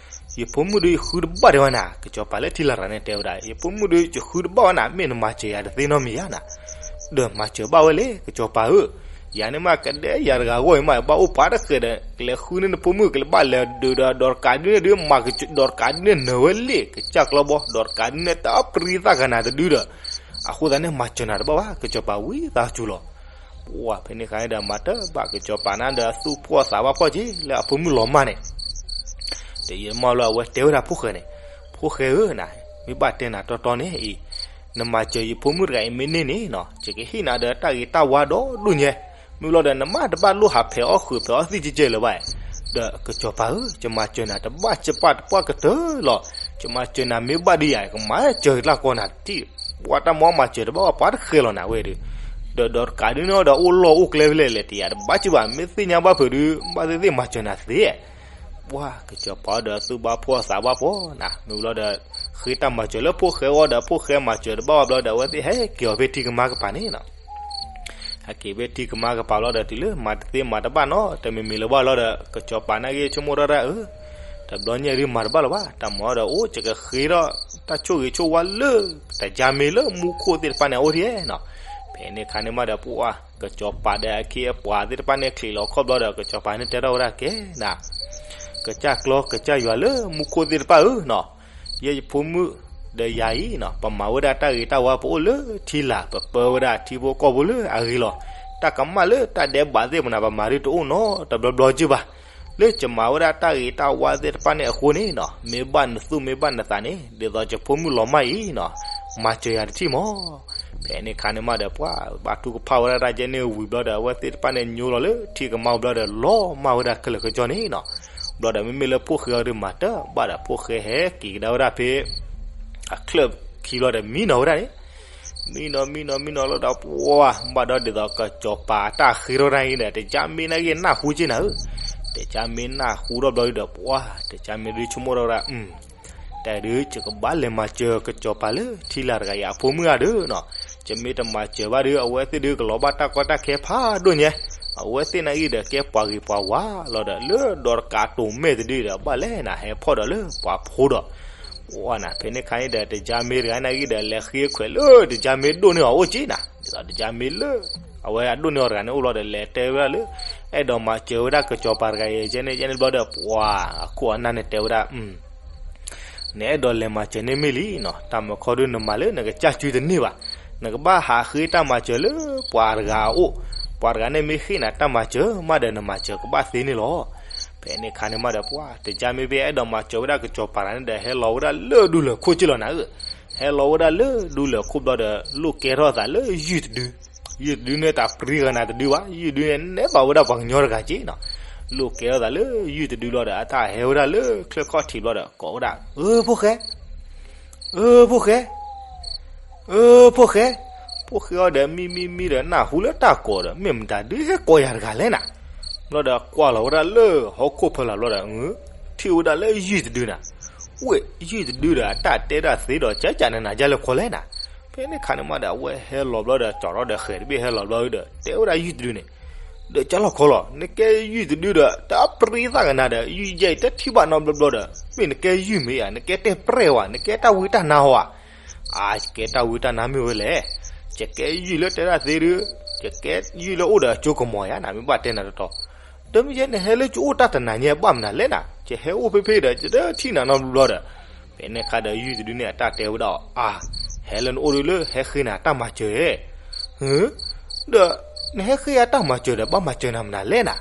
ယဖိမုၣ်ဒုယဃုတဘၣ်ဒံးဘၣ်နၤ. ကစီၤပၤလၢထံလာ်တဂၤန့ၣ်တဲဝဲဒၣ် ယဖိမုၣ်ဒုယဃုတဘၣ်ဘၣ်နၤ မ့ၢ်နမၤစၢၤယၤတသ့နီတမံၤဧါနၤ. ဒီးမၤစၢၤဘၣ်ဝဲလဲၣ် ကစီၤပၤဧၢ, ယၤန့ၣ်မးကဒဲယၤတဂၤအဂီၢ်အံၤမး ဘၣ်အိၣ်ပှၤတဃဲးဒီး ကလဲၤဃုန့ၢ်နဖိမုၣ် ကလဲၤဘၣ်လဲၤဒုးဒီး ဒီးတကးဒုန့ၣ်ဒုး မၤကဒီးတကးဒုန့ၣ်နၢၤဝဲလ့ၣ် ကစၢ်ကျီဘီ ဒီးတကးဒုန့ၣ် တပရံသးကနၤတဒုဒီး အဃိသတးန့ၣ် မၤစၢၤနၤတဘၣ်ဘၣ် ကစီၤပၤဝံသးစူၤလီၤ. ပှၤဖဲန့ၣ်ခါန့ၣ်ဒီး မၤတဘၣ် ကစီၤပၤန့ၣ်ဒီး သူၣ်ဖှီၣ်သးဘၣ်ဖှီၣ်က့ၤလၢအဖိမုၣ်လီၤမၢ်န့ၣ် တယံာ်မီၢ်လၢအဝဲတဲဝဲဒၣ်ဖိၣ်ဃဲန့ၣ်, ဖိၣ်ဃဲဧၢနၤ, မ့ၢ်ဘၣ်တဲနၤတီတီန့ၣ်အံၤ, နမၤစၢၤယဖိမုၣ်တဂၤအံၤမ့ၢ်န့ၢ်န့ၣ်နီၤ ယကဟ့ၣ်နၤဒီးတၢ်ဂ့ၤတၢ်ဝါဒီဒူၣ်ညါ, မ့ၢ်လီၤဒီးနမ့ၢ်တဘၣ်လိၣ်ဟးဖဲးအီၣ်ဃုာ်ဖဲးအီၣ်သံၣ်ကဲကဲလၢၤဘၣ်. ဒီးကစီၤပၤဧၢ, ယမၤစၢၤနၤတဘၣ် ယပာ်တပှၢ်ကတၢၢ်လီၤ. ယမၤစၢၤနၤမ့ၢ်ဘၣ်ဒုးယၤ ကမၤစၢၤတၢ်ကီနၤတထံၣ်, ပှၤတၢ်မၤမၤစၢၤတဘၣ်ပှၤတဃဲလီၤနၤဝဲဒုး, ဒီးဒီးတကးဒုန့ၣ်ဒီးအိၣ်လီၢ်အိၣ်ကျဲဖဲလဲၣ်လဲၣ် တယၤတဘၣ်စံးဘၣ် မ့ၢ်သ့ၣ်ညါဘၣ်ဖုးဒုး ဘၣ်သ့ၣ်သ့ၣ်မၤစၢၤနၤသ့ ပှၤကစီၤပၤဒီးသူၣ်ဘၣ်ဖှီၣ်သးဘၣ်ဖှီၣ်နၤ မ့ၢ်လီၤဒီး ဃ့တၢ်မၤစၢၤလၢဖိၣ်ဃဲအဂီၢ်ဒီး ဖိၣ်ဃဲမၤစၢၤတဘၣ်ဘၣ်ဘျီဒီး အဝဲသ့ၣ်ဟဲက့ၤအီၤဖဲထံကမါကပၤန့ၣ်နီၤ. ဟဲက့ၤဖဲထံကမါကပၤဘျီဒီး တုၤလၢမၤတသ့မၤတဘၣ်နီတမံၤမံၤလၢၤဘၣ်လီၤဒီး ကစီၤပၤနာ်က့ဆိကမိၣ်ထီၣ်ဒၣ်ဧၢ, တဘျီညါဒုးမၤတဘၣ်လၢၤဘၣ် တၢ်မၤဒီးအိၣ်ကကဃ့ထီၣ် တၢ်ဆိၣ်ဂ့ၤဆိၣ်ဝါလၢ တကၠါမ့ၢ်လၢမူခိၣ်သ့ၣ်တဖၣ်န့ၣ်အအိၣ်ထံၣ်နီၤ. ဖဲန့ၣ်ခါန့ၣ်မးဒီး ပှၤကစီၤပၤဒီးအခ့အပှၤသ့ၣ်တဖၣ်န့ၣ် ချံးလီၤခီၣ်ဘျီဒီး ကစီၤပၤန့ၣ်တဲထီၣ်ဝဲဒၣ်ကဲနၤ ကစၢ်ကျီကစၢ်ယွၤလၢမူခိၣ်သ့ၣ်တဖၣ်ဧၢနီၤ, ယဲယဖိမုၣ်ဒီးယၤအံၤနီၤ ပမၤဝဲဒၣ်တၢ်ဂ့ၤတၢ်ဝါပအိၣ်လၢထံလာ် ပပၢဝဲဒၣ်ထံဖိကီၢ်ဖိလၢအဂ့ၤလီၤ. တၢ်ကမၣ်လၢတၢ်ဒဲးဘးသ့ၣ်မနၤ ပမၤဒုးတအိၣ်နီတဘျီဘျီက့ဘၣ်. လၢယမၤဝဲဒၣ်တၢ်ဂ့ၤတၢ်ဝါသ့ၣ်တဖၣ်န့ၣ်အဃိန့ၣ်နီၤ မ့ၢ်ဘၣ်နသူၣ်မ့ၢ်ဘၣ်နသးန့ၣ် ဒ်သိးယဖိမုၣ်လီၤမၢ်အံၤနီၤ မၤစၢၤယၤတထံၣ်မး. ဖဲန့ၣ်ခါန့ၣ်မးဒီး ပှၤဘၣ်တူၢ်ကဖၣ်ဝဲဒၣ်တၢ်ယဲန့ၣ်ဝံၤဘျီဒီး အဝဲသ့ၣ်တဖၣ်န့ၣ်ညိလီၤလၢထံကမါဘျီဒီး လီၤမၢ်ဝဲဒၣ်ခဲလၢာ်ခဲဆ့န့ၣ်နီၤ. ဘျီဒီးမ့မ့ၢ်လၢဖိၣ်ဃဲအီၤဒုးမၤတဘၣ်ဒီး ဖိၣ်ဃဲဟဲက့ၤကဒါဝဲဒၣ်ဖဲ အချၢၣ်ခံဘျီဒီး မံနီၤဝဲဒၣ်န့ၣ် မံနီၤမံနီၤမံနီၤလီၤဒီး ပှၤဘၣ်ဒီးဒ်သိးကစီၤပၤအတၢ်ဃ့ထီၣ်တၢ်အံၤဒီး တကၠါမ့ၢ်နာ်က့နၢ်ဟူက့နၤဧၢ, တကၠါမ့ၢ်နၢ်ဟူထီၣ်ဘျီဒီး ပှၤ တကၠါမ့ၢ်ဒုးဆိကမိၣ်ထီၣ်ဝဲဒၣ် တၢ်ဒုး ယကဘၣ်လဲၤမၤစၢၤကစီၤပၤလၢထံလာ်တဂၤအံၤအဖိမုၣ်ဧါဒုးနီၤ, ယမ့ၢ်တမၤစၢၤဘၣ်ဒုး အဝဲသ့ၣ်ဒုးကလီၤဘၣ်တၢ်ကီတၢ်ခဲဖးဒိၣ်ညါ, အဝဲသ့ၣ်နာ်က့ဒီး ကဲပှၤဂ့ၤပှၤဝါလီၤဒီး လၢဒီးတကးတိၤမဲာ်တဒုဒီး ဘၣ်လဲၣ်နၤ ဟဲဖီၣ်ဒီးလၢပှၤဖိဒီး ပှၤနၤ ဖဲန့ၣ်ခါန့ၣ်ဒီး တကၠါမ့ၢ်တဂၤနာ်က့ဒီး လဲၤဃ့ခွဲးလၢတကၠါမ့ၢ်ဒိၣ်န့ၢ်အီၤအိၣ်က့နၤ, ဒ်သိးတကၠါမ့ၢ်လၢ အဝဲအဒိၣ်န့ၢ်အီၤတဂၤန့ၣ်အိၣ်လီၤဒီး လဲၤတဲဝဲဒၣ်လၢ အဲၣ်ဒိးမၤစၢၤဝဲဒၣ်ကစီၤပၤတဂၤအံၤ ကဲန့ၣ် ကဲန့ၣ်ဘျီဒီး ပှၤအခိၣ်အနၢ်န့ၣ်တဲဝဲဒၣ် နအဲၣ်ဒိးလဲၤမၤစၢၤန့ၣ်မ့ၢ်လံနီၤ, တၢ်မၤခီဒုးနမၤလၢနကစၢ်စုတန့ၢ်ဘၣ်, နကဘၣ်ဟးဃ့တၢ်မၤစၢၤလၢပှၤတဂၤအအိၣ်, ပှၤတဂၤန့ၣ်မ့ၢ်ဃ့နၤတၢ်မၤစၢၤမးဒီး နမၤစၢၤကဘၣ်သ့န့ၣ်လီၤ. ဖဲန့ၣ်ခါန့ၣ်မးဒီး ပှၤတကၠါမ့ၢ်ဖဲအဲၣ်ဒိးမၤစၢၤဝဲဒၣ်ကစီၤပၤတဂၤန့ၣ်ဒီး ဟဲလီၤဝဲဒၣ်လၢဒူလၢၢ်ခိၣ်က့လီၤနၤဧၢ, ဟဲလီၤဝဲဒၣ်လၢဒူလၢၢ်ခိၣ်ဘျီဒီး လိၣ်ကဲထီၣ်သးလၢယုၢ်တဒု, ယုၢ်တဒုန့ၣ် တၢ်ပြံဂၤနၤတဒုဘၣ်, ယုၢ်တဒုန့ၣ် နဲဘၣ်ဝဲဒၣ်ပှၤကညီတဂၤက့နီၤ, လိၣ်ကဲထီၣ်သးလၢယုၢ်တဒုလီၤဒီး အတၢ်ဟဲဝဲဒၣ်လၢချၢၣ်ခီၣ်ထံးဘျီဒီး ကိးဝဲဒၣ် အၢ ဖိၣ်ဃဲ အၢ ဖိၣ်ဃဲ အၢ ဖိၣ်ဃဲ, ဖိၣ်ဃဲအီၤဒီးမံမံမံဒီး နၢ်ဟူလၢတၢ်ကိးဒီး မ့ၢ်မတၤဒုးဟဲကိးယၤတဂၤလဲၣ်နၤ. ဘျီဒီးကွၢ်လီၤဝဲဒၣ်လၢဟီၣ်ခိၣ်ဖီလာ်ဘျီဒီး ထံၣ်ဝဲဒၣ်လၢယုၢ်တဒုနၤ. ဝ့ၢ်ယုၢ်တဒုဒီး အတၢ်တဲဒၣ်သ့ဒီး ကကနနၤယါလဲၤခီလဲၣ်နၤ. ဖဲန့ၣ်ခါန့ၣ်မးဒီး အဝဲဟဲလီၤဘျီဒီး ကၠီၤထီၣ်ဒီးဃဲၤတဘ့ၣ်ဟဲလီၤဘျီဒီး တဲဝဲဒၣ်ယုၢ်တဒုန့ၣ်, ဒီးကၠီၤလီၤခီလီၤ နကဲယုၢ်တဒုဒီး တၢ်ပြံသၣ်ကနၤဒီး ယုၢ်ယဲၢ်တထံၣ်ဘၣ်နီတဘျီဘျီဒီး မ့ၢ်နကဲယုၢ်မ့ၢ်ဧါ နကဲတဲၣ်ပြဲၣ်ဝဲ နကဲတၢ်ဝံတၢ်နါဧါ. အၢ ယကဲတၢ်ဝံတၢ်နါမ့ၢ်ဝဲလဲၣ်. ယကဲယုၢ်လၢတဲဒၣ်သ့ဒုး, ယကဲယုၢ်လၢအိၣ်ဒီးအကၠိကမီၤယါနၤ မ့ၢ်ဘၣ်တဲနၤတတီၤ. ဒီးမ့ၢ်ယဲန့ၣ်ဟဲလၢကအိၣ်တၢ်တနၤညါဘၣ်မနုၤလဲၣ်နၤ, ယဟဲအိၣ်ဖဲဖဲဒီး ယတထံၣ်နၤနီတဘျီဘျီဒီး. ဖဲန့ၣ်ခါဒီးယုၢ်တဒုန့ၣ်အတၢ်တဲဝဲဒၣ်အီၤ အၢ ဟဲလၢနအိၣ်ဒုးလၢဟဲဃ့နၤတၢ်မၤစၢၤ, ဒီး နဟဲဃ့ယၤတၢ်မၤစၢၤဒီး ဘၣ်မၤစၢၤနၤမနုၤလဲၣ်နၤ.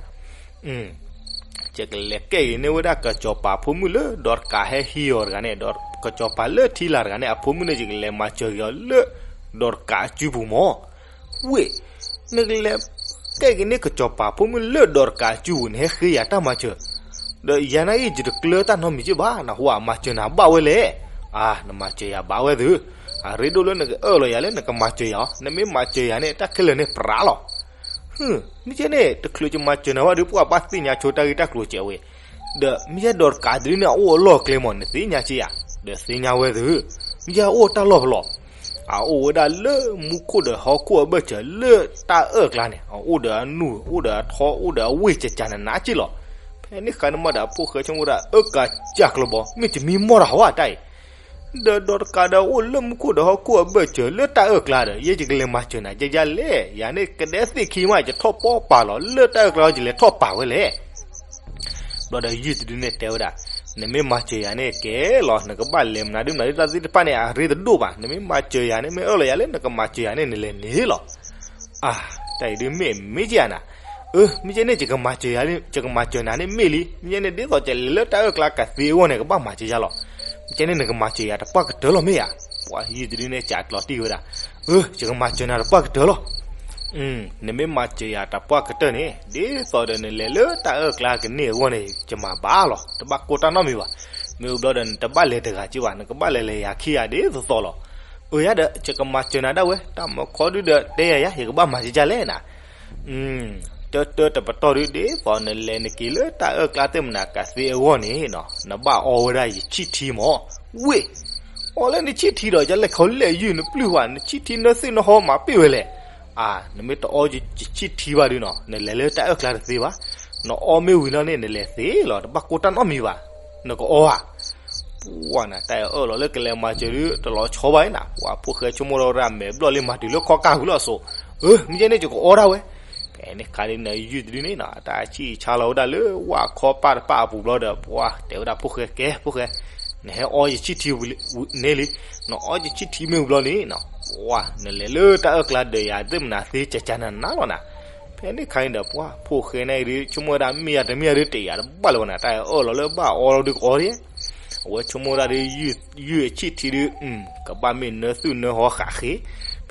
ယကလဲၤကဲက့ၤန့ၢ်ဝဲဒၣ်ကစီၤပၤအဖိမုၣ်လၢဒီးတကးဟဲဟံးအီၤတဂၤန့ၣ်, ဒီးကစီၤပၤလၢထံလာ်တဂၤန့ၣ် အဖိမုၣ်န့ၣ် ယကလဲၤမၤစၢၤက့ၤအီၤလၢ ဒီးတကးအစုပူၤမၢ်. ဝ့ၢ် နကလဲၤကဲက့ၤန့ၢ်ကစီၤပၤအဖိမုၣ်လၢဒီးတကးအစုပူၤ နဟဲဃ့ယၤတၢ်မၤစၢၤ, ဒီးယၤနာ်အံၤ ယတကျၢၤတၢ်နီတမံၤက့ဘၣ်, နဟူဧါမၤစၢၤနၤဘၣ်ဝဲလဲၣ်. အၢ နမၤစၢၤယၤဘၣ်ဝဲသု, အရ့ဒိၣ်လၢနကအၢၣ်လီၤယၤလၢနကမၤစၢၤယၤအီၤ, နမ့ၢ်မၤစၢၤယၤန့ၣ် တၢ်ခဲလၢာ်န့ၣ်ပြးလီၤ. မ့ၢ်ကဲန့ၣ် တချုးယမၤစၢၤနၤဘၣ်ဒီး ပှၤဘၣ်သ့ၣ်ညါဆိတၢ်ဂ့ၢ်တၢ်ကျိၤစဲးဝဲ, ဒီးမ့ၢ်ယဲဒီးတကးတဒုန့ၣ် အအိၣ်အလီၢ်အကျဲမၢ် နသ့ၣ်ညါက့ဧါ, ဒီးသ့ၣ်ညါဝဲသု, မ့ၢ်ယဲအအိၣ်တၢ်လီၢ်ဖဲလဲၣ်. အအိၣ်ဝဲဒၣ်လၢမူခိၣ်ဒီးဟီၣ်ခိၣ်အဘၢၣ်စၢၤလၢတၢ်အၢၣ်ကျါန့ၣ်, အအိၣ်ဒီးအနူၢ် အိၣ်ဒီးအထီ အိၣ်ဒီးအဝ့ၢ်ကကနနးက့လီၤ. ဖဲန့ၣ်ခါန့ၣ်မးဒီး အဖိၣ်ဃဲဆိကမိၣ်ဒၣ် အၢကစၢ်ကျၢၤဘီ မ့ၢ်တမံမီၢ်တၢ်ဟီဧါတၢ်အံၤ ဒီးဒီးတကးဒီးအိၣ်လၢမူခိၣ်ဒီးဟီၣ်ခိၣ်အဘၢၣ်စၢၤလၢတၢ်အၢၣ်ကျါဒီး ယဲယကလဲၤမၤစၢၤနၤကဲယါလဲၣ်, ယၤန့ၣ်ကဒဲသ့ၣ်ခံမး ယထီၣ်ပီပာ်လီၤ လၢတၢ်အၢၣ်ကျါအီၤယလဲၤထီၣ်ပာ်ဝဲလဲၣ်. ဘျီဒီးယုၢ်တဒုန့ၣ်တဲဝဲဒၣ်, နမ့ၢ်မၤစၢၤယၤန့ၣ်ကဲလီၤ, နကဘၣ်လဲၤမနုၤဒုမနုၤဒု တၢ်သ့ၣ်တဖၣ်န့ၣ် အရ့တဒိၣ်ဘၣ်, နမ့ၢ်မၤစၢၤယၤန့ၣ် မ့ၢ်အၢၣ်လီၤယၤလၢနကမၤစၢၤယၤန့ၣ် နလဲၤန့ၣ်လီၤ. အၢ တၢ်အံၤဒုးမ့ၢ်မ့ၢ်ကယၤနၤ, အၢ မ့ၢ်ကဲန့ၣ် ယကမၤစၢၤနၤန့ၣ်မ့ၢ်လံ, မ့ၢ်ကဲန့ၣ် ဒ်သိးယလဲၤလၢတၢ်အၢၣ်ကျါကသ့အဂီၢ်န့ၣ် ကဘၣ်မၤစၢၤယၤလီၤ. မ့ၢ်ကဲန့ၣ် နကမၤစၢၤယၤတပှၢ်ကတၢၢ်လီၤမ့ၢ်ဧါ. ပှၤယုၢ်တဒုန့ၣ် ကးကျီၤတံၢ်ဝဲဒၣ်, အၢ ယကမၤစၢၤနၤတပှၢ်ကတၢၢ်လီၤ. နမ့ၢ်မၤစၢၤယၤတပှၢ်ကတၢၢ်န့ၣ် ဒ်သိးဒီးနလဲၤလၢတၢ်အၢၣ်ကျါကန့ၢ်အဂီၢ်န့ၣ် ယမၤဘၣ်လီၤ, တဘၣ်ကိၢ်တၢ်နီတမံၤဘၣ်. မ့ၢ်ဝံၤဘျီဒီး နတဘၣ်လဲၤတဂၤက့ဘၣ်, နကဘၣ်လဲၤလဲၤယၤခံဂၤဒ်သိးသိးလီၤ. အၢ ယၤဒီး ယကမၤစၢၤနၤဒၣ်ဝဲ, တၢ်မၢခီဒုဒီး တဲယၤယၤ ယကဘၣ်မၤကကလဲၣ်နၤ. တၢတၢတပတီၢ်ဒု ဒ်သိးနလဲၤနက့ၤလၢတၢ်အၢၣ်ကျါသ့ၣ်မနၤကသ့အဂီၢ်န့ၣ်, နဘၣ်အီဝဲဒၣ်ယဆံၣ်ထံမၢ်. ဝ့ၢ် အီလၢနဆံၣ်ထံဒီး ယလဲၤခီလဲၣ်ယုၢ် နပျုၢ်ဝဲ နဆံၣ်ထံနၢသုၣ်နဟီမၤပ့ၢ်ဝဲလဲၣ်. အၢ နမ့ၢ်တအီယဆံၣ်ထံဘၣ်ဒုနီၤ နလဲၤလၢတၢ်အၢၣ်ကျါတသ့ဘၣ်. နအီမ့ၢ်ဝံၤလီၤန့ၣ် နလဲၤသ့လီၤ, တဘၣ်ကိၢ်တၢ်နီတမံၤဘၣ်. နကအီဧါ. ပှၢ်နၤ တၢ်အၢၣ်လီၤလၢကလဲၤမၤစၢၤဒု တလီၤဆီဘၣ်နၤ, ပှၤဖိၣ်ဃဲဆိကမိၣ်ထီၣ်ဝဲဒၣ် မဲာ်ဘျီၣ်လံမၤတုၤလၢခီကၢ်ဝံၤလီၤအစိၤ. အၢ မ့ၢ်ကဲန့ၣ် ယကအီဒၣ်ဝဲ. ဖဲန့ၣ်ခါဒုန့ၣ် ယုၢ်တဒုန့ၣ်နီၤ အတၢ်ဆံၣ်ဆါလီၤဝဲဒၣ်လၢဝၣ်ခီပၢ်တပၢ်အပူၤဘျီဒီး ပှၢ်တဲဝဲဒၣ်ဖိၣ်ဃဲ ကဲဖိၣ်ဃဲ, နဟဲအီယဆံၣ်ထံန့ၣ်လံ, နအီယဆံၣ်ထံမ့ၢ်ဝံၤဘျီန့ၣ်နီၤ ပှၢ်နလဲၤလၢတၢ်အၢၣ်ကျါဒီးယၤသ့ၣ်မနၤသ့ ကကနနါလီၤနၤ. ဖဲန့ၣ်ခါန့ၣ်ဒီး ပှၢ်ဖိၣ်ဃဲန့ၣ်ဒု ဆိကမိၣ်ဝဲဒၣ်မ့ၢ်ယၤတမ့ၢ်ယၤဒု တယာ်တဘၣ်လၢၤဘၣ်နၤ, တၢ်အၢၣ်လီၤလၢဘၣ်အီလီၤဒုကအီဒၣ်. အဝဲဆိကမိၣ်ဝဲဒၣ်ဒု ယုၢ်အဆံၣ်ထံဒု ကဘၣ်မ့ၢ်နၢသုၣ်နၢဟီဃာ်ဃ့.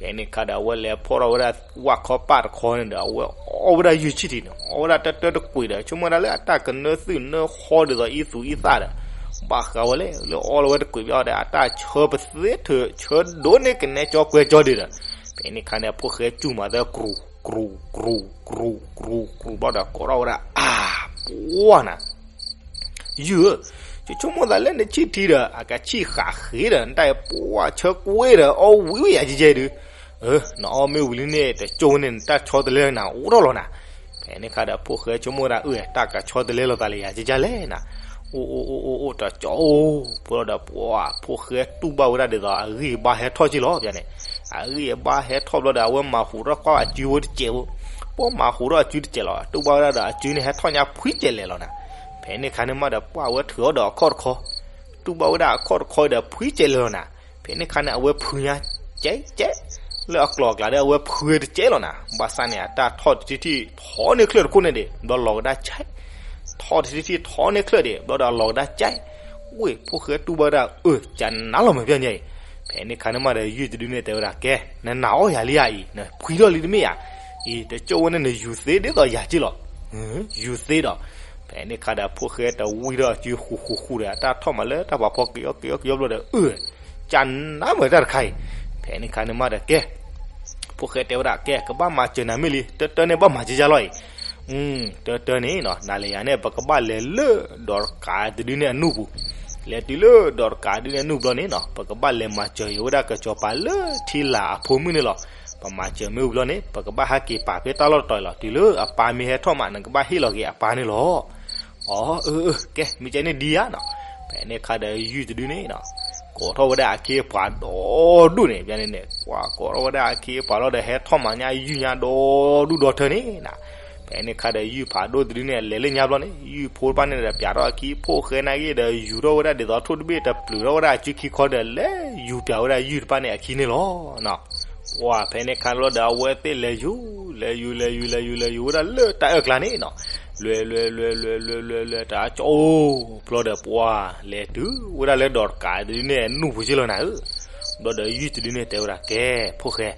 ဖဲန့ၣ်ခါဒီး အဝဲလဲၤဖီၣ်ထီၣ်ဝဲဒၣ်ဝၣ်ခီပၢ်တခီန့ၣ်ဒီး အဝဲအီဝဲဒၣ်ယုၢ်ဆံၣ်ထံန့ၣ် အီဝဲဒၣ်တၢတၢတကွံာ်ဒီး ဆိကမိၣ်ဝဲဒၣ်လၢအတၢ်ကနၢသုၣ်နၢဟီဒ်သိးအံသူအံသၣ်ဒီး ဘၣ်ဃးဝဲလဲၣ် လၢအီလီၤဝဲတကွံာ်ဘၣ်ဒီး အတၢ်ဆၢပသ့ထၢၣ် ဆၢဒိးန့ၢ်ကနဲကၠီကွဲကၠီဒံးဒီး ဖဲန့ၣ်ခါန့ၣ် အဖိၣ်ဃဲစူၢ်မၤသၢ ကြူၢ် ကြူၢ် ကြူၢ် ကြူၢ် ကြူၢ် ဘျီဒီးကိးထီၣ်ဝဲဒၣ် အၢ ပှၢ်နၤ ယုၢ်ဧၢ, ယဆိကမိၣ်သးလၢနဆံၣ်ထံဒီး အကဆံၣ်ဃာ်ဃ့ဒီး နတၢ်အံၤပှၢ်ဆၢကွ့ဒီး အီဝံၤဝံၤယၤကဲကဲဒုး, နအီမ့ၢ်ဝံၤလံန့ၣ် တကၠိဝဲန့ၣ် နတၢ်ဆီတလဲနၤအိၣ်ထီၣ်လီၤနၤ. ဖဲန့ၣ်ခါဒီး ဖိၣ်ဃဲဆိကမိၣ်ဝဲဒၣ် အၢ တၢ်ကဆီတလဲလိာ်သးလၢယၤကဲကဲလဲၣ်နၤ. အိၣ်အိၣ်အိၣ်အိၣ်အိၣ် တကၠိအိၣ် ဘျီဒီး ပှၢ်ဖိၣ်ဃဲတူၢ်ဘၣ်ဝဲဒၣ်ဒ်သိး အဂံၢ်အဘါဟဲထီၣ်က့လီၤန့ၣ်, အဂံၢ်အဘါဟဲထီၣ်ဘျီဒီး အဝဲမၤဟူးထီၣ်ကွၢ်အစုဖိတစဲးဖိ, ပှၢ်မၤဟူးထီၣ်အစုတစဲးလီၤ တူၢ်ဘၣ်ဝဲဒၣ်ဒီး အစုန့ၣ် ဟဲထီၣ်ညါဖှံကဲလဲာ်လီၤနၤ. ဖဲန့ၣ်ခါန့ၣ်မးဒီး ပှၢ်ဝဲထုးအီၤဒီးအခီၣ်တခီ, တူၢ်ဘၣ်ဝဲဒၣ်အခီၣ်တခီဒီး ဖှံကဲလဲာ်လီၤနၤ. ဖဲန့ၣ်ခါန့ၣ် အဝဲဖုညါကဲကဲ လၢအကျိၤအကျဲဒီး အဝဲဖုတကဲလီၤနၤ. ဘၣ်ဆၣ်န့ၣ် အတၢ်ထီၣ်တထံၣ်ထံၣ် ထီန့ၢ်ချၢၣ်တခိၣ်န့ၣ်ဒံး ဘျီလီၤကဒါကဲ, ထီၣ်တထံၣ်ထံၣ်ထီန့ၢ်ချၢၣ်ဒံး ဘျီဒီးလီၤကဒါကဲ. ဝ့ၢ် ဖိၣ်ဃဲတူၢ်ဘၣ်ဝဲဒၣ် အၢ ကနၤလီၤမဲာ်ပျီညါအံၤ. ဖဲန့ၣ်ခါန့ၣ်မးဒီး ယုၢ်တဒုန့ၣ်တဲဝဲဒၣ် ကဲ နနာ်အီၤယၤလံဧါအံၤ နဖှံထီၣ်လံတမ့ၢ်ဧါ. အံၤ တကၠိဝဲန့ၣ် နယူၤသ့ဒ်သိးယၤက့လီၤ. ယူၤသ့ဒီး ဖဲန့ၣ်ခါဒီး ဖိၣ်ဃဲတဝံထီၣ်အစုဃူဃူဃူဒီး အတၢ်ထီၣ်မးလၢတၢ်ဖးဖီကယီကယီကယီဘျီဒီး အၢ ကနၤမဲာ်တၢ်တခါအံၤ. ဖဲန့ၣ်ခါန့ၣ်မးဒီး ကဲ ဖိၣ်ဃဲတဲဝဲဒၣ် ကဲ ကဘၣ်မၤစၢၤနၤမ့ၢ်လံ, တၢတၢန့ၣ်ဘၣ်မၤကကၢ်လီၤအံၤ, တၢတၢန့ၣ်နီၤ နၤလၢယၤန့ၣ် ပကဘၣ်လဲၤလၢဒီးတကးတဒုန့ၣ်အနူၢ်ပူၤ, လဲၤတုၤလၢဒီးတကးတဒုန့ၣ်အနူၢ်ဘျီန့ၣ်နီၤ ပကဘၣ်လဲၤမၤစၢၤအံၤဝဲဒၣ်ကစီၤပၤလၢထံလာ်အဖိမုၣ်န့ၣ်လီၤ. ပမၤစၢၤမ့ၢ်ဝံၤဘျီန့ၣ် ပကဘၣ်ဟဲက့ၤပာ်ဖဲတၢ်လီၢ်တတီၤအံၤလီၤ. တုၤလၢအပၢ်မ့ၢ်ဟဲထီၣ်မး နကဘၣ်ဟ့ၣ်လီၤက့ၤအပၢ်န့ၣ်လီၤ. အီ အၢ အၢ ကဲ မ့ၢ်ကဲန့ၣ်ဒ်ယါနီၤ. ဖဲန့ၣ်ခါဒီးယုၢ်တဒုန့ၣ်နီၤ ကိးထီၣ်ဝဲဒၣ်အခ့အပှၤဒီဒူၣ်န့ၣ် ဖဲန့ၣ်န့ၣ် ပှၤကိးထီၣ်ဝဲဒၣ်အခ့အပှၤလီၤဒီး ဟဲထီၣ်မၤညါယုၢ်ညါဒီဒူၣ်ဒီထၢန့ၣ်နီၤ. ဖဲန့ၣ်ခါဒီးယုၢ်ဖးဒိၣ်တဒုန့ၣ် လဲၤလၢညါဘျီန့ၣ် ယုၢ်ဖိတဖၣ်န့ၣ်ဒီး ပၠးထီၣ်အခံ ဖိၣ်ဃဲနာ်က့ဒီး ယူၤထီၣ်ဝဲဒၣ်ဒ်သိးထိၣ်တဘ့ၣ် တပျုၤထီၣ်ဝဲဒၣ်အစုခံခီဒီး လဲၤယူၤပၠးဝဲဒၣ်ယုၢ်တဖၣ်န့ၣ်အခံန့ၣ်လီၤ. ပှၤဖဲန့ၣ်ခါဘျီဒီး အဝဲသ့ၣ်လဲၤယူၤ လဲၤယူၤ လဲၤယူၤ လဲၤယူၤ လဲၤယူၤဝဲဒၣ်လၢတၢ်အၢၣ်ကျါန့ၣ်နီၤ လဲၤ လဲၤ လဲၤ လဲၤ လဲၤ လဲၤ လဲၤ တၢ်ကၠီအိၣ်ဘျီဒီး ပှၤလဲၤတုၤဝဲဒၣ်လၢဒီးတကးတဒုန့ၣ်အနူၢ်ပူၤက့လီၤနၤဧၢ. ဘျီဒီးယုၢ်တဒုန့ၣ်တဲဝဲဒၣ် ကဲ ဖိၣ်ဃဲ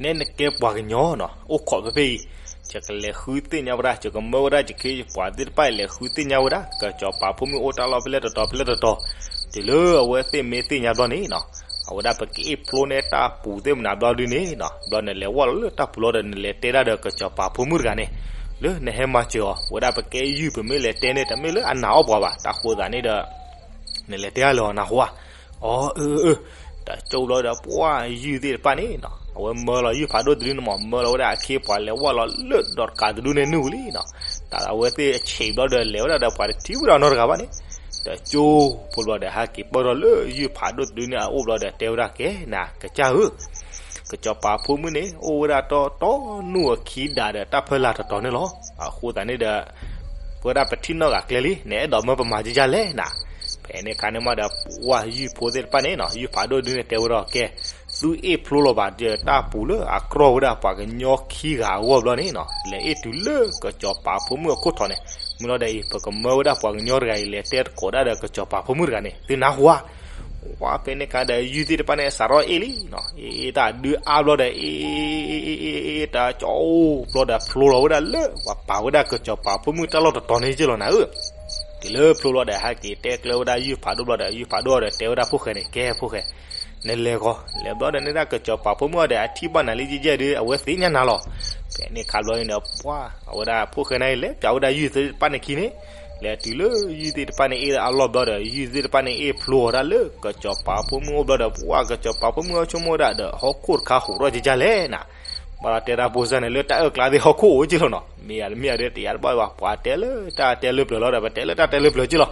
နဲနကဲပှၤကညီနီၤ အိၣ်ခိးဖဲဖဲအံၤ ယကလဲၤဃုသ့ၣ်ညါဝဲဒၣ် ယကမၢဝဲဒၣ်ယခ့ယပှၤသ့ၣ်တဖၣ်အံၤ လဲၤဃုသ့ၣ်ညါဝဲဒၣ် ကစီၤပၤဖိမုၣ်အိၣ်တၢ်လီၢ်ဖဲလဲၣ်တတီၤဖဲလဲၣ်တတီၤ, တုၤလၢအဝဲသ့ၣ်မ့ၢ်သ့ၣ်ညါဘျီန့ၣ်နီၤ အဝဲဒၣ်ပကအ့ၣ်ဖျိန့ၢ်တၢ်ပူၤသ့ၣ်မနုၤဘျီဒုန့ၣ်နီၤ ဘျီနလဲၤဝဲလီၤလၢတၢ်ပူၤလီၤဒီး နလဲၤတဲဒၣ်ဒီးကစီၤပၤဖိမုၣ်တဂၤန့ၣ် လၢနဟဲမၤစၢၤအီၤ ဝဲဒၣ်ပကဲယုၢ် ပမ့ၢ်လဲၤတဲန့ၣ် တမ့ၢ်လၢအနာ်အီၣ်ပှၤဘၣ် တၢ်ဃိသးန့ၣ်ဒီး နလဲၤတဲအါလၢၤအီၤနၢ်ဟူဧါ. အီ အၢ အၢ အၢ တၢ်ကၠီဘျီဒီး ပှၤယုၢ်သ့ၣ်တဖၣ်န့ၣ်နီၤ အဝဲမၢလီၤယုၢ်ဖးဒိၣ်တဒုန့ၣ်မး မၢလီၤဝဲဒၣ်အခ့အပှၤလဲၤဝဲလီၤလၢဒီးတကးတဒုန့ၣ်နူၢ်ပူၤလံနီၤ, တၢ်အဝဲသ့ၣ်ဆံးဘျီဒီးလဲၤဝဲဒၣ်ဒီးပှၤတထံၣ်ဝဲဒၣ်နီတဂၤဘၣ်န့ၣ်, တၢ်ကၠီဖိဘျီဒီးဟဲက့ၤပၢၢ်ထီၣ်လၢယုၢ်ဖးဒိၣ်တဒုန့ၣ်အအိၣ်ဘျီဒီးတဲဝဲဒၣ် ကဲနၤကစၢ်ဧၢ ကစီၤပၤဖိမုၣ်န့ၣ် အိၣ်ဝဲဒၣ်တီတီနူၢ်အခံဒးဒီးတၢ်ဖၢလာ်တတီၤန့ၣ်လီၤ. အဃိသတးန့ၣ်ဒီး ပဝဲဒၣ်ပထံၣ်နီၣ်ဂၤကျဲလံ နအဲၣ်ဒိးမၢပမၤကကၢ်လဲၣ်နၤ. ဖဲန့ၣ်အခါန့ၣ်မးဒီး ပှၤယုၢ်ဖိသ့ၣ်တဖၣ်န့ၣ်နီၤ ယုၢ်ဖးဒိၣ်တဒုန့ၣ်တဲဝဲဒၣ် ကဲ သုအ့ၣ်ဖျိလီၤဘၣ်ဒီးတၢ်ပူၤလၢအကြီၢ်ဝဲဒၣ်ပှၤကညီခံဂၤအဂီၢ်ဘျီန့ၣ်နီၤ လဲၤအ့ၣ်တုၤလၢကစီၤပၤဖိမုၣ်အခိၣ်ထံးန့ၣ်, မုၢ်လီၤဒီးအံၤ ပကမၢဝဲဒၣ်ပှၤကညီတဂၤအံၤ လဲၤတဲသကိးဒၣ်ဒီးကစီၤပၤဖိမုၣ်တဂၤန့ၣ် သုနၢ်ဟူဧါ. ပှၤဖဲန့ၣ်အခါဒီးယုၢ်သ့ၣ်တဖၣ်န့ၣ် စးထီၣ်အ့ၣ်လံနီၤ အ့ၣ်တၢ်ဒုးအါဘျီဒီး အ့ၣ် အ့ၣ် အ့ၣ် တၢ်ကၠီအိၣ်ဘျီဒီးဖျိလီၤဝဲဒၣ်လၢ ပှၤပာ်ဝဲဒၣ်ကစီၤပၤဖိမုၣ်တၢ်လီၢ်တတီၤန့ၣ်က့လီၤနၤဧၢ. တုၤလၢဖျိလီၤဒီး ဟဲက့ၤတဲကျၢဝဲဒၣ်ယုၢ်ဖးဒိၣ်ဘျီဒီး ယုၢ်ဖးဒိၣ်ဒီးတဲဝဲဒၣ်ဖိၣ်ဃဲန့ၣ် ကဲဖိၣ်ဃဲ, နလဲၤဂီၤ လဲၤဘျီဒီးန့ၣ်ဒၣ်ကစီၤပၤဖိမုၣ်အီၤဒီး အထံၣ်ဘၣ်နၤလံယဲၢ်ယဲၢ်ဒီး အဝဲသ့ၣ်ညါနၤလီၤ. ဖဲန့ၣ်အခါဘျီန့ၣ်ဒီး ပှၤ အဝဲဒၣ်ဖိၣ်ဃဲန့ၣ် လဲၤပၠးဝဲဒၣ်ယုၢ်သ့ၣ်တဖၣ်န့ၣ်ခံန့ၣ်, လဲၤတုၤလၢယုၢ်သ့ၣ်တဖၣ်န့ၣ်အ့ၣ်အလီၢ်ဘျီဒီး ယုၢ်သ့ၣ်တဖၣ်န့ၣ်အ့ၣ်ဖျိအီၤဒၣ်လၢကစီၤပၤဖိမုၣ်အိၣ်ဘျီဒီး ပှၤကစီၤပၤဖိမုၣ်အဆိကမိၣ်ဝဲဒၣ်ဒီး ဟီၣ်ခိၣ်တခါဟူးထီၣ်ကကၢ်လဲၣ်နၤ ဘၣ်ဒီးတဲတၢ်ဖိစၢ်န့ၣ် လၢတၢ်အၢၣ်ကျါသ့ၣ်ဟီၣ်ခိၣ်အိၣ်က့လီၤနီၤ, မ့ၢ်ယၤတမ့ၢ်ယၤဒီး တယၤတဘၣ်ဘၣ် ပှၤတဲလၢတၢ်တဲလၢပျၢၤလီၤဒီး ပတဲလၢတၢ်တဲလၢပျၢၤ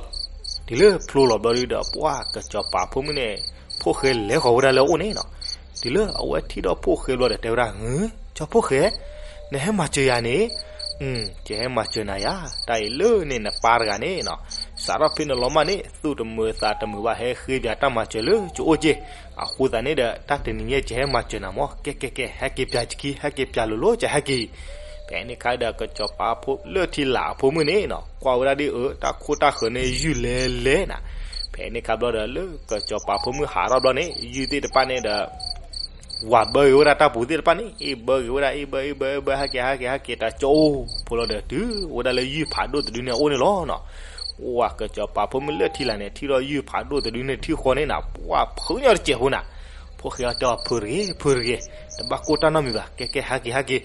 က့လီၤ. တုၤလၢဖျိလီၤဘျီဒုဒီး ပှၤကစီၤပၤဖိမုၣ်န့ၣ် ဖိၣ်ဃဲလဲၤဃီၤဝဲဒၣ်လၢအအိၣ်န့ၣ်နီၤ, တုၤလၢအဝဲထံၣ်ဒီးဖိၣ်ဃဲဘျီဒီးတဲဝဲဒၣ် ဟၢ ကၠီဖိၣ်ဃဲ, နဟဲမၤစၢၤယၤန့ၣ်, ယဟဲမၤစၢၤနၤယၤ, တၢ်အံၤလၢန့ၣ်နပၢ်တဂၤန့ၣ်နီၤ, စးထီၣ်ဖဲန့ၣ်လီၤမးန့ၣ် သူၣ်တမုာ်သးတမုာ်ဘၣ် ဟဲဃ့ပၠးတၢ်မၤစၢၤလၢကအိၣ်က့ၢ်, အဃိသတးန့ၣ်ဒီး တၢ်တနံၤညါယဟဲမၤစၢၤနၤမး, ကဲကဲကဲ ဟဲက့ၤပၠးခံ ဟဲက့ၤပၠးလိၤလိၤ ကဟဲက့ၤ ဖဲန့ၣ်အခါဒီး ကစီၤပၤဖိလၢထံလာ်အဖိမုၣ်န့ၣ်နီၤ ကွၢ်ဝဲဒၣ်ဒ်အၢ တၢ်ခိၣ်တၢ်ဃၢၤန့ၣ်ယုၢ်လဲၤလဲၤနၤ, ဖဲန့ၣ်အခါဘျီဒီး လၢကစီၤပၤဖိမုၣ်ဟးထီၣ်ဘျီန့ၣ် ယုၢ်သ့ၣ်တဖၣ်န့ၣ်ဒီး ဝၤဘၢဂ့ၤဝဲဒၣ်တၢ်ပူၤသ့ၣ်တဖၣ်န့ၣ် အ့ၣ်ဘၢဂ့ၤဝဲဒၣ် အ့ၣ်ဘၢ အ့ၣ်ဘၢ အ့ၣ်ဘၢ ဟဲက့ၤ ဟဲက့ၤ ဟဲက့ၤ တၢ်ကၠီအိၣ်ဖိလီၤဒီး တုၤဝဲဒၣ်လၢယုၢ်ဖးဒိၣ်တဒုန့ၣ်အအိၣ်န့ၣ်လီၤနီၤ. ပှၤကစီၤပၤဖိမုၣ်လၢထံလာ်န့ၣ် ထံၣ်ထီၣ်ယုၢ်ဖးဒိၣ်တဒုန့ၣ်ထံၣ်ဃီန့ၣ်နၤ ပှၤဖုးညီတစဲးဖိနၤ, ဖိၣ်ဃဲအီၤတဲအီၤ ဖုးတဂ့ၤ ဖုးတဂ့ၤ, တဘၣ်ကိၢ်တၢ်နီတမံၤဘၣ်, ကဲကဲ ဟဲက့ၤ ဟဲက့ၤ,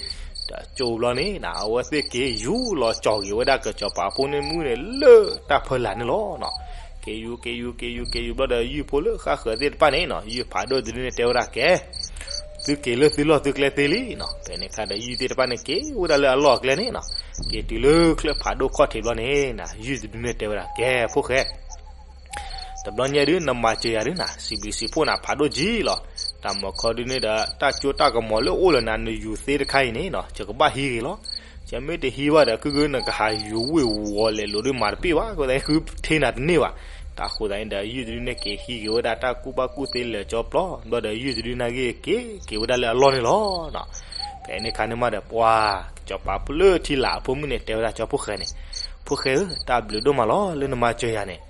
တၢ်ကၠီဘျီန့ၣ်နၤ အဝဲသ့ၣ်က့ၤယူၤလီၤကၠီက့ၤဝဲဒၣ်ကစီၤပၤဖိမုၣ်န့ၣ်လၢတၢ်ဖၢလာ်န့ၣ်လီၤနီၤ. က့ၤယူၤ က့ၤယူၤ က့ၤယူၤ က့ၤယူၤဘျီဒီး ယုၢ်ဖိလၢဃၣ်ဃၢၤသ့ၣ်တဖၣ်န့ၣ်နီၤ ယုၢ်ဖးဒိၣ်တဒုန့ၣ်တဲဝဲဒၣ်ကဲ သုက့ၤလၢသုလီၢ်သုကျဲသ့လံနီၤ. ဖဲန့ၣ်အခါဒီး ယုၢ်သ့ၣ်တဖၣ်န့ၣ်က့ၤဝဲဒၣ်လၢအလီၢ်အကျဲန့ၣ်နီၤ, က့ၤတုၤလၢချၢၣ်ဖးဒိၣ်ခီၣ်ထံးဘျီန့ၣ်နၤ ယုၢ်တဒုန့ၣ်တဲဝဲဒၣ် ကဲ ဖိၣ်ဃဲ တဘျီညါဒုး နမၤစၢၤယၤဒုးနၤ စံးဘျုးစံးဖှိၣ်နၤဖးဒိၣ်က့လီၤ. တၢ်မၤခီဒုးန့ၣ်ဒီး တၢ်ကၠိတၢ်ကမီၤလၢအိၣ်လၢနၤ နယူၤသ့တခါအံၤန့ၣ်နီၤ ယကဘၣ်ဟံးဂ့ၤလီၤ. ယမ့ၢ်တဟံးဘၣ်ဒီး ကုၢ်ကုၢ်နကဟးယူၤဝ့ၢ်ဝီၤလဲၤလိၤဒုးမၤတပ့ၢ်ဘၣ်, အဃိသတး ဃုထ့နၤတန့ၢ်ဘၣ်. တၢ်ဃိသတးန့ၣ်ဒီး ယုၢ်တဒုးန့ၣ်က့ၤဟံးက့ၤဝဲဒၣ်တၢ်ကူၣ်ဘၣ်ကူၣ်သ့လၢာ်ကၠီပျီ ဘျီဒီးယုၢ်တဒုးန့ၣ်က့ၤက့ၤက့ၤဝဲဒၣ်လၢအလီၢ်န့ၣ်လီၤ. ဖဲန့ၣ်အခါန့ၣ်မးဒီး ပှၤ ကစီၤပၤလၢထံလာ်အဖိမုၣ်န့ၣ် တဲဝဲဒၣ်ကၠီဖိၣ်ဃဲန့ၣ်, ဖိၣ်ဃဲဧၢ, တၢ်ဘျုးဒိၣ်မးလီၤ လၢနမၤစၢၤယၤန့ၣ်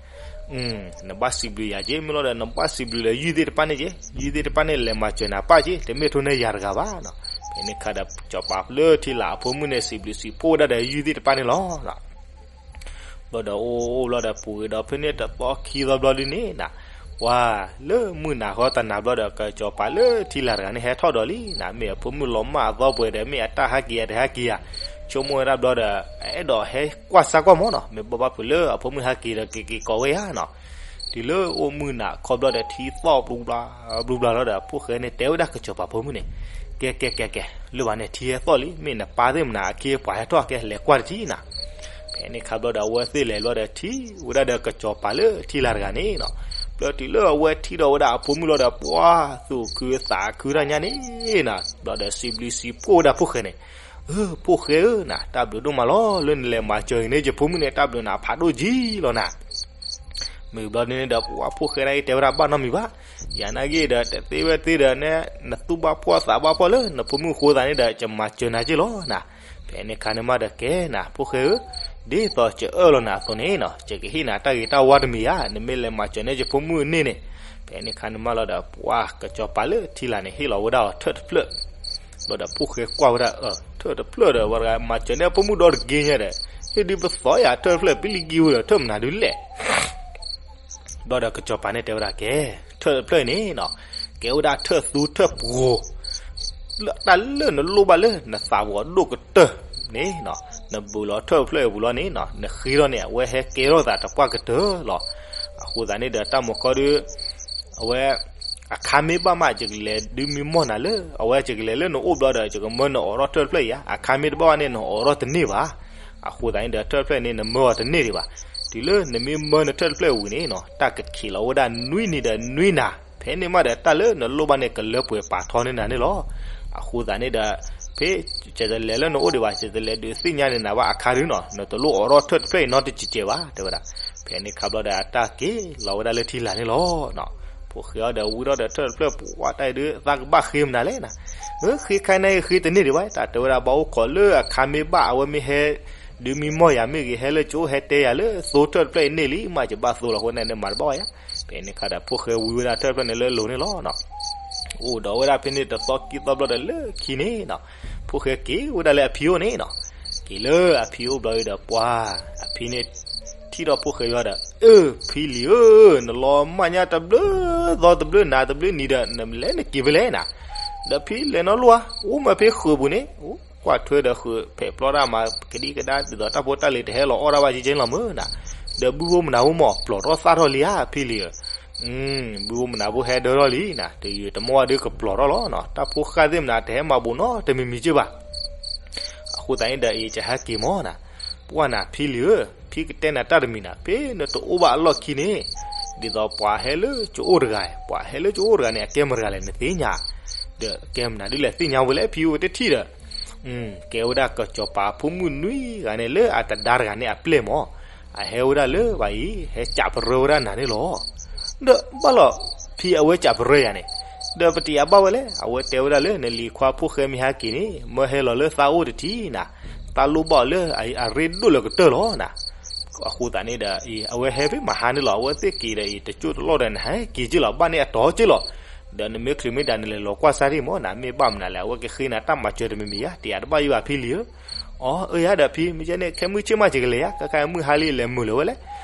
နဘၣ်စံးဘျုးယၤက့ၤ မ့ၢ်လီၤဒီး နဘၣ်စံးဘျုးလၢယုၢ်သ့ၣ်တဖၣ်န့ၣ်က့ၤ, ယုၢ်သ့ၣ်တဖၣ်န့ၣ် လဲၤမၤစၢၤနၤပၢ်က့ၤ တမ့ၢ်ထိၣ်န့ၢ်ယၤတဂၤဘၣ်နီၤ. ဖဲန့ၣ်အခါဒီး ကစီၤပၤလၢထံလာ်အဖိမုၣ်န့ၣ် စံးဘျုးစံးဖှိၣ်ဝဲဒၣ်ဒီးယုၢ်သ့ၣ်တဖၣ်န့ၣ်လီၤ. ဘျီဒီးအိၣ်အိၣ်ဘျီဒီး ပူၤဂ့ၤဒီးဖဲန့ၣ်တသီခံသီဘျီဒုးန့ၣ်နၤ, ပှၤလၢမုၢ်နၤဃီတနၤဘျီဒီး ကစီၤပၤလၢထံလာ်တဂၤန့ၣ် ဟဲထီၣ်ဒီးလံနၤ, မ့ၢ်အဖိမုၣ်လီၤမၢ်အသီပှဲၤဒီး မ့ၢ်အတၢ်ဟဲက့ၤအတဟဲက့ၤဧါ, ဆိကမိၣ်ဝဲဒၣ်ဘျီဒီး အအဲၣ်ဒိးဟဲကွၢ်စၢ်ကွၢ်မးနီၤ, မ့ၢ်ဘၣ်ဘၣ်ဖုးလၢအဖိမုၣ်ဟဲက့ၤဒီး က့ၤက့ၤကိးဝဲဧါနီၤ. တုၤလၢအိၣ်မုၢ်နၤခီဘျီဒီး ထံသီၣ်ဘျူဘျါ ဘျူဘျါလီၤဒီး ဖိၣ်ဃဲန့ၣ်တဲဝဲဒၣ်ကစီၤပၤဖိမုၣ်န့ၣ်, ကဲကဲကဲကဲ, လၢဘၣ်န့ၣ် ထံဟဲသီၣ်လံ, မ့ၢ်နပၢ်သ့ၣ်မနၤ အခ့အပှၤဟဲထီၣ် ကဲလဲၤကွၢ်တထံၣ်နၤ. ဖဲန့ၣ်ခါဘျီဒီး အဝဲသ့ၣ်လဲၤဘျီဒီး ထံၣ်ဝဲဒၣ်ဒီးကစီၤပၤလၢထံလာ်တဂၤန့ၣ်နီၤ. ဘျီတုၤလၢအဝဲထံၣ်ဒီးဝဲဒၣ်အဖိမုၣ်လီၤဒီး ပှၤသူၣ်ခုသးခုတၢ်ညါန့ၣ်နၤ, ဘျီဒီးစံးဘျုးစံးဖှိၣ်ဝဲဒၣ်ဖိၣ်ဃဲန့ၣ်, အၢ ဖိၣ်ဃဲဧၢနၤ, တၢ်ဘျုးဒိၣ်မးလီၤ လၢနလဲၤမၤစၢၤအံၤန့ၣ် ယဖိမုၣ်န့ၣ် တၢ်ဘျုးနၤဖးဒိၣ်ကံလီၤနၤ. မ့ၢ်ဘျီန့ၣ်ဒီး ပှၤဖိၣ်ဃဲဒၣ်အံၤတဲဝဲဒၣ်ဘၣ်နီတမံၤဘၣ်, ယၤနာ်က့ဒီး တသ့ဝဲသ့ဒီး နသူၣ်ဘၣ်ဖှီၣ်သးဘၣ်ဖှီၣ်လၢနဖိမုၣ်အဃိသတးန့ၣ်ဒီး ယမၤစၢၤနၤက့လီၤနၤ. ဖဲန့ၣ်ခါန့ၣ်မးဒီးကဲနၤ ဖိၣ်ဃဲဧၢ, ဒ်သိးယအၢၣ်လီၤနၤအသိးန့ၣ်နီၤ ယကဟ့ၣ်နၤတၢ်ဂ့ၤတၢ်ဝါတမံၤဧါ, နမ့ၢ်လဲၤမၤစၢၤန့ၢ်ယဖိမုၣ်န့ၣ်န့ၣ်. ဖဲန့ၣ်ခါန့ၣ်မးလီၤဒီး ပှၤကစီၤပၤလၢထံလာ်န့ၣ် ဟ့ၣ်လီၤဝဲဒၣ်အီၤထၢၣ်တဖျၢၣ် ဘျီဒီးဖိၣ်ဃဲကွၢ်ဝဲဒၣ် အၢ ထၢၣ်တဖျၢၣ်ဒီး ဝဲတဂၤမၤစၢၤန့ၢ်အဖိမုၣ်ဒီတက့ၢ်ညါဒီး ဟ့ၣ်ဒုးပသီယၤထၢၣ်တဖျၢၣ် ပလံၤကံဝံၤဒီး ထၢၣ်မနုၤဒုးလဲၣ်. ဘျီဒီးကစီၤပၤန့ၣ်တဲဝဲဒၣ်ကဲ, ထၢၣ်တဖျၢၣ်အံၤန့ၣ်နီၤ ကဲဝဲဒၣ်ထၢၣ်သူထၢၣ်ပှိၤ တၢ်လၢနလိၣ်ဘၣ်လၢနသးပူၤအဒိၣ်ကတၢၢ်န့ၣ်နီၤ, နဘုးလီၤထၢၣ်တဖျၢၣ်အံၤပူၤလီၤန့ၣ်နီၤ နဃ့ထီၣ်န့ၣ် အဝဲဟဲကဲထီၣ်သးတပှၢ်ကတၢၢ်လီၤ. အဃိသတးန့ၣ်ဒီး တၢ်မုၢ်ကီၢ်ဒုး အဝဲ အခါမ့ၢ်ဘၣ်မး ယကလဲၤဒုးမံမီၢ်နၤလၢ အဝဲယကလဲၤလၢနအိၣ်ဘျီဒီး ယကမၢနအိးထီၣ်ထၢၣ်တဖျၢၣ်အံၤဧါ, အခါမ့ၢ်တဘၣ်ဘၣ်န့ၣ် နအိးထီၣ်တန့ၢ်ဘၣ်. အဃိသတးန့ၣ်ဒီး ထၢၣ်တဖျၢၣ်န့ၣ် နမၢအီၤတန့ၢ်ဒံးဘၣ်. တုၤလၢနမ့ၢ်မၢနထၢၣ်တဖျၢၣ်ဝံၤန့ၣ်နီၤ တၢ်ကခံးလီၤဝဲဒၣ်နွံနံၤဒီးနွံနၤ, ဖဲန့ၣ်မးဒီး တၢ်လၢနလိၣ်ဘၣ်န့ၣ် ကလၢပှဲၤပာ်ထီၣ်န့ၢ်နၤန့ၣ်လီၤ. အဃိသတးန့ၣ်ဒီး ဖဲ ယတလဲၤလၢနအိၣ်ဒံးဘၣ်, ယတလဲၤဒုးသ့ၣ်ညါန့ၢ်နၤဘၣ်အခါဒုနီၤ, နတလိၣ်အိးထီၣ်ထၢၣ်တဖျၢၣ်အံၤနီတစဲးစဲးဘၣ် တဲဝဲဒၣ်. ဖဲန့ၣ်ခါဘျီဒီး အတၢ်က့ၤလီၤဝဲဒၣ်လၢထံလာ်န့ၣ်လီၤ. ဖိၣ်ဃဲအံၤဒီးဝံထီၣ်ဒီးထၢၣ်တဖျၢၣ် ပှၤတၢ်အံၤဒုး သးကဘၣ်ဃ့မနုၤလဲၣ်နၤ, ဃ့ခါန့ၣ်ဃ့တန့ၢ်ဒံးဘၣ်, တၢ်တဲဝဲဒၣ် ဘၣ်အိၣ်ခိးလၢအခါမ့ၢ်ဘၣ် အဝဲမ့ၢ်ဟဲဒုးမံမီၢ်ယၤမ့ၢ်ဂ့ၤ ဟဲလၢကၠိဟဲတဲယၤလၢသိထၢၣ်တဖျၢၣ်အံၤန့ၢ်လံ မ့ၢ်ယဘၣ်သိလီၤအဃိန့ၣ် နမၤတဘၣ်ဘၣ်ယၤ. ဖဲန့ၣ်ခါဒီး ဖိၣ်ဃဲဝံဝဲဒၣ်ထၢၣ်တဖျၢၣ်န့ၣ်လၢအလိၤန့ၣ်လီၤ. အိၣ်ဒီးဝဲဒၣ်ဖဲန့ၣ်တသီခံသီဘျီဒီးလၢခံန့ၣ်နီၤ, ဖိၣ်ဃဲက့ၤဝဲဒၣ်လၢအဖံအိၣ်န့ၣ်နီၤ. က့ၤလၢအဖံအိၣ်ဘျီဒီး ပှၤအဖံန့ၣ် ထံၣ်ဒီးဖိၣ်ဃဲယီၤဒီး အၢ ဖံလံၤဧၢ, နလီၤမၢ်ညါတဘျုးသီတဘျုးနၤတဘျုးနံၤဒီး နလဲၤနက့ၤဖဲလဲၣ်နၤ, ဒီးဖံလဲၤနီတလိၣ်ဧါ, အိၣ်မ့ၢ်ဖဲဃုာ်ပူၤန့ၣ် ကွၢ်ထွဲဒီးဃုာ်ဖဲးပျီတၢ်မၤကဒံကဒါ ဒ်သိးတၢ်ဖိတၢ်လံၤတဟဲလီၤအီၣ်ဒၣ်ဘၣ်ကကဲလီၤမ့ၢ်နၤ, ဒီးဘုဖိမနၤဖိမ့ၢ်ပျီၢ်ထီၣ်သၣ်ထီၣ်လံဧါ ဖံလံၤဧၢ. ဘုဖိမနၤဖိဟဲဒၢထီၣ်လံနၤ, တယုာ်တမီၢ်ဘၣ်ဒုးကပျီၢ်ထီၣ်လီၤနီၤ, တၢ်ဖိဃၢ်သ့ၣ်မနၤတဟဲမၤဘူးနီတမံၤမံၤက့ဘၣ်. အဃိသတးန့ၣ်ဒီး အံၤယဟဲက့ၤမ့ၢ်နၤ, ပှၢ်နၤဖံလံၤဧၢ, ဖံကတဲနၤတၢ်တမံၤနၤ, ဖဲနတအိၣ်ဘၣ်အလီၢ်ခံန့ၣ် ဒ်သိးပှၤဟဲလၢကၠိအိၣ်တဂၤ, ပှၤဟဲလၢကၠိအိၣ်တဂၤန့ၣ် အကဲမတၤတဂၤလဲၣ်နသ့ၣ်ညါ, ဒီးကဲမနုၤဒ်လဲၣ်သ့ၣ်ညါဝဲလဲၣ် ဖံအိၣ်ဝဲတထံၣ်ဒီး ကဲဝဲဒၣ်ကစီၤပၤဖိမုၣ်နွံဂၤန့ၣ် လၢအတဒါတဂၤန့ၣ်အပျဲၢ်မ့ၢ်, အဟဲဝဲဒၣ်လၢဘၣ်အံၤ ဟဲကးပရၢဝဲဒၣ်နၤန့ၣ်လီၤ. ဒီးဘၣ်လီၤ ဖံအဝဲကးပရၢယၤန့ၣ်, ဒီးပတယၤဘၣ်ဝဲလဲၣ်, အဝဲတဲဝဲဒၣ်လၢနလံၤခွါဖိၣ်ဃဲမ့ၢ်ဟဲက့ၤန့ၣ် မၢဟဲလီၤလၢသးအိၣ်တထံၣ်နၤ, သးလိၣ်ဘၣ်အီၤလၢအရ့ဒိၣ်လၢကတၢၢ်လီၤနၤ. အဃိသတးန့ၣ်ဒီး အဝဲဟဲဖဲမဟါန့ၣ်လီၤ, အဝဲသ့ၣ်က့ၤဒီးအံၤ တကၠိၢ်တလီၢ်ဒီး နဟဲက့ၤက့လီၤ, ဘၣ်န့ၢ်အတီၤက့လီၤ. ဒီးနမ့ၢ်ချုးမ့ၢ်ဒၣ် နလဲၤလီၤကွၢ်စၢ်ဒံးမ့ၢ်နၤ, မ့ၢ်ဘၣ်မနုၤလဲၣ်, အဝဲကဃ့နၤတၢ်မၤစၢၤတမံၤမံၤဧါ, တယၤတဘၣ်ယံၤဘၣ်ဖံလံၤဧၢ. အီ အၢယၤဒီးဖံ, မ့ၢ်ကဲန့ၣ် ခဲမုၢ်ဆ့ၣ်မးကကလဲၤယါ, ခဲခါမုၢ်ဟါလံလဲၤမုာ်လၢၤဝဲလဲၣ်.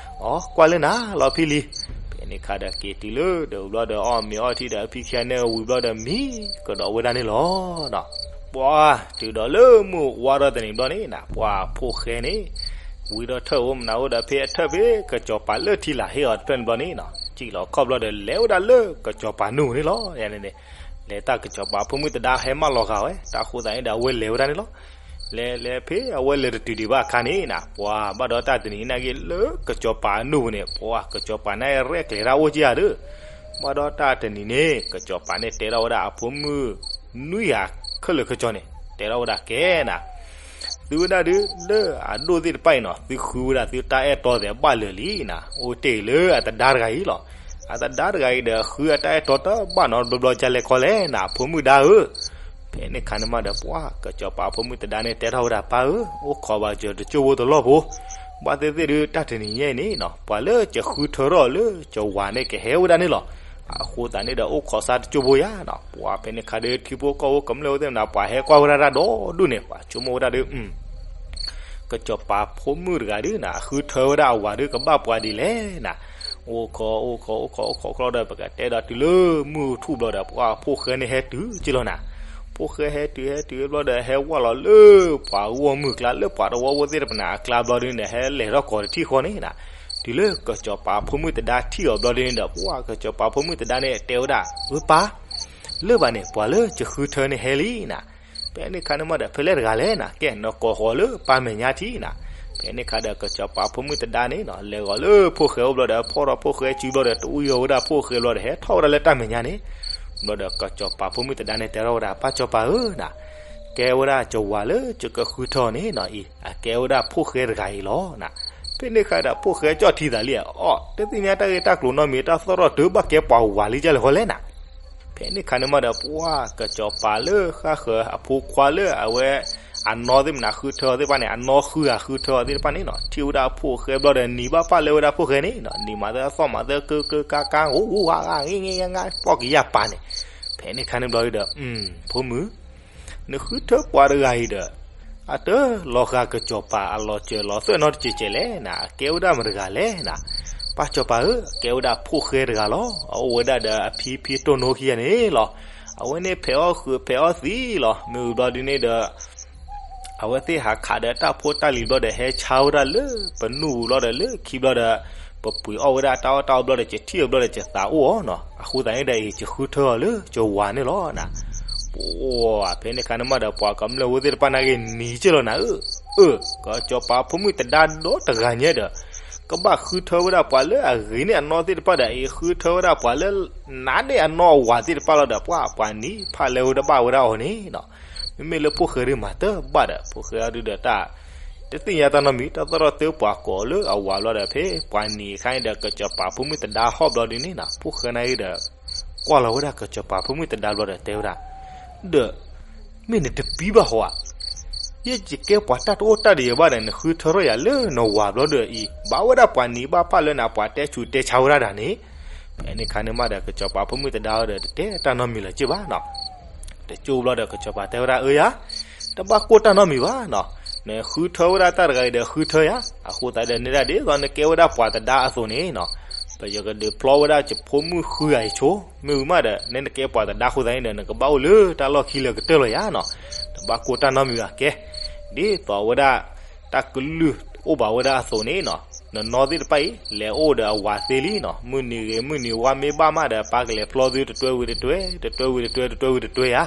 အီ ကွၢ်လၢနၤလီၤဖံလံၤ. ဖဲန့ၣ်ခါဒီးက့ၤတုၤလၢဒီးဘျီဒီး အီၣ်မ့ၤအီထံဒီး ဖံခံဂၤန့ၣ်ဝံၤဘျီဒီး မံကဒီးဝဲဒၣ်န့ၣ်လီၤ. ပှၤတုၤဒီးလၢမုၢ်ဝါထီၣ်တနံၤဘျီန့ၣ်နၤ, ပှၤဖိၣ်ဃဲန့ၣ် ဝံထီၣ်ထၢၣ်အိၣ်မနၤအိၣ်ဒီး ဖဲအထၢၣ်ဖဲကစီၤပၤလၢထံလာ်ဟ့ၣ်အီၤတဖျၢၣ်န့ၣ်ဘျီန့ၣ်နီၤ, စံၣ်လီၤခီၣ်ဘျီဒီး လဲၤဝဲဒၣ်လၢကစီၤပၤနူၢ်န့ၣ်လီၤ. ယၤန့ၣ်န့ၣ် လဲၤတၢ်ကစီၤပၤဖိမုၣ်သဒါဟဲမၢလီၤဂာ်ဝဲ, တၢ်အဃိသတးန့ၣ်ဒီး အဝဲလဲၤဝဲဒၣ်န့ၣ်လီၤ. လဲၤလဲၤဖဲအဝဲလဲၤတတုၤဒံးဘၣ်အခါန့ၣ်နၤ, ပှၤဘၣ်ဒီးတၢ်တနံၤနာ်က့ လၢကစီၤပၤအနူၢ်ပူၤန့ၣ် ပှၤကစီၤပၤန့ၣ်ရဲၣ်ကျဲၤတၢ်အိၣ်က့ဧါဒီး, ဘၣ်ဒီးတၢ်တနံၤန့ၣ် ကစီၤပၤန့ၣ်တဲထီၣ်ဝဲဒၣ်အဖိမုၣ် နွံဂၤခဲလၢာ်ခဲဆ့န့ၣ် တဲထီၣ်ဝဲဒၣ်ကဲနၤ, သုဝဲဒၣ်ဒုး လၢအဒိၣ်သ့ၣ်တဖၣ်အံၤနီၤ သုဃုဝဲဒၣ်သုတၢ်အဲၣ်တီသ့ၣ်ဘၣ်လၢာ်လံနၤ, အိၣ်တ့ၢ်လၢအသဒါတဂၤအံၤလီၤ. အသဒါတဂၤအံၤဒီး ဃုအတၢ်အဲၣ်တီတဘၣ်နီတဘျီဘျီ ကလဲၤခီလဲၣ်နၤ ဖိမုၣ်ဒါဧၢ. ဖဲန့ၣ်ခါန့ၣ်မးဒီး ပှၤကစီၤပၤဖိမုၣ်သဒါန့ၣ် တဲထီၣ်ဝဲဒၣ် ပၢ်ဧၢ, အိၣ်ခိးဘၣ်စၢၤတစိၢ်ဖိတလီၢ်ဖိ, ဘၣ်သ့ၣ်သ့ၣ်ဒုး တၢ်တနံၤညါအံၤန့ၣ်နီၤ ပှၤလၢကဃုထၢထီၣ်လၢကဝၤန့ၣ် ကဟဲဝဲဒၣ်န့ၣ်လီၤ. အဃိသတးန့ၣ်ဒီး အိၣ်ခိးစၢ်တစိၢ်ဖိယါနီၤ, ပှၤဖဲန့ၣ်ခါဒီး ထံဖိကီၢ်ဖိကမျၢၢ်ဝဲသ့ၣ်မနၤ ပှၤဟဲကွၢ်ဝဲဒၣ်တၢ်ဒီဒူၣ်န့ၣ် ပှၤဆိကမိၣ်ဝဲဒၣ်ဒီး ကစီၤပၤဖိမုၣ်တဂၤဒုးနၤ အဃုထၢဝဲဒၣ်အဝၤဒုး ကဘၣ်ပှၤဒ်လဲၣ်နၤ, အိၣ်ခိး အိၣ်ခိး အိၣ်ခိး အိၣ်ခိး ကျီဒီး ပကတဲဒီးတုၤလၢမုၢ်ထူၣ်ဘျီဒီး ပှၢ်ဖိၣ်ဃဲန့ၣ်ဟဲတုၤက့လီၤနၤ. ဖိၣ်ဃဲဟဲတုၤ ဟဲတုၤဘျီဒီး ဟဲဝၢ်လီၤလၢပှၤဂီၢ်မုၢ်အကျါ လၢပှၤတဝီဖိသ့ၣ်တဖၣ်န့ၣ်အကျါဘျီဒ်န့ၣ်ဒီး ဟဲလဲၤထီၣ်ကိးတထံၣ်ဃီန့ၣ်နၤ. တုၤလၢကစီၤပၤဖိမုၣ်သဒါထံၣ်အီၤဘျီဒ်န့ၣ်ဒီး ပှၢ်ကစီၤပၤဖိမုၣ်သဒါန့ၣ်တဲဝဲဒၣ်, ဝဲပၢ် လၢၢ်ဘၣ်န့ၣ် ပှၤလၢယဃုထၢန့ၣ်ဟဲလံနၤ. ဖဲန့ၣ်အခါန့ၣ်မးဒီး ဖဲလဲၣ်တဂၤလဲၣ်နၤ, ကဲ နကိးဃီၤလၢပၢ်မဲာ်ညါထံၣ်နၤ. ဖဲန့ၣ်အခါဒီး ကစီၤပၤဖိမုၣ်သဒါန့ၣ်နီၤ လဲၤဃီၤလၢဖိၣ်ဃဲအိၣ်ဘျီဒီး ဖီၣ်ထီၣ်ဖိၣ်ဃဲစုဘျီဒီး တအူယီၤဝဲဒၣ်ဖိၣ်ဃဲဘျီဒီး ဟဲထီၣ်ဝဲဒၣ်လၢတၢ်မဲာ်ညါန့ၣ်. ဘျီဒီး ကစီၤပၤဖိမုၣ်သဒါန့ၣ်တဲထီၣ်ဝဲဒၣ်, ပၢ်စီၤပၤဧၢနၤ, ကဲဝဲဒၣ်ကဝၤလၢယကဃုထၢအီၤန့ၣ်နီၤအံၤ အကဲဝဲဒၣ်ဖိၣ်ဃဲတဂၤအံၤလီၤနၤ. ဖဲန့ၣ်အခါဒီး ဖိၣ်ဃဲကၠီၣ်ထံသးလံ, အိ တသ့ၣ်ညါတၢ်ဂ့ၢ်တၢ်ကျိၤနီတမံၤ, တၢ်သီၣ်ထီၣ်တုၤဘၣ်ကဲပှၤဝၤလံကလဲၣ်ဃီလဲၣ်နၤ. ဖဲန့ၣ်အခါန့ၣ်မးဒီး ပှၢ်ကစီၤပၤလၢဃၣ်ဃၢၤအဖိခွါလၢအဝဲ အနီၢ်သ့ၣ်မနၤဃုထၢအီၤသ့ၣ်တဖၣ်န့ၣ်, အနီၢ်ဃုဂၤဃုထၢအီၤသ့ၣ်တဖၣ်န့ၣ်နီၤ, ထံၣ်ဝဲဒၣ်ဖိၣ်ဃဲဘျီဒီး နံၤဘၣ်ပၢ်လၢဝဲဒၣ်ဖိၣ်ဃဲန့ၣ်နီၤ, နံၤမၤသၢသီၣ်မၤသၢကၢကၢကါကါ ဂူဂူဂၤဂၤ ဂ့ၤဂ့ၤဂၤဂၤ ပီၢ်ကယၢ်ပာ်န့ၣ်. ဖဲန့ၣ်အခါန့ၣ်ဘျီဒီး ဖိမုၣ် နဃုထၢပှၤတဂၤအံၤဒီး အတလီၤဃာ်ကစီၤပၤအလီၤစၢၤလီၤသွဲၣ်နီတစဲးစဲးလဲၣ်နၤ, အကဲဝဲဒၣ်မတၤတဂၤလဲၣ်နၤ. ပၢ်စီၤပၤဧၢ, အကဲဝဲဒၣ်ဖိၣ်ဃဲတဂၤလီၤ. အအိၣ်ဝဲဒၣ်ဒီးအဖံဖံတိၢ်နိခံဂၤန့ၣ်လီၤ. အဝဲန့ၣ်ဖဲးအီၣ်ဃုာ်ဖဲးအီၣ်သံလီၤ. မ့ၢ်ဝံၤဘျီဒ်န့ၣ်ဒီး အဝဲသ့ၣ်ဟးခးဒီးတၢ်ဖိတၢ်လံၤဘျီဒီး ဟဲဆါဝဲဒၣ်လၢပနူၢ်ပူၤဘျီဒီး လၢခံဘျီဒီး ပပှ့ၤအီၣ်ဝဲဒၣ်တၢ်အီၣ်တၢ်အီဘျီဒီး ယထံၣ်အီၤဘျီဒီး ယသးအိၣ်အီၤနီၤ. အဃိသတးန့ၣ်ဒီး ယဃုထၢအီၤလၢယဝၤန့ၣ်လီၤနၤ. ပှၢ်ဖဲန့ၣ်အခါန့ၣ်မးဒီး ပှၤကမျၢၢ်ဖိသ့ၣ်တဖၣ်န့ၣ်က့ၤနံၤက့လီၤနၤဧၢ. အၢ ကစီၤပၤဖိမုၣ်သဒါဒီတဂၤညါဒီး ကဘၣ်ဃုထၢဝဲဒၣ်ပှၤလၢအဂ့ၤန့ၢ်အနီၢ်သ့ၣ်တဖၣ်ဒီး အံၤဃုထၢဝဲဒၣ်ပှၤလၢ နးန့ၢ်အနီၢ်အဝၤသ့ၣ်တဖၣ်လီၤဒီး ပှၢ်ပှၤနံၤဖၣ်လဲဝဲတဘၣ်ဝဲဒၣ်အီၤန့ၣ်နီၤ. မ့မ့ၢ်လၢဖိၣ်ဃဲဒုးမၤတဘၣ်ဒီး ဖိၣ်ဃဲအီၤဒုးဒီးတၢ် တသ့ၣ်ညါတၢ်နီတမံၤ, တၢ်သီၣ်ထီၣ်တုၤပှၤကိးလၢအဝၤဘျီဒီး ဖဲပှၤနံၤအခါန့ၣ်ဒီး ကစီၤပၤဖိမုၣ်သဒါဟီၣ်ဘျီဒ်န့ၣ်နီၤ, ဖိၣ်ဃဲန့ၣ်ဒီး ကွၢ်လီၤဝဲဒၣ်ကစီၤပၤဖိမုၣ်သဒါဘျီဒီးတဲဝဲဒၣ်, ဒီး မ့ၢ်နတပံဘၣ်ဟီဧါ. ယဲယကဲပှၤတၢ်တအိၣ်တၢ်တယၢၤဘၣ်ဒီး နဃုထၢထီၣ်ယၤလၢနဝၤဘျီဒီးအံၤ ဘၣ်ဝဲဒၣ်ပှၤနံၤဘၣ်ပၢ်လၢနၤ ပှၤတဲဆူးတဲဆါဝဲဒၣ်ဒၣ်န့ၣ်. ဖဲန့ၣ်အခါန့ၣ်မးဒီး ကစီၤပၤဖိမုၣ်သဒါဒီး တတဲတၢ်နီတမံၤလၢၤက့ဘၣ်နီၤ. တကၠိဘျီဒီး ကစီၤပၤတဲဝဲဒၣ် အၢယၤ, တဘၣ်ကိၢ်တၢ်နီတမံၤဘၣ်နီၤ, နဃုထၢဝဲဒၣ်တၢ်တဂၤအံၤဒီးဃုထၢယၤ, အဃိသတးဒီး နဲဒၣ်ဒ်သိးနကဲဝဲဒၣ်ပှၤသဒါအသိးန့ၣ်နီၤ, ပယကဒုးဖျီဝဲဒၣ်ယဖိမုၣ်ဃုဂၤအံၤဆိ, မ့ၢ်ဝံၤမးဒီး နဲနကဲပှၤသဒါအဃိသတးန့ၣ်ဒီး နကဘၣ်အိၣ်လၢတၢ်လီၢ်ခံလၢာ်ကတၢၢ်လီၤယၤနီၤ, တဘၣ်ကိၢ်တၢ်နီတမံၤဘၣ်ကဲ, ဒ်သိးဝဲဒၣ် တၢ်ကလုၢ်အိၣ်ဘၣ်ဝဲဒၣ်အသိးန့ၣ်နီၤ, နနီၢ်သ့ၣ်တဖၣ်အံၤ လဲၤအိၣ်ဒီးအဝၤသ့လံနီၤ, မုၢ်နံၤဂ့ၤ မုၢ်နံၤဝါမ့ၢ်ဘၣ်မးဒီး ပၢ်ကလဲၤဖျီသုတတွဲဝံၤတတွဲ, တတွဲဝံၤတတွဲ တတွဲဝံၤတတွဲယၤ,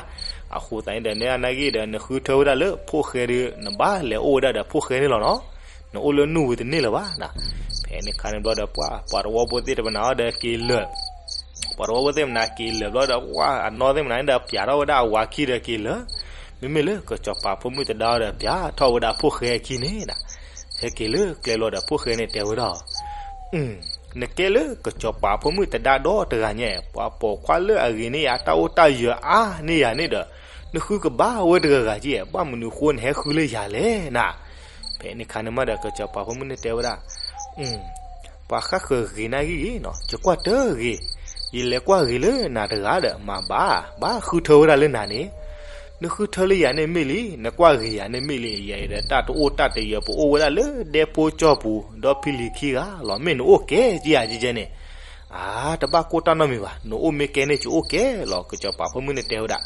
အဃိသတးန့ၣ်ဒီး နဲဒၣ်နဂ့ၢ်ဒီး နဃုထၢဝဲဒၣ်လၢဖိၣ်ဃဲဒီး နဘၣ်လဲၤအိၣ်ဝဲဒၣ်ဒီးဖိၣ်ဃဲန့ၣ်လီၤနီၤ, နအိၣ်လၢနူၢ်ဝံၤတန့ၢ်လၢၤဘၣ်နီၤ. ဖဲန့ၣ်အခါန့ၣ်ဘျီဒီး ပှၤ ပှၤတဝီဖိသ့ၣ်တဖၣ်န့ၣ်ဒီးက့ၤလၢာ် ပှၤတဝီဖိသ့ၣ်မနၤက့ၤလၢာ်ဘျီဒီး ပှၤအနီၢ်သ့ၣ်မနၤန့ၣ်ဒီး ပျးထီၣ်ဝဲဒၣ်အဝၤခံဒီးက့ၤလၢာ်, မ့မ့ၢ်လၢကစီၤပၤဖိမုၣ်သဒါဒီး ပျးထီၣ်ဝဲဒၣ်ဖိၣ်ဃဲအခံန့ၣ်နီၤ, ဟဲက့ၤလၢကျဲဘျီဒီး ဖိၣ်ဃဲန့ၣ်တဲဝဲဒၣ် နကဲလၢကစီၤပၤဖိမုၣ်သဒါဒီတဂၤညါ, ပှၤပိာ်ခွါလၢအဂ့ၤန့ၢ်ယၤတၢ်အိၣ်တၢ်ယၢၤအါန့ၢ်ယၤန့ၣ်ဒီး, နဃုကဘၣ်ဝဲတဂၤဂၤက့, ဘၣ်မနုၤဃိနဟဲဃုလၢယၤလဲၣ်နၤ. ဖဲန့ၣ်အခါန့ၣ်မးဒီး ကစီၤပၤဖိမုၣ်န့ၣ်တဲဝဲဒၣ်, ပှၤဃၣ်ဃၢၤဂ့ၤနၤဂ့ၤဂ့ၤနီၤ, ယကွၢ်တဂ့ၤ, ယလဲၤကွၢ်ဂ့ၤလၢနၤတဂၤဒီး မၤဘၣ်, ဘၣ်ဃုထၢဝဲဒၣ်လၢနၤန့ၣ်, နဃုထၢလၢယၤန့ၣ်မ့ၢ်လံ, နကွၢ်ဂ့ၤယၤန့ၣ်မ့ၢ်လံ, ယၤဒီးတၢ်တအိၣ်တၢ်တယၢၤ ပအိၣ်ဝဲဒၣ်လၢဒဲဖိကၠီပူၤ ဒီးဖံလံၤခံဂၤလီၤ, မ့ၢ်နအိၣ်ကဲက့ဧါကဲကဲန့ၣ်, အါ တဘၣ်ကိၢ်တၢ်နီတမံၤဘၣ်, နအိၣ်မ့ၢ်ကဲန့ၣ် ယအိၣ်ကဲလီၤ, ကစီၤပၤဖိမုၣ်န့ၣ်တဲဝဲဒၣ်.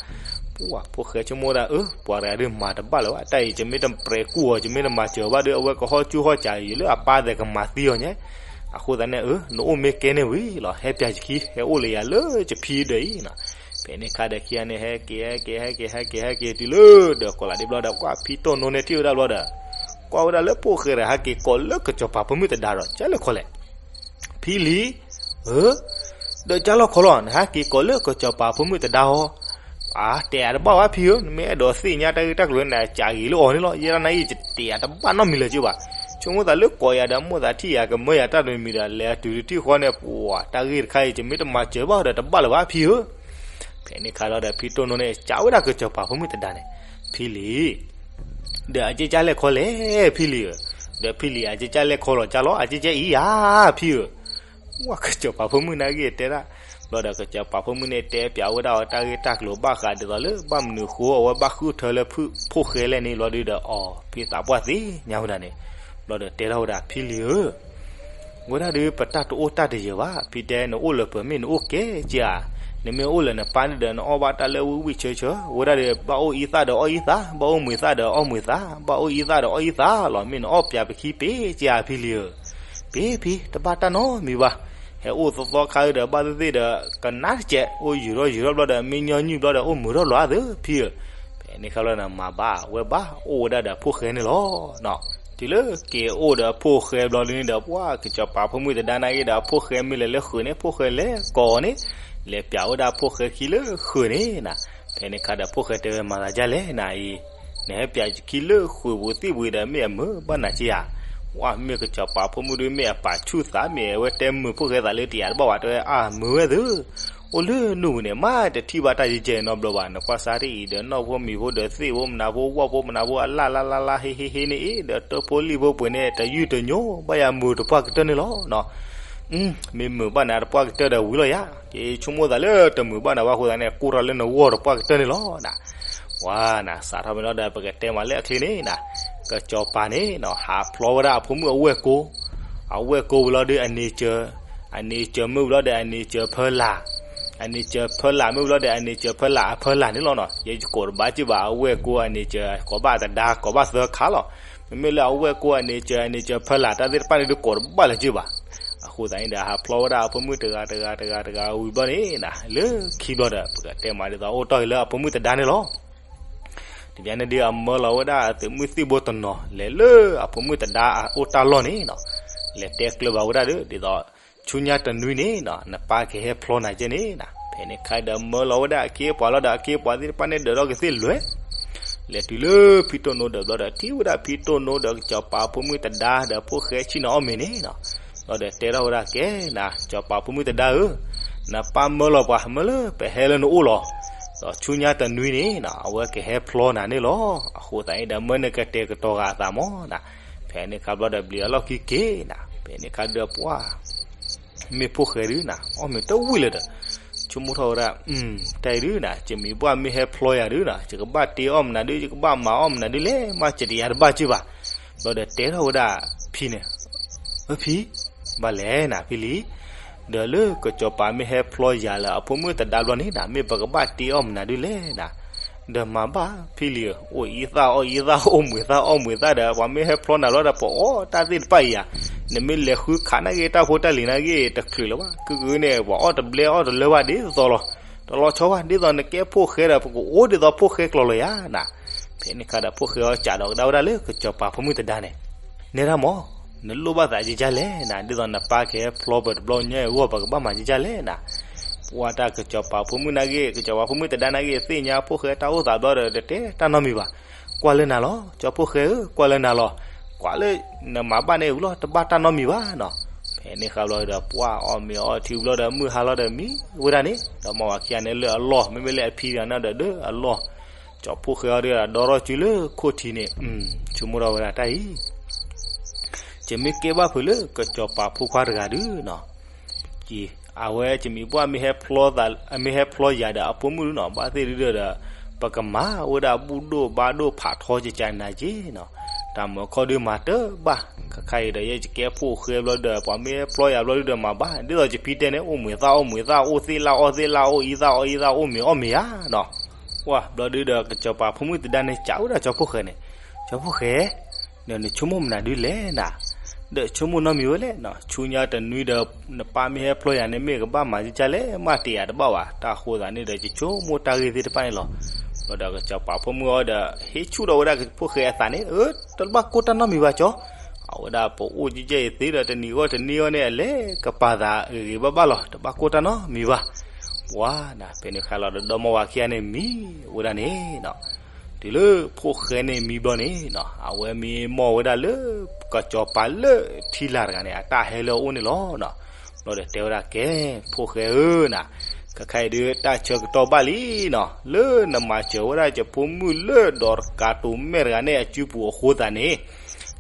ပှၤဖိၣ်ဃဲဆိကမိၣ်ဒၣ် အၢ ပှၤတဂၤဒုးမၤတဘၣ်လၢၤဘၣ်, တၢ်အံၤ ယမ့ၢ်တပြဲၤကူၣ်အီၤ ယမ့ၢ်တမၤစၢၤဘၣ်ဒီး အဝဲကဟီၣ်ကူၣ်ဟီၣ်ကးယံာ်လၢအပၢ်သဲးကမၤသံအီၤညါ, အဃိသတးန့ၣ် အၢ နအိၣ်မ့ၢ်ကဲန့ၣ်ဝံၤလီၤ, ဟဲပျးယခံ ဟဲအိၣ်လၢယၤလၢယဖံဒီးအံၤနီၤ. ဖဲန့ၣ်အခါဒီးခံဂၤန့ၣ် ဟဲက့ၤ ဟဲက့ၤ ဟဲက့ၤ ဟဲက့ၤ ဟဲက့ၤတုၤလၢဒီးကိးလးဒ့ဘျီဒီး ပှၤဖံတိၢ်နိန့ၣ်ထံၣ်ဝဲဒၣ်ဘျီဒီး ကွၢ်ဝဲဒၣ်လၢဖိၣ်ဃဲဒီး ဟဲက့ၤကိးလၢကစီၤပၤဖိမုၣ်သဒါဒီး ကၢ်လဲၣ်ခီလဲၣ် ဖံလံၤဧၢ, ဒီးကၢ်လီၤခီလီၤ နဟဲက့ၤကိးလၢကစီၤပၤဖိမုၣ်သဒါဟီ, အါ တဲယၤတဘၣ်ဘၣ်ဖံဧၢ, နမ့ၢ်အဲၣ်ဒိးသ့ၣ်ညါတၢ်ဂ့ၢ်တၢ်ကျိၤန့ၣ် နကးဂ့ၤလၢအီၤန့ၣ်လီၤ, ယဲဒၣ်နၤအံၤ ယတတဲယၤတဘၣ်နီတမံၤလၢၤက့ဘၣ်, ဆိကမိၣ်သးလၢကိးယၤဒီး မိၣ်သးထံၣ်ယၤကမၢယၤတၢ်တမံၤဒီး လဲၤတုၤတထံၣ်ဃီန့ၣ် ပှၤတၢ်ဂ့ၢ်တခါအံၤ ယမ့ၢ်တမၤစၢၤဘၣ်ဒီးတဘၣ်လၢၤဘၣ်ဖံဧၢ. ဖဲန့ၣ်ခါလီၤဒီး ဖံတိၢ်နိန့ၣ် ကးဝဲဒၣ်ကစီၤပၤဖိမုၣ်သဒါန့ၣ်, ဖံလံၤ ဒီးအကဲကၢ်လဲၣ်ခီလဲၣ် ဖံလံၤဧၢ, ဒီးဖံလံၤအကဲကၢ်လဲၣ်ခီလီၤကၢ်လီၤ အကဲကၢ်အံၤဧါ ဖံဧၢ. ဝဲကစီၤပၤဖိမုၣ်န့ၣ်ဂ့ၢ်တဲဒၣ်, ဘျီဒီးကစီၤပၤဖိမုၣ်န့ၣ် တဲပျးဝဲဒၣ်အီၤတၢ်ဂ့ၢ်တၢ်ကျိၤဘၣ်ဃးဒ်သိးလၢ ဘၣ်မနုၤဃိအဝဲဘၣ်ဃုထၢလၢဖိၣ်ဃဲလဲၣ်န့ၣ် ဘျီဒုဒီးအီၤ ဖံသးပှၢ်သ့ၣ်ညါဝဲဒၣ်န့ၣ်, ဘျီဒီးတဲထီၣ်ဝဲဒၣ် ဖံလံၤဧၢ ဝဲဒၣ်ဒီးပတၢ်တအိၣ်တၢ်တယၢၤဘၣ်, ဖံတဲနအိၣ်လၢၤပှဲၤမ့ၢ်နအိၣ်ကဲက့ဧါ, နမ့ၢ်အိၣ်လၢၤနပၢ်န့ၣ်ဒီးနအီၣ်ဘၣ်တၢ်လၢဝံၣ်ဝံၣ်ဆၢဆၢ, ဝဲဒၣ်ဒီးဘၣ်အိၣ်အံသၣ်ဒီးအီၣ်အံသၣ်, ဘၣ်အိၣ်မုာ်သၣ်ဒီးအီၣ်မုာ်သၣ်, ဘၣ်အိၣ်အံသၣ်ဒီးအီၣ်အံသၣ်လီၤ, မ့ၢ်နအီၣ်ပၠးပခံပ့က့ဧါ ဖံလံၤဧၢ, ပ့ဖံ တဘၣ်တၢ်နီတမံၤဘၣ်, ဟဲအိၣ်သီသီခါဒီးဘၣ်သ့ၣ်သ့ၣ်ဒီး ကနၣ်တကဲး အိၣ်ယူၤထီၣ်ယူၤထီၣ်ဘျီဒီး မ့ၢ်ညီနုၢ်ဘျီဒီး အိၣ်မုာ်ထီၣ်လီၤအသး ဖံဧၢ, ဖဲန့ၣ်ခါလီၤန့ၣ် မၤဘၣ်ဝဲဘၣ် အိၣ်ဝဲဒၣ်ဒီးဖိၣ်ဃဲန့ၣ်လီၤ. တုၤလၢက့ၤအိၣ်ဒီးဖိၣ်ဃဲဘျီဒ်န့ၣ်ဒီး ပှၤကစီၤပၤဖိမုၣ်တဒါနာ်က့ဒီး ဖိၣ်ဃဲမ့ၢ်လဲၤလၢဃုာ်န့ၣ် ဖိၣ်ဃဲလဲၤကိးန့ၣ်, လဲၤပၠးဝဲဒၣ်ဖိၣ်ဃဲခံလၢဃုာ်န့ၣ်နၤ, ဖဲန့ၣ်ခါဒီးဖိၣ်ဃဲတဲဝဲမၤသးဒ်လဲၣ်နၤအံၤ, နဟဲပၠးခံလၢဃုာ်ပူၤသ့ၣ်ပူၤဒီး မ့ၢ်အမုာ်ဘၣ်နၤက့ဧါ, ဝဲမ့ၢ်ကစီၤပၤဖိမုၣ်ဒုးမ့ၢ်အပာ်ဆူၣ်သး မ့ၢ်အဝဲတဲမုာ်ဖိၣ်ဃဲသးလၢတယာ်တဘၣ်ဝဲ တဲဝဲအမုာ်ဝဲသ့ အိၣ်လၢနူၢ်ပူၤန့ၣ် မ့ၢ်တထံၣ်ဘၣ်တၢ်ယဲၢ်ယဲၢ်နီတဘျီဘၣ်, နကွၢ်စးတအံၤဒီး နီၢ်ဖိမံၤဖိဒီးသ့ၣ်ဖိမနၤဖိဝၣ်ဖိမနၤဖိအလၣ်လၢ်လၢ်လၢ်ဟ့ဟ့ဟ့န့ၣ်အံၤဒီး တၢဖိလံၣ်ဖိပှ့ၤန့ၣ် တယုၢ်တညိဘၣ်ယၤမုာ်တပှၢ်ကတၢၢ်န့ၣ်လီၤ. မ့ၢ်မုာ်ဘၣ်နၤတပှၢ်ကတၢၢ်ဒီးဝံၤလီၤယၤ, ယဆိကမိၣ်သးလၢတမုာ်ဘၣ်နၤဘၣ်အဃိသတးန့ၣ် ကိၢ်ထီၣ်လၢနဂီၢ်တပှၢ်ကတၢၢ်န့ၣ်လီၤနၤ. ဝါနၤ စးထီၣ်မ့ၢ်လီၤဒီး ပကတဲမးလၢအချ့န့ၣ်နၤ, ကစီၤပၤန့ၣ်နၤ ဟးဖျီဝဲဒၣ်အဖိမုၣ်အဝဲၢ်ကိ, အဝဲၢ်ကိဝံၤလီၤဒီးအန့ဆၢ, အန့ဆၢမုၣ်ဝံၤလီၤဒီးအန့ဆၢဖၢလၢ်, အန့ဆၢဖၢလၢ်မုၣ်ဝံၤလီၤဒီးအန့ဆၢဖၢလၢ်အဖၢလၢ်န့ၣ်လီၤနၤ. ယဲယကိးတဘၣ်က့ၢ်ဘၣ် အဝဲၢ်ကိအန့ဆၢ ကိးဘၣ်တဒါ ကိးဘၣ်သၢခါလီၤ. မ့မ့ၢ်လၢအဝဲၢ်ကိအန့ဆၢ အန့ဆၢဖၢလၢ် တၢ်သ့ၣ်တဖၣ်န့ၣ်ဒုး ကိးတဘၣ်လၢၤက့ၢ်ဘၣ်. အဃိသတးန့ၣ်ဒီး ဟးဖျီဝဲဒၣ်အဖိမုၣ်တဂၤတဂၤတဂၤတဂၤဝံၤဘျီန့ၣ်နၤ, လၢခံဘျီဒီး ပကတဲမးဒ်သိးအိၣ်တ့ၢ်လၢအဖိမုၣ်တဒါန့ၣ်လီၤ. တဘျီန့ၣ်ဒီး အမၢလီၤဝဲဒၣ်အသုးမုၢ်သံၣ်ဘိတနီၤ လဲၤလၢအဖိမုၣ်တဒါအအိၣ်တၢ်လီၢ်န့ၣ်နၤ, လဲၤတဲကျၢၤဘၣ်ဝဲဒၣ်ဒီး ဒ်သိး ဆူညါတနွံန့ၣ်နၤ နပၢ်ကဟဲဖျီနၤကဲန့ၣ်နၤ. ဖဲန့ၣ်ခါဒီး မၢလီၤဝဲဒၣ်အခ့အပှၤလီၤဒီး အခ့အပှၤသ့ၣ်တဖၣ်န့ၣ် ဒၢးထီၣ်ကသ့ၣ်လွဲၢ် လဲၤတုၤလၢဖံတိၢ်နိဒီးဘျီဒီး ထံၣ်ဝဲဒၣ်ဖံတိၢ်နိဒီးကစီၤပၤဖိမုၣ်တဒါဒီးဖိၣ်ဃဲဆ့ၣ်နီၤအီၣ်မ့ၤန့ၣ်နၤ, ဘျီဒီးတဲထီၣ်ဝဲဒၣ် ကဲနၤ ကစီၤပၤဖိမုၣ်တဒါဧၢ, နပၢ်မၢလီၤပှၤ မၢလၢပဟဲလၢနအိၣ်လီၤ. ဒီးဆူညါတနွံန့ၣ်နၤ အဝဲကဟဲဖျီနၤန့ၣ်လီၤ. အဃိသတးန့ၣ်ဒီး မၢနကတဲာ်ကတီၤဃာ်အသးမးနၤ. ဖဲန့ၣ်ခါဘျီဒီး ဘျံးအလီၢ်ခံက့ၤနၤ, ဖဲန့ၣ်ခါဒီးပှၤ မ့ၢ်ဖိၣ်ဃဲဒုးနၤ အီၣ်မ့ၤတဝံၣ်လၢၤဒီး ဆိကမိၣ်ထီၣ်ဝဲဒၣ် တၢ်အံၤဒုးနၤ ယမံၤပှၢ်မ့ၢ်ဟဲဖျီယၤဒုးနၤ ယကဘၣ်တ့အီၣ်မနုၤဒုး ယကဘၣ်မၤအီၣ်မနုၤဒုးလဲၣ် မ့ၢ်ယတယာ်တဘၣ်က့ၢ်ဘၣ်. ဘျီဒီးတဲထီၣ်ဝဲဒၣ်ဖံန့ၣ်, အၢဖံ, ဘၣ်လဲၣ်နၤဖံလံၤ, ဒီးလၢကစီၤပၤမ့ၢ်ဟဲဖျီယၤလၢအဖိမုၣ်သဒါဘျီန့ၣ်နၤ မ့ၢ်ပကဘၣ်တ့အီၣ်မနုၤဒုးလဲၣ်နၤ. ဒီးမၤဘၣ်ဖံလံၤဧၢ, အိၣ်အံသၣ်အီၣ်အံသၣ် အိၣ်မုာ်သၣ်အီၣ်မုာ်သၣ်ဒီး ပှၤမ့ၢ်ဟဲဖျီနၤလီၤဒီး ပအီၣ်တၢ်သ့ၣ်တဖၣ်အံၤဧါ, နမ့ၢ်လဲၤဃုခးနာ်က့တၢ်ဖိတၢ်လံၤနာ်က့ တချုးလၢၤဘၣ်, ကုၢ်ကုၢ်န့ၣ် ပှၤအီၣ်တဘျဲအီၣ်တလၢဘၣ်ဒ်သိးလီၤ. တလီၤဆီဘၣ် ဒ်သိးနကဲဖိၣ်ဃဲဒီး ပကအိၣ်ဒ်သိးဖိၣ်ဃဲကျိၤလၢၤယၤနၤ. ဖဲန့ၣ်ခါဒီးဖိၣ်ဃဲအီၤစးဒီးကဒါဝဲဒၣ်လၢကစီၤပၤဖိမုၣ်သဒါန့ၣ်, နဲဒၣ်မး, နလိၣ်ဘၣ်သးကကလဲၣ်နၤ, ဒ်သိးနပၢ်ကဟဲဖျီပတဘျီညါအဂီၢ် ပကဘၣ်မၤကကလဲၣ်နၤ. ပှၤတၢ်ကစီၤပၤဖိမုၣ်နာ်က့ ကစီၤပၤဖိမုၣ်သဒါနာ်က့ သ့ၣ်ညါဖိၣ်ဃဲတၢ်အိၣ်သးဘျီဒီး တတဲတၢ်နီတမံၤဘၣ်. ကွၢ်လၢနၤလီၤ, ကၠီဖိၣ်ဃဲဧၢ, ကွၢ်လၢနၤလီၤ. ကွၢ်လၢနမၤဘၣ်န့ၣ်ဝံၤလီၤ တဘၣ်တၢ်နီတမံၤဘၣ်နီၤ. ဖဲန့ၣ်ဃီဘျီဒီး ပှၤအီၣ်မ့ၤအီထံဘျီဒီး မုၢ်ဟါလီၤဒီးမံဝဲဒၣ်န့ၣ်, ဒီးမါဝၤခံဂၤန့ၣ်လၢအလီၢ်, မ့မ့ၢ်လၢအဖံဂၤန့ၣ်ဒီး ဒီးအလီၢ်. ကၠီဖိၣ်ဃဲအီၤဒီး ဒီထီၣ်စုလၢခိၣ်ထံးန့ၣ်, ဆိကမိၣ်ထီၣ်ဝဲဒၣ်တၢ်အံၤ ယမ့ၢ်ကဲဘၣ်ဖုးလၢကစီၤပၤဖိခွါတဂၤဒုးနီၤ, အဝဲယမံၤပှၢ်မ့ၢ်ဟဲဖျီယၤဒီးအဖိမုၣ်ဒုးနီၤ, ဘၣ်သ့ၣ်ဒုးဒီး ပကမၤဝဲဒၣ်ဘူၣ်ဒိၣ်ဘါဒိၣ်ဖးထီကကနၤက့နီၤ, တၢ်မၤခီဒုးမၤတဘၣ်, ခဲခါအံၤဒီး ယဲယကဲဖိၣ်ဃဲဘျီဒီး ပှၤမ့ၢ်ဟဲဖျီယၤဘျီဒုးဒီးမၤဘၣ်, ဒ်သိးယဖံတဲန့ၣ် အိၣ်မုာ်သၣ်အီၣ်မုာ်သၣ် အိၣ်သ့ၣ်လၣ်အီၣ်သ့ၣ်လၣ် အိၣ်အံသၣ်အီအံသၣ် အိၣ်မ့ၤအီၣ်မ့ၤဧါနီၤ. ပှၢ်ဘျီဒုးဒီး ကစီၤပၤဖိမုၣ်သဒါန့ၣ် စံးဝဲဒၣ်ကၠီဖိၣ်ဃဲန့ၣ်, ကၠီဖိၣ်ဃဲ ဒီးနဆိကမိၣ်မနုၤဒုးလဲၣ်နၤ, ဒီးဆိကမိၣ်နီတမံၤဝဲလဲၣ်နီၤ, ဆူညါတနွံဒီး နပၢ်မ့ၢ်ဟဲဖျီယၤန့ၣ် မ့ၢ်ကဘၣ်မၤကကလဲၣ် မ့ၢ်တယာ်တဘၣ်ဘၣ်, တၢ်အဃိသးန့ၣ်ဒီး ယဆိကမိၣ်တၢ်ဂ့ၢ်သ့ၣ်တဖၣ်န့ၣ်လီၤ. ဘျီဒီးကစီၤပၤဖိမုၣ်အီၤဒီး ဟ့ၣ်ဆူၣ်ထီၣ်ဝဲဒၣ်ကဖိၣ်ဃဲအသးန့ၣ်, အၢ တဘၣ်ကိၢ်တၢ်နီတမံၤဘၣ်ကၠီ, အဝဲဒၣ်ပအိၣ်ကဲကဲအံၤသ့ဒီး တနံၤဂီၢ်တနံၤဂီၢ်န့ၣ် အလဲၤကပာ်သးဂ့ၤဂ့ၤဘၣ်ဘၣ်လီၤ, တဘၣ်ကိၢ်တၢ်နီတမံၤဘၣ်. ပှၢ်နၤ ဖဲန့ၣ်ဃီလီၤဒီး ဒီမါဝၤခံဂၤန့ၣ်မံဝဲဒၣ်န့ၣ်နီၤ, တုၤလၢဖိၣ်ဃဲန့ၣ်မံဘျီန့ၣ်နီၤ, အဝဲမ့ၢ်မီၢ်ဝဲဒၣ်လၢ ကစီၤပၤလၢထံလာ်တဂၤန့ၣ် အတၢ်ဟဲလၢအအိၣ်န့ၣ်လီၤနီၤ. ဘျီဒီးတဲဝဲဒၣ်ကဲ ဖိၣ်ဃဲဧၢနၤ, ခဲခါအံၤဒုး တၢ်ဆၢကတီၢ်ဘၣ်လံနီၤ, လၢနမၤစၢၤဝဲဒၣ်ယဖိမုၣ်လၢဒီးကးတိၤမဲာ်တဂၤန့ၣ် အစုပူၤအဃိသတးန့ၣ်,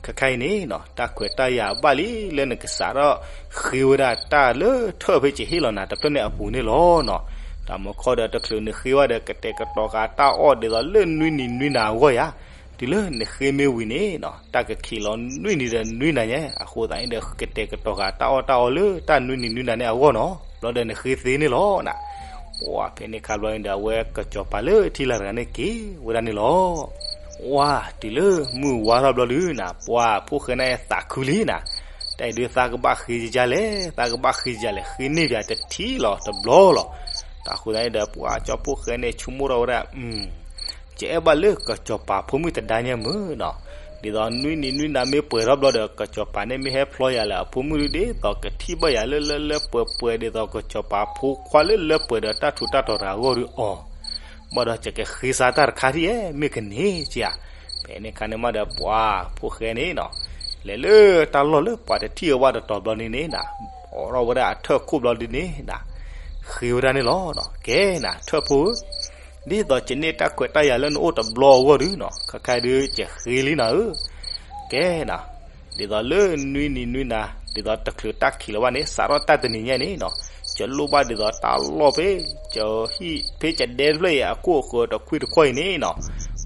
ခဲခါအံၤန့ၣ်နီၤ တၢ်ခွဲးတၢ်ယာ်ဘၣ်လံ လၢနကစးထီၣ်ဃ့ဝဲဒၣ်တၢ်လၢထၢၣ်ဖဲယဟ့ၣ်လီၤနၤတဖျၢၣ်န့ၣ်အပူၤန့ၣ်လီၤနီၤ. တၢ်မၤခီဒီး တချုးနဃ့ဝဲဒီး ကတဲာ်ကတီၤဃာ်တၢ်အီၣ်ဒ်သိးလၢနွံနံၤနွံနၤအဂီၢ်ယၤ, တုၤလၢနဃ့မ့ၢ်ဝံၤန့ၣ်နီၤ တၢ်ကခံးလီၤနွံနံၤဒီးနွံနၤညါ, အဃိသတးန့ၣ်ဒီး ကတဲာ်ကတီၤဃာ်တၢ်အီၣ်တၢ်အီလၢတၢ်နွံနံၤနွံနၤန့ၣ်အဂီၢ်နီၤ, ဘျီဒီးနဃ့သ့န့ၣ်လီၤနၤ. ပှၤဖဲန့ၣ်ခါဘျီန့ၣ်ဒီး အဝဲကစီၤပၤလၢထံလာ်တဂၤန့ၣ်က့ၤဝဲဒၣ်န့ၣ်လီၤ. ပှၤတုၤလၢမုၢ်ဝါထီၣ်ဘျီဒုးနၤ ပှၤဖိၣ်ဃဲန့ၣ်သးခုလံနၤ, တၢ်အံၤဒုးသးကဘၣ်ဃ့ယလဲၣ်, သးကဘၣ်ဃ့ယလဲၣ်, ဃ့န့ၢ်ပၠးတထံၣ်လီၤတဘျီလီၤ. တၢ်အဃိသတးန့ၣ်ဒီး ပှၤကၠီဖိၣ်ဃဲန့ၣ် ဆိကမိၣ်ထီၣ်ဝဲဒၣ် ယအဲၣ်ဘၣ်လၢကစီၤပၤဖိမုၣ်တဒါညါမုာ်နီၤ. ဒ်သိးနွံနံၤနွံနၤမ့ၢ်ပှဲၤထီၣ်ဘျီဒီး ကစီၤပၤန့ၣ်မ့ၢ်ဟဲဖျီယၤလၢအဖိမုၣ်ဒုး ဒ်သိးကထံၣ်ဘၣ်ယၤလၢလၢလၢပှဲၤပှဲၤ ဒ်သိးကစီၤပၤဖိခွါလၢလၢပှဲၤဒီးတၢ်ထူးတၢ်တီၤတဂၤအဂီၢ်ဒုးအီၤ, ဘၣ်ဒီးယကဃ့စၢ်တၢ်တခါထံၣ်ဧဲ မ့ၢ်ကန့ၢ်ကဧါ. ဖဲန့ၣ်ခါန့ၣ်မးဒီး ပှၤဖိၣ်ဃဲန့ၣ်နီၤ လဲၤလၢတၢ်လီၢ်လၢပှၤတထံၣ်အီၤဘၣ်တတီၤဘျီန့ၣ်န့ၣ်နၤ, အိးထီၣ်ဝဲဒၣ်အထၢၣ်ခိၣ်ဘျီဒုးန့ၣ်နၤ, ဃ့ဝဲဒၣ်န့ၣ်လီၤ. ကဲနၤ ထၢၣ်ဖိဧၢ, ဒ်သိးကန့ၢ်တၢ်ခွဲးတၢ်ယာ်လၢနအိၣ်တဘျီအဂီၢ်ဒုးနီၤ ခဲခါဒုးကဃ့လံနၤဧၢ. ကဲနၤ ဒ်သိးလၢနွံနံၤနွံနၤ ဒ်သိးတချုးတၢ်ခံးလၢၤဘၣ်န့ၣ် စးထီၣ်တၢ်တနံၤညါန့ၣ်နီၤ, ကလိၣ်ဘၣ်ဒ်သိးတၢ်လီၢ်ဖဲ ကဟံၣ်ဖဲကဒဲတဖျၢၣ်အံၤ အခိၣ်အဃၢၤတခွံတခီၣ်အံၤန့ၣ်နီၤ,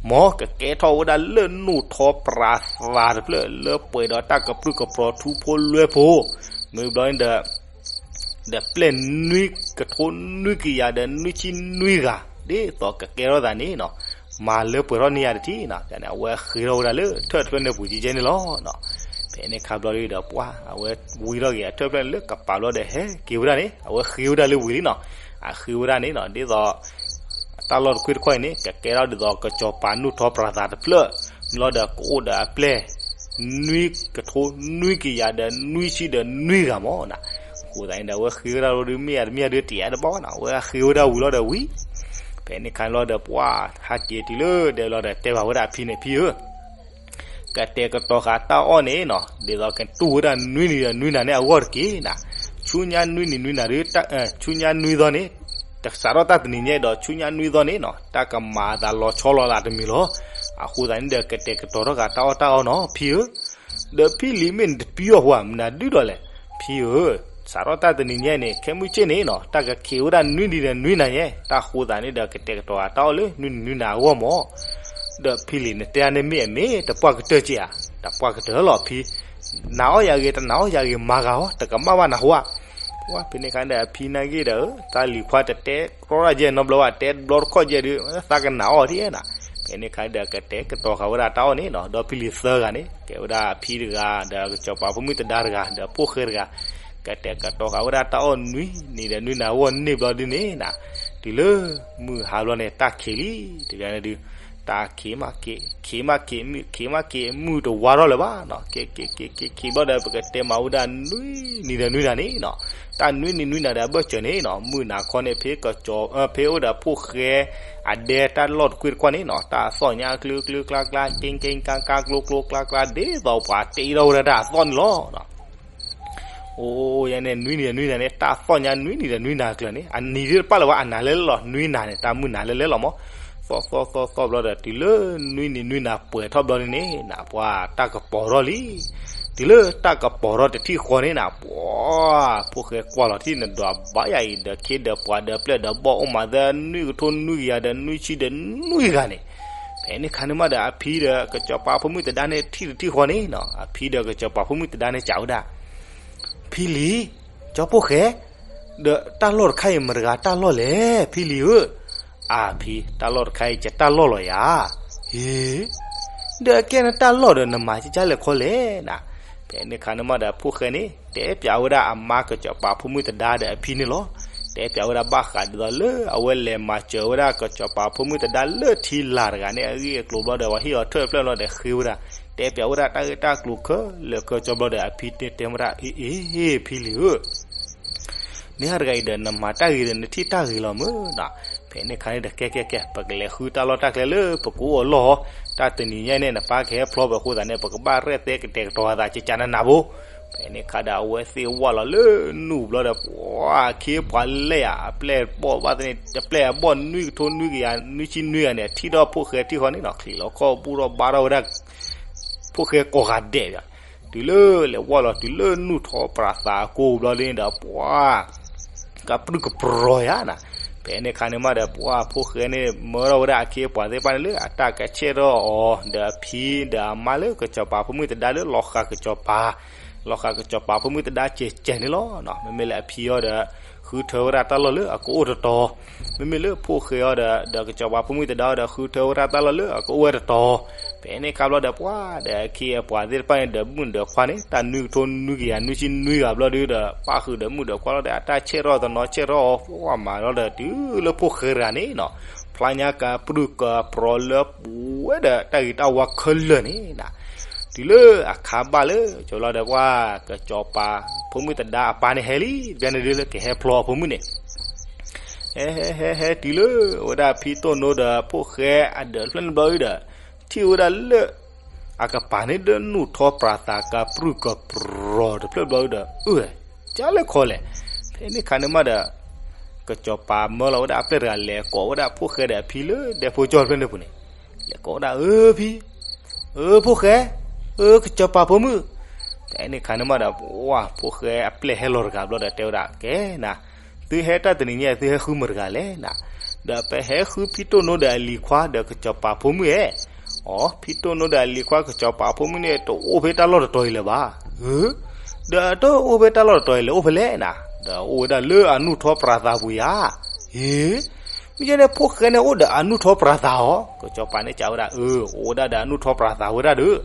မ်ကကဲထီၣ်ဝဲဒၣ်လၢနိၣ်ထီပြးသးတဖျၢၣ် လၢပှဲၤဒီးတၢ်ကပြုၢ်ကပြီၤထူဖိလွဲဖိ မ့ၢ်ဘျီန့ၣ်ဒီး ဒီးပျဲၢ်နွံကထိနွံကယၤဒီးနွံဆံနွံဂၤ ဒ်သိးကကဲထီၣ်သးန့ၣ်နီၤ, မၤလၢပှဲၤထီၣ်န့ၢ်ယၤတထံၣ်နီၤ. န့ၣ် အဝဲဃ့ထီၣ်ဝဲဒၣ်လၢထၢၣ်တဖျၢၣ်န့ၣ်ပူၤကဲကဲန့ၣ်လီၤ. ဖဲန့ၣ်ခါဘျီဒုးဒီး ပှၤအဝဲဝံထီၣ်က့ၤအထၢၣ်တဖျၢၣ်န့ၣ်လၢကပၤဘျီဒီး ဟဲက့ၤဝဲဒၣ်န့ၣ် အဝဲဃ့ဝဲဒၣ်လၢဝံၤလံနီၤ. အဃ့ဝဲဒၣ်န့ၣ်နီၤ ဒ်သိး တၢ်လီၢ်တခွံတခီၣ်အံၤန့ၣ် ကကဲထီၣ်ဒ်သိးကစီၤပၤနိၣ်ထီပြးသးတဖျၢၣ် ဘျီဒီးကအိၣ်ဒီးအပျဲၢ် နွံကထိနွံကယၤဒီးနွံဆံဒီးနွံဂၤမးနီၤ. အဃိသတးန့ၣ်ဒီး အဝဲဃ့ဝဲဒၣ်လီၤဒုး မ့ၢ်ယၤတမ့ၢ်ယၤဒုး တယၤတဘၣ်ဘၣ်နီၤ, အဝဲဃ့ဝဲဒၣ်ဝံၤလီၤဒီးဝံၤ ဖဲန့ၣ်ခါန့ၣ်လီၤဒီး ပှၤဟးက့ၤတုၤလၢဒဲလီၤဒီး တဲဘၣ်ဝဲဒၣ်အဖံန့ၣ် ဖံဧၢ ကတဲာ်ကတီၤဃာ်တၢ်အီၣ်န့ၣ်နီၤ ဒ်သိးကတူၢ်ဝဲဒၣ်နွံနံၤဒီးနွံနၤန့ၣ်အဂီၢ်တက့ၢ်နၤ. ဆူညါနွံနံၤနွံနၤဒုး ဆူညါနွံသီန့ၣ် စးထီၣ်တၢ်တနံၤညါဒီး ဆူညါနွံသီန့ၣ်နီၤ တၢ်ကမၤအသးလီၤဆီလီၤလးတမံၤလီၤ. အဃိသတးန့ၣ်ဒီး ကတဲာ်ကတီၤထီၣ်ဃာ်တၢ်အီၣ်တၢ်အီနီၤ ဖံဧၢ. ဒီးဖံလံၤမ့ၢ်နတပံၤအီၣ်ဃိဧါ မနုၤဒုဒီးလဲၣ်. ဖံဧၢ, စးထီၣ်တၢ်တနံၤညါန့ၣ် ခဲမုၢ်ဆ့ၣ်န့ၣ်နီၤ တၢ်ကခံးဝဲဒၣ်နွံနံၤဒီးနွံနၤညါ, တၢ်ဃိသတးန့ၣ်ဒီး ကတဲာ်ကတီၤဃာ်တၢ်အီၣ်လၢနွံနံၤနွံနၤအဂီၢ်မး. ဒီးဖံလံၤနတဲန့ၣ်မ့ၢ်အမ့ၢ်တပှၢ်ကတၢၢ်က့ဧါ, တပှၢ်ကတၢၢ်လီၤဖံ, နာ်အီၣ်ယၤဂ့ၤ တနာ်အီၣ်ယၤဂ့ၤ မၤဂၤအီၤ တကမၣ်ဘၣ်နၢ်ဟူဧါ. ပှၤဖဲန့ၣ်ခါဒီးအဖံနာ်က့ဒီး တၢ်လံၤခွါ တတဲကြီတၢ်ယဲၢ်နီတဘျီဘၣ် တဲတဘျီတခီၣ်ယဲၢ်ဒုး သးကနာ်အီၣ်ထံၣ်နၤ. ဖဲန့ၣ်ခါဒီးကတဲာ်ကတီၤဃာ်ဝဲဒၣ်တၢ်အီၣ်န့ၣ်နီၤ ဒီးဖံလံၤသၢဂၤန့ၣ် ကဲဝဲဒၣ်အဖံတဂၤ ဒီးကစီၤပၤဖိမုၣ်သဒါတဂၤ ဒီးဖိၣ်ဃဲတဂၤ ကတဲာ်ကတီၤဃာ်ဝဲဒၣ်တၢ်အီၣ်နွံနံၤဒီးနွံနၤအဂီၢ်န့ၣ်ဘျီဒုန့ၣ်နၤ, တုၤလၢမုၢ်ဟါဘျီန့ၣ် တၢ်ခံးလံ တဂၤန့ၣ်ဒုး တၢ်ခံးမးခံး ခံးမးခံး မုၢ်ခံးမးခံး မုၢ်တဝါထီၣ်လၢၤဘၣ်နီၤ ခံးခံးခံးခံးခံးဘျီဒီး ပကတဲမၤဝဲဒၣ်နွံနံၤဒီးနွံနၤန့ၣ်နီၤ, တၢ်နွံနံၤနွံနၤဒီးအဘၢၣ်စၢၤန့ၣ်နီၤ မုၢ်နၤခီန့ၣ် ဖဲကစီၤ ဖဲအိၣ်ဒီးဖိၣ်ဃဲ အဒဲတၢ်လီၢ်တကွ့ၢ်တကွ့ၢ်န့ၣ်နီၤ တၢ်အသီၣ်ညါကျုကျုကျါကျါ က့က့ကါကါ ကျိကျိကျါကျါ ဒ်သိးပှၤတ့ထီၣ်ဝဲဒၣ်တၢ်အသီၣ်န့ၣ်လီၤ. အိၣ်ယဲန့ၣ် နွံနံၤဒီးနွံနၤန့ၣ် တၢ်သီၣ်ညါနွံနံၤဒီးနွံနၤကျၢၤန့ၣ် အနံၤဒ်တပာ်လၢၤဘၣ် အနၤလၢလဲလီၤ နွံနၤန့ၣ် တၢ်မုၢ်နၤလၢလဲလီၤမး, သီၣ်သီၣ်သီၣ်သီၣ်ဘျီဒီး တုၤလၢနွံနံၤနွံနၤပှဲၤထီၣ်ဘျီန့ၣ်န့ၣ် နပှၤတၢ်ကပီၤထီၣ်လံ. တုၤလၢတၢ်ကပီၤထီၣ်တထံၣ်ဃီန့ၣ်န ပှၤ ဖိၣ်ဃဲကွၢ်လီၤထံၣ်နဒွးဘၣ်ယၤအံၤ ဒီးခ့ဒီးပှၤဒီးပျဲၢ်ဒီးဘီၣ်အိၣ်မးသၢနွံကထိနွံကယၤဒီးနွံဆံဒီးနွံဂၤန့ၣ်, ဖဲန့ၣ်ခါန့ၣ်မးဒီးအဖံဒီးကစီၤပၤဖိမုၣ်သဒါန့ၣ်ထံၣ်တထံၣ်ဃီန့ၣ်နီၤ အဖံဒီးကစီၤပၤဖိမုၣ်သဒါန့ၣ်စံးဝဲဒၣ် ဖံလံၤ, ကၠီဖိၣ်ဃဲ, ဒီးတၢ်လီၢ်တခါအံၤမတဂၤတၢ်လီၢ်လဲၣ် ဖံလံၤဧၢ, အါဖံ တၢ်လီၢ်တခါအံၤကတၢ်လီၢ်လီၤယၤ, ဟ့, ဒီးအကဲနတၢ်လီၢ်ဒီးနမၤကကလဲၣ်ခီလဲၣ်နၤ, ဖဲန့ၣ်ခါန့ၣ်မးဒီးဖိၣ်ဃဲန့ၣ် တဲပၠးဝဲဒၣ်အမါကစီၤပၤဖိမုၣ်သဒါဒီးအဖံန့ၣ်လီၤ, တဲပၠးဝဲဒၣ်ဘၣ်ဃးဒ်သိးလၢအဝဲလဲၤမၤစၢၤဝဲဒၣ်ကစီၤပၤဖိမုၣ်သဒါလၢထံလာ်တဂၤန့ၣ် အဂ့ၢ်အကျိၤဘျီဒီး ပှၤဟ့ၣ်အီၤထၢၣ်တဖျၢၣ်လီၤဒီးဃ့ဝဲဒၣ် တဲပၠးဝဲဒၣ်တၢ်ဂ့ၢ်တၢ်ကျိၤခဲလၢာ်ခဲဆ့ဘျီဒီး အဖံန့ၣ်တဲဝဲဒၣ် အ့ အ့ ဖံလံၤဧၢ, မ့ၢ်ဟါတဂၤအံၤဒီး နမၤတၢ်ဂ့ၤဒီး နထံၣ်တၢ်ဂ့ၤလီၤမုၢ်နီၤ, ဖဲန့ၣ်ခါန့ၣ်ဒီး ကဲ ကဲ ကဲ ပကလဲၤဃုတၢ်လီၢ်တၢ်ကျဲလၢပကအိၣ်အလီၢ်ဟီ, တၢ်တနံၤညါအံၤန့ၣ် နပၢ်ကဟဲဖျီပအဃိသတးန့ၣ် ပကဘၣ်ရဲၣ်သဲကတဲာ်ကတီၤအသး ကကနနၤဖိ, ဖဲန့ၣ်ခါဒီး အဝဲသ့ၣ်ဝၢ်လီၤလၢနူၢ်ဘျီဒီး ပှၤခ့ပှၤလဲၢ်ဧါ, အပျဲၢ်ဘီၣ်ဘၣ်သ့ၣ်န့ၣ် တပျဲၢ်အဘီၣ်နွံကထိနွံကယၤ နွံဆံနွံဂၤန့ၣ် ထံၣ်ထီၣ်ဖိၣ်ဃဲထံၣ်ဃီန့ၣ်နီၤ ချံးလီၤခီၣ်ဘူၣ်ထီၣ်ဘါထီၣ်ဝဲဒၣ် ဖိၣ်ဃဲကိးဂၤဒဲးဘၣ်, တုၤလၢလဲၤဝၢ်လီၤတုၤလၢနူၢ်ထီပြးသးအကိာ်ဘျီဒ်န့ၣ်ဒီး ပှၤ ကပြုၢ်ကပြီၤယၤနၤ, ဖဲန့ၣ်အခါန့ၣ်မးဒီး ပှၢ်ဖိၣ်ဃဲန့ၣ် မၢလီၤဝဲဒၣ်အခ့အပှၤသ့ၣ်တဖၣ်န့ၣ်လၢအတၢ်ကဆဲးထီၣ်အီၤ ဒီးအဖံဒီးအမါလၢကစီၤပၤဖိမုၣ်သဒါလၢလီၤဃာ်ကစီၤပၤ, လီၤဃာ်ကစီၤပၤဖိမုၣ်သဒါကဲးကဲးန့ၣ်လီၤ. မ့မ့ၢ်လၢအဖံအီၤဒီး ဃုထၢဝဲဒၣ်တၢ်လီၢ်လၢအကအိၣ်တတီၤ, မ့မ့ၢ်လၢဖိၣ်ဃဲအီၤဒီး ဒီးကစီၤပၤဖိမုၣ်သဒါအီၤဒီး ဃုထၢဝဲဒၣ်တၢ်လီၢ်လၢအကအိၣ်ဝဲတတီၤ. ဖဲန့ၣ်အခါဘျီဒီး ပှၢ်ဒီးအခ့အပှၤသ့ၣ်တဖၣ်န့ၣ်ဒီး မုၣ်ဒီးခွါန့ၣ် တၢ်နွံကထိနွံကယၤနွံဆံနွံဂၤဘျီဒီး ပၣ်ဃုာ်ဒီးမုၣ်ဒီးခွါလီၤဒီး အတၢ်ဆဲးထီၣ်တနီၤဆဲးထီၣ်အီၤ ပှၢ်မၤလီၤဒီး တုၤလၢဖိၣ်ဃဲတဂၤန့ၣ်နီၤ ဖျါညါကပြုၢ်ကပြီၤလၢပှဲၤဒီးတၢ်ဂ့ၤတၢ်ဝါခဲလၢာ်န့ၣ်နီၤ, တုၤလၢအခါဘၣ်လၢ ကၠီလီၤဒီး ပှၢ်ကစီၤပၤဖိမုၣ်သဒါအပၢ်န့ၣ်ဟဲလံ တဘျီန့ၣ်ဒုးလၢကဟဲဖျီအဖိမုၣ်န့ၣ် ဟဲဟဲဟဲဟဲတုၤလၢဝဲဒၣ်ဖံတိၣ်နိဒီးဖိၣ်ဃဲအဒၢးတဖျၢၣ်န့ၣ်ဘျီဒီး ထံၣ်ဝဲဒၣ်လၢ အကပၤန့ၣ်ဒီးနူၢ်ထီပြးသးကပြုၢ်ကပြီၤတဖျၢၣ်ဘျီဒီး အၢ ကၢ်လဲၣ်ခီလဲၣ်. ဖဲန့ၣ်အခါန့ၣ်မးဒီး ကစီၤပၤမၢလီၤဝဲဒၣ်အပျဲၢ်တဂၤ လဲၤကိးဝဲဒၣ်ဖိၣ်ဃဲဒီးအဖံလၢဒဲဖိကၠီတဖျၢၣ်န့ၣ်ပူၤန့ၣ် လဲၤကိးဝဲဒၣ် အၢ ဖံ, အၢ ဖိၣ်ဃဲ, အၢ ကစီၤပၤဖိမုၣ်. ဖဲန့ၣ်အခါန့ၣ်မးဒီး ပှၢ်ဖိၣ်ဃဲအပျဲၢ်ဟဲလီၤတဂၤဘျီဒီးတဲဝဲဒၣ် ကဲနၤ, သုဟဲတၢ်တနံၤညါ သုဟဲဃုမတၤတဂၤလဲၣ်နၤ. ဒီးပဟဲဃုဖံတိၣ်နိဒီးအလံၤခွါဒီးကစီၤပၤဖိမုၣ်ဧၢ. အိ ဖံတိၣ်နိဒီးအလံၤခွါကစီၤပၤဖိမုၣ်န့ၣ် တအိၣ်ဖဲတၢ်လီၢ်တတီၤအံၤလၢၤဘၣ်. အၢ ဒီးတအိၣ်ဖဲတၢ်လီၢ်တတီၤအံၤလဲၣ် အိၣ်ဖဲလဲၣ်နၤ. ဒီးအိၣ်ဝဲဒၣ်လၢအနူၢ်ထီပြးသးပူၤယၤ. ဟ့ မ့ၢ်ယဲန့ၣ်ဖိၣ်ဃဲန့ၣ်အိၣ်ဒီးအနူၢ်ထီပြးသးအီၤ. ကစီၤပၤန့ၣ်စံးဝဲဒၣ် အၢ အိၣ်ဝဲဒၣ်ဒီးအနူၢ်ထီပြးသးဝဲဒၣ်ဒီး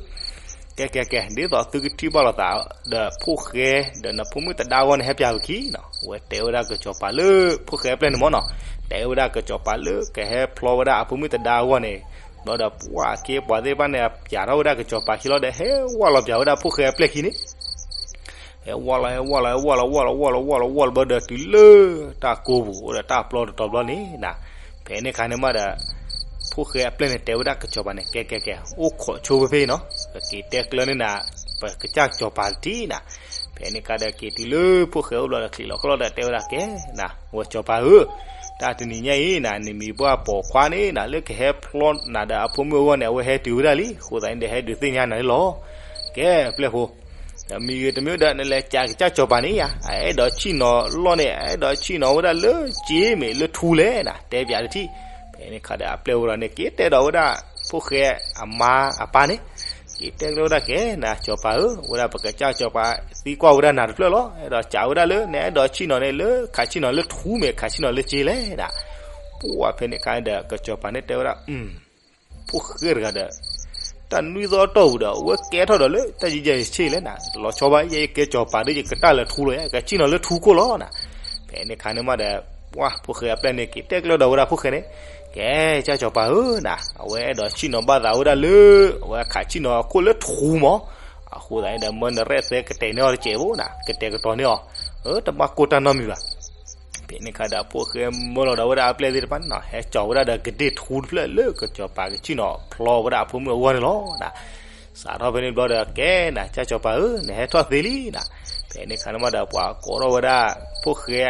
ကဲကဲကဲ ဒ်သိးသုကထံၣ်ဘၣ်လိာ်သးဒီးဖိၣ်ဃဲဒီးနဖိမုၣ်သဒါအဂီၢ်န့ၣ် ဟဲပျးဝဲခံနီၤ. အဝဲတဲဝဲဒၣ်ကစီၤပၤလၢ ဖိၣ်ဃဲအပျဲၢ်န့ၣ်မ့ၢ်နီၤ, တဲဝဲဒၣ်ကစီၤပၤလၢကဟဲဖျီဝဲဒၣ်အဖိမုၣ်သဒါအဂီၢ်န့ၣ်, ဘျီဒီးပှၢ်အခ့အပှၤသ့ၣ်တဖၣ်န့ၣ် ပျးထီၣ်ဝဲဒၣ်ကစီၤပၤခံလီၤဒီး ဟဲဝဲလီၤပျးဝဲဒၣ်ဖိၣ်ဃဲအပျဲၢ်ခံန့ၣ် ဟဲဝဲလီၤ ဟဲဝဲလီၤ ဟဲဝဲလီၤ ဝဲလီၤ ဝဲလီၤ ဝဲလီၤ ဝဲလီၤ ဝဲလီၤဘျီဒီးတုၤလၢ တၢ်ကိးပူၤအိၣ်ဒီးတၢ်ပျီတတီၤဘျီန့ၣ်နၤ. ဖဲန့ၣ်အခါန့ၣ်မးဒီး ဖိၣ်ဃဲအပျဲၢ်န့ၣ်တဲဝဲဒၣ်ကစီၤပၤန့ၣ် ကဲကဲကဲ အိၣ်ခိးဆိဖဲဖဲအံၤနီၤ, ပက့ၤတဲကျၢၤန့ၢ်နၤ ပကစၢ်ကစီၤပၤတထံၣ်နၤ. ဖဲန့ၣ်အခါဒီးက့ၤတုၤလၢဖိၣ်ဃဲအိၣ်ဘျီဒီး ချံးလီၤကလီဒီးတဲဝဲဒၣ် ကဲနၤ ဝဲစီၤပၤဧၢ, တၢ်တနံၤညါအံၤနၤ နမံၤပှၢ်ပိာ်ခွါန့ၣ်နၤ လၢကဟဲဖျီနၤဒီးအဖိမုၣ်အဂီၢ်န့ၣ် အဝဲဟဲတုၤဝဲဒၣ်လံ, အဃိသတးန့ၣ်ဒီး ဟဲဒုးသ့ၣ်ညါနၤန့ၣ်လီၤ. ကဲ ပျဲၢ်ဖိ ဒီးမံၤဂ့ၤတမံၤဒီး နလဲၤကးကစၢ်စီၤပၤန့ၣ်ယါ, အအဲၣ်ဒိးဆံၣ်နီၤလီၢ်န့ၣ် အအဲၣ်ဒိးဆံၣ်နီၤဝဲဒၣ်လၢက့မ့ၢ်လၢထူလဲၣ်နၤ တဲပၠးတထံၣ်. ဖဲန့ၣ်အခါဒီးအပျဲၢ်ဝဲဒီးန့ၣ် က့ၤတဲဒီးဝဲဒၣ် ဖိၣ်ဃဲအမါအပၢ်န့ၣ်, က့ၤတဲကျၢၤဝဲဒၣ် ကဲနၤ စီၤပၤဧၢ, ဝဲဒၣ်ပကစၢ်စီၤပၤသံကွၢ်ဝဲဒၣ်နၤတဖျၢၣ်လီၤ. အဲၣ်ဒိးကးဝဲဒၣ်လၢ နအဲၣ်ဒိးဆံၣ်နီၤန့ၣ်လၢ ခးဆံၣ်နီၤလၢထူမ့ၢ် ခးဆံၣ်နီၤလၢက့လဲၣ်နၤ. ပှၢ်ဖဲန့ၣ်အခါဒီး ကစီၤပၤန့ၣ်တဲဝဲဒၣ် ဖိၣ်ဃဲတဂၤဒီး တၢ်နွံသီအတီၢ်ပူၤဒီး အဝဲကဲထီၣ်ဒီးလၢတၢ်ယံာ်ယံာ်ဆ့လဲၣ်နၤ, တလီၤဆီဘၣ် ယဲယကဲစီၤပၤဒီး ယကတၢၢ်လၢထူလီၤယါ, ကဆံၣ်နီၤလၢထူခိၣ်လီၤနၤ. ဖဲန့ၣ်အခါန့ၣ်မးဒီး ပှၢ်ဖိၣ်ဃဲအပျဲၢ်န့ၣ် က့ၤတဲကျၢၤဒီးဝဲဒၣ်ဖိၣ်ဃဲန့ၣ်, ကဲ ကစၢ်စီၤပၤဧၢနၤ, အဝဲအဲၣ်ဒိးဆံၣ်နီၤဘၣ်သးဝဲဒၣ်လၢ အဝဲခးဆံၣ်နီၤအခိၣ်လၢထူမး, အဃိသတးန့ၣ်ဒီး မၢနရဲၣ်သဲကတဲာ်န့ၢ်အီၤတစဲးဖိနၤ, ကတဲာ်ကတီၤန့ၢ်အီၤ, တဘၣ်ကိၢ်တၢ်နီတမံၤဘၣ်. ဖဲန့ၣ်အခါဒီး ဖိၣ်ဃဲမၢလီၤဒီးဝဲဒၣ်အပျဲၢ်သ့ၣ်တဖၣ်န့ၣ်နီၤ, ဟဲကၠီၤဝဲဒၣ်ဒီးကဒ့ၣ်ထူတဖျၢၣ်လၢကစီၤပၤကဆံၣ်နီၤဖျီဝဲဒၣ်အဖိမုၣ်အဂီၢ်န့ၣ်လီၤ. စးထီၣ်ဖဲန့ၣ်ဘျီဒီး ကဲနၤ ကစၢ်စီၤပၤဧၢ, နဟဲထီၣ်သ့လံနၤ. ဖဲန့ၣ်အခါန့ၣ်မးဒီး ပှၤကိးထီၣ်ဝဲဒၣ် ဖိၣ်ဃဲ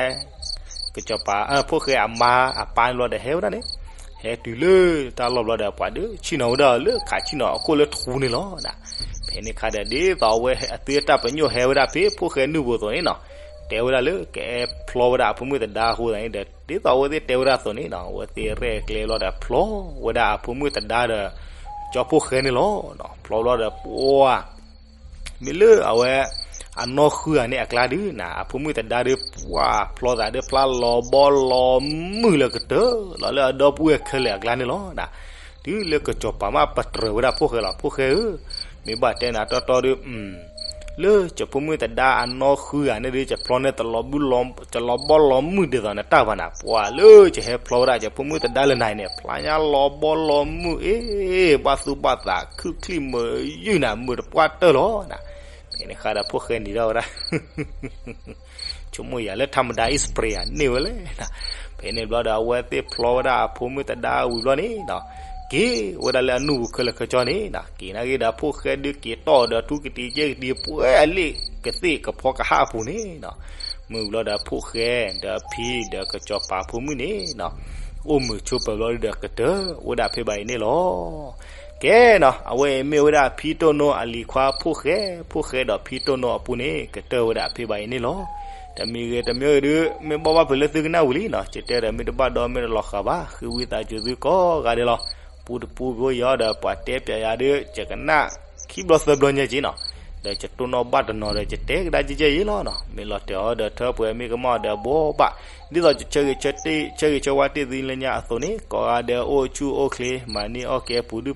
ကစီၤပၤ ဖိၣ်ဃဲအမါအပၢ်န့ၣ်ဘျီဒီးဟဲဝဲဒၣ်န့ၣ်, ဟဲတုၤလၢတၢ်လီၢ်ဘျီဒီး ပှၤဒုးဆံၣ်နီၤဝဲဒၣ်လၢခးဆံၣ်နီၤအခိၣ်လၢထူန့ၣ်လီၤ. ဖဲန့ၣ်အခါဒီး ဒ်သိးအဝဲအသုတၢ်ပညိၣ်ဟဲဝဲဒၣ်ဖဲဖိၣ်ဃဲနုၢ်ပူၤအသိးန့ၣ်နီၤ, တဲဝဲဒၣ်လၢကဟဲဖျီဝဲဒၣ်အဖိမုၣ်သဒါအဃိသတးန့ၣ်ဒီး ဒ်သိးအဝဲသ့ၣ်တဲဝဲဒၣ်အသိးန့ၣ်နီၤ, အဝဲသ့ၣ်ရဲၣ်ကျဲၤလီၤဒီးဖျီဝဲဒၣ်အဖိမုၣ်သဒါဒီး ကၠီဖိၣ်ဃဲန့ၣ်လီၤ. ဖျီဘျီဒီးပှၢ် မ့ၢ်လၢအဝဲ အနီၢ်ဃုဂၤန့ၣ်အကျါဒုးနၤ, အဖိမုၣ်သဒါဒုး ပှၢ်ဖျီသးဒုးဖျါလီၤဘီလီၤမုၢ်လၢကတၢၢ်လီၤလၢအဒီပုၢ်ဝဲၢ်ခဲလၢာ်အကျါန့ၣ်လီၤ. တုၤလၢကစီၤပၤမးပတြၢၤဝဲဒၣ်ဖိၣ်ဃဲလီၤ, ဖိၣ်ဃဲဧၢ, မ့ၢ်ဘၣ်တဲနၤတီတီဒုး လၢကဖိမုၣ်သဒါအနီၢ်ဃုဂၤန့ၣ်ဒုး ယဖျီန့ၢ်တလီၤဘီလီၤမုၢ်ဒ်သိးနတၢ်ဘၣ်နၤ, ပှၢ်လၢကဟဲဖျီဝဲဒၣ်ကဖိမုၣ်သဒါလၢနၤအံၤန့ၣ် ဖျါညါလီၤဘီလီၤမုၢ်အ့, ဘၣ်သူၣ်ဘၣ်သးခုၣ်ချံမုာ်ယုၢ်နၤ မုာ်တပှၢ်တၢၢ်လီၤနၤ. ဖဲန့ၣ်အခါဒီးဖိၣ်ဃဲနံၤထီၣ်ဝဲဒၣ် ဆိကမိၣ်ယၤလၢ ထမဒါ အံၣ်စပရ့ၤ န့ၢ်ဝဲလဲၣ်နၤ. ဖဲန့ၣ်ဘျီဒီး အဝဲသ့ၣ်ဖျီဝဲဒၣ်အဖိမုၣ်သဒါဝံၤဘျီန့ၣ်နီၤ, က့ၤဝဲဒၣ်လၢအနူၢ်ပူၤခဲလၢာ်ခဲဆ့န့ၣ်နီၤ, က့ၤနာ်က့ၤဒီးဖိၣ်ဃဲဒုးက့ၤတီၢ်ဒီးထူကတံၤကဲကတံၤ ပှဲၤအလ့ၣ်ကသ့ၣ်ကဖီကဟၣ်အပူၤန့ၣ်နီၤ. မုၢ်ဘျီဒီးဖိၣ်ဃဲဒီးအဖံဒီးကစီၤပၤဖိမုၣ်န့ၣ်နီၤ, အိၣ်မုာ်ဆိးပၢၤဘျီဒီးကတၢၢ်ဝဲဒၣ်ဖဲဘၣ်အံၤန့ၣ်လီၤ. ကဲနီၤ, အဝဲအံၤမ့ၢ်ဝဲဒၣ်ဖံတိၢ်နိအလံၤခွါဖိၣ်ဃဲ, ဖိၣ်ဃဲဒီးဖံတိၢ်နိအပူၤန့ၣ် ကတၢၢ်ဝဲဒၣ်ဖဲဘၣ်အံၤန့ၣ်လီၤ. တမံၤဂ့ၤတမံၤဂ့ၤဒုး မ့ၢ်ဘၣ်ဘၣ်ဖုးလၢသုကနၣ်ဝံၤလံနီၤ, ယတဲဒီးမ့ၢ်တဘၣ်ဒီးမ့ၢ်တလီၤဃာ်ဘၣ်, ဃ့ဝံသးစူၤသုကိးဂၤဒဲးလီၤ. ပူတပူဖိယီၤဒီး ပှၤတဲပျးယၤဒီး ယကနၣ်ခံဘျီသၢဘျီညါက့နီၤ, ဒီးယတိၢ်နီၣ်ဘၣ်တနီၤဒီး ယတဲကဒါကဲကဲအံၤလီၤနီၤ. မ့ၢ်လီၤတဲာ်အီၤဒီး ထၢပှဲၤမ့ၢ်ကမၣ်ဒီးဘိးဘၣ်, ဒ်သိးယဆၢဂ့ၤဆၢဝါ ဆၢဂ့ၤဆၢဝါတ့ၢ်သုလၢညါအသိးန့ၣ် ကိးဂၤဒဲးအိၣ်ဆူၣ်အိၣ်ချ့ မၤန့ၢ်အီၣ်ကဲပူၤဒုၣ်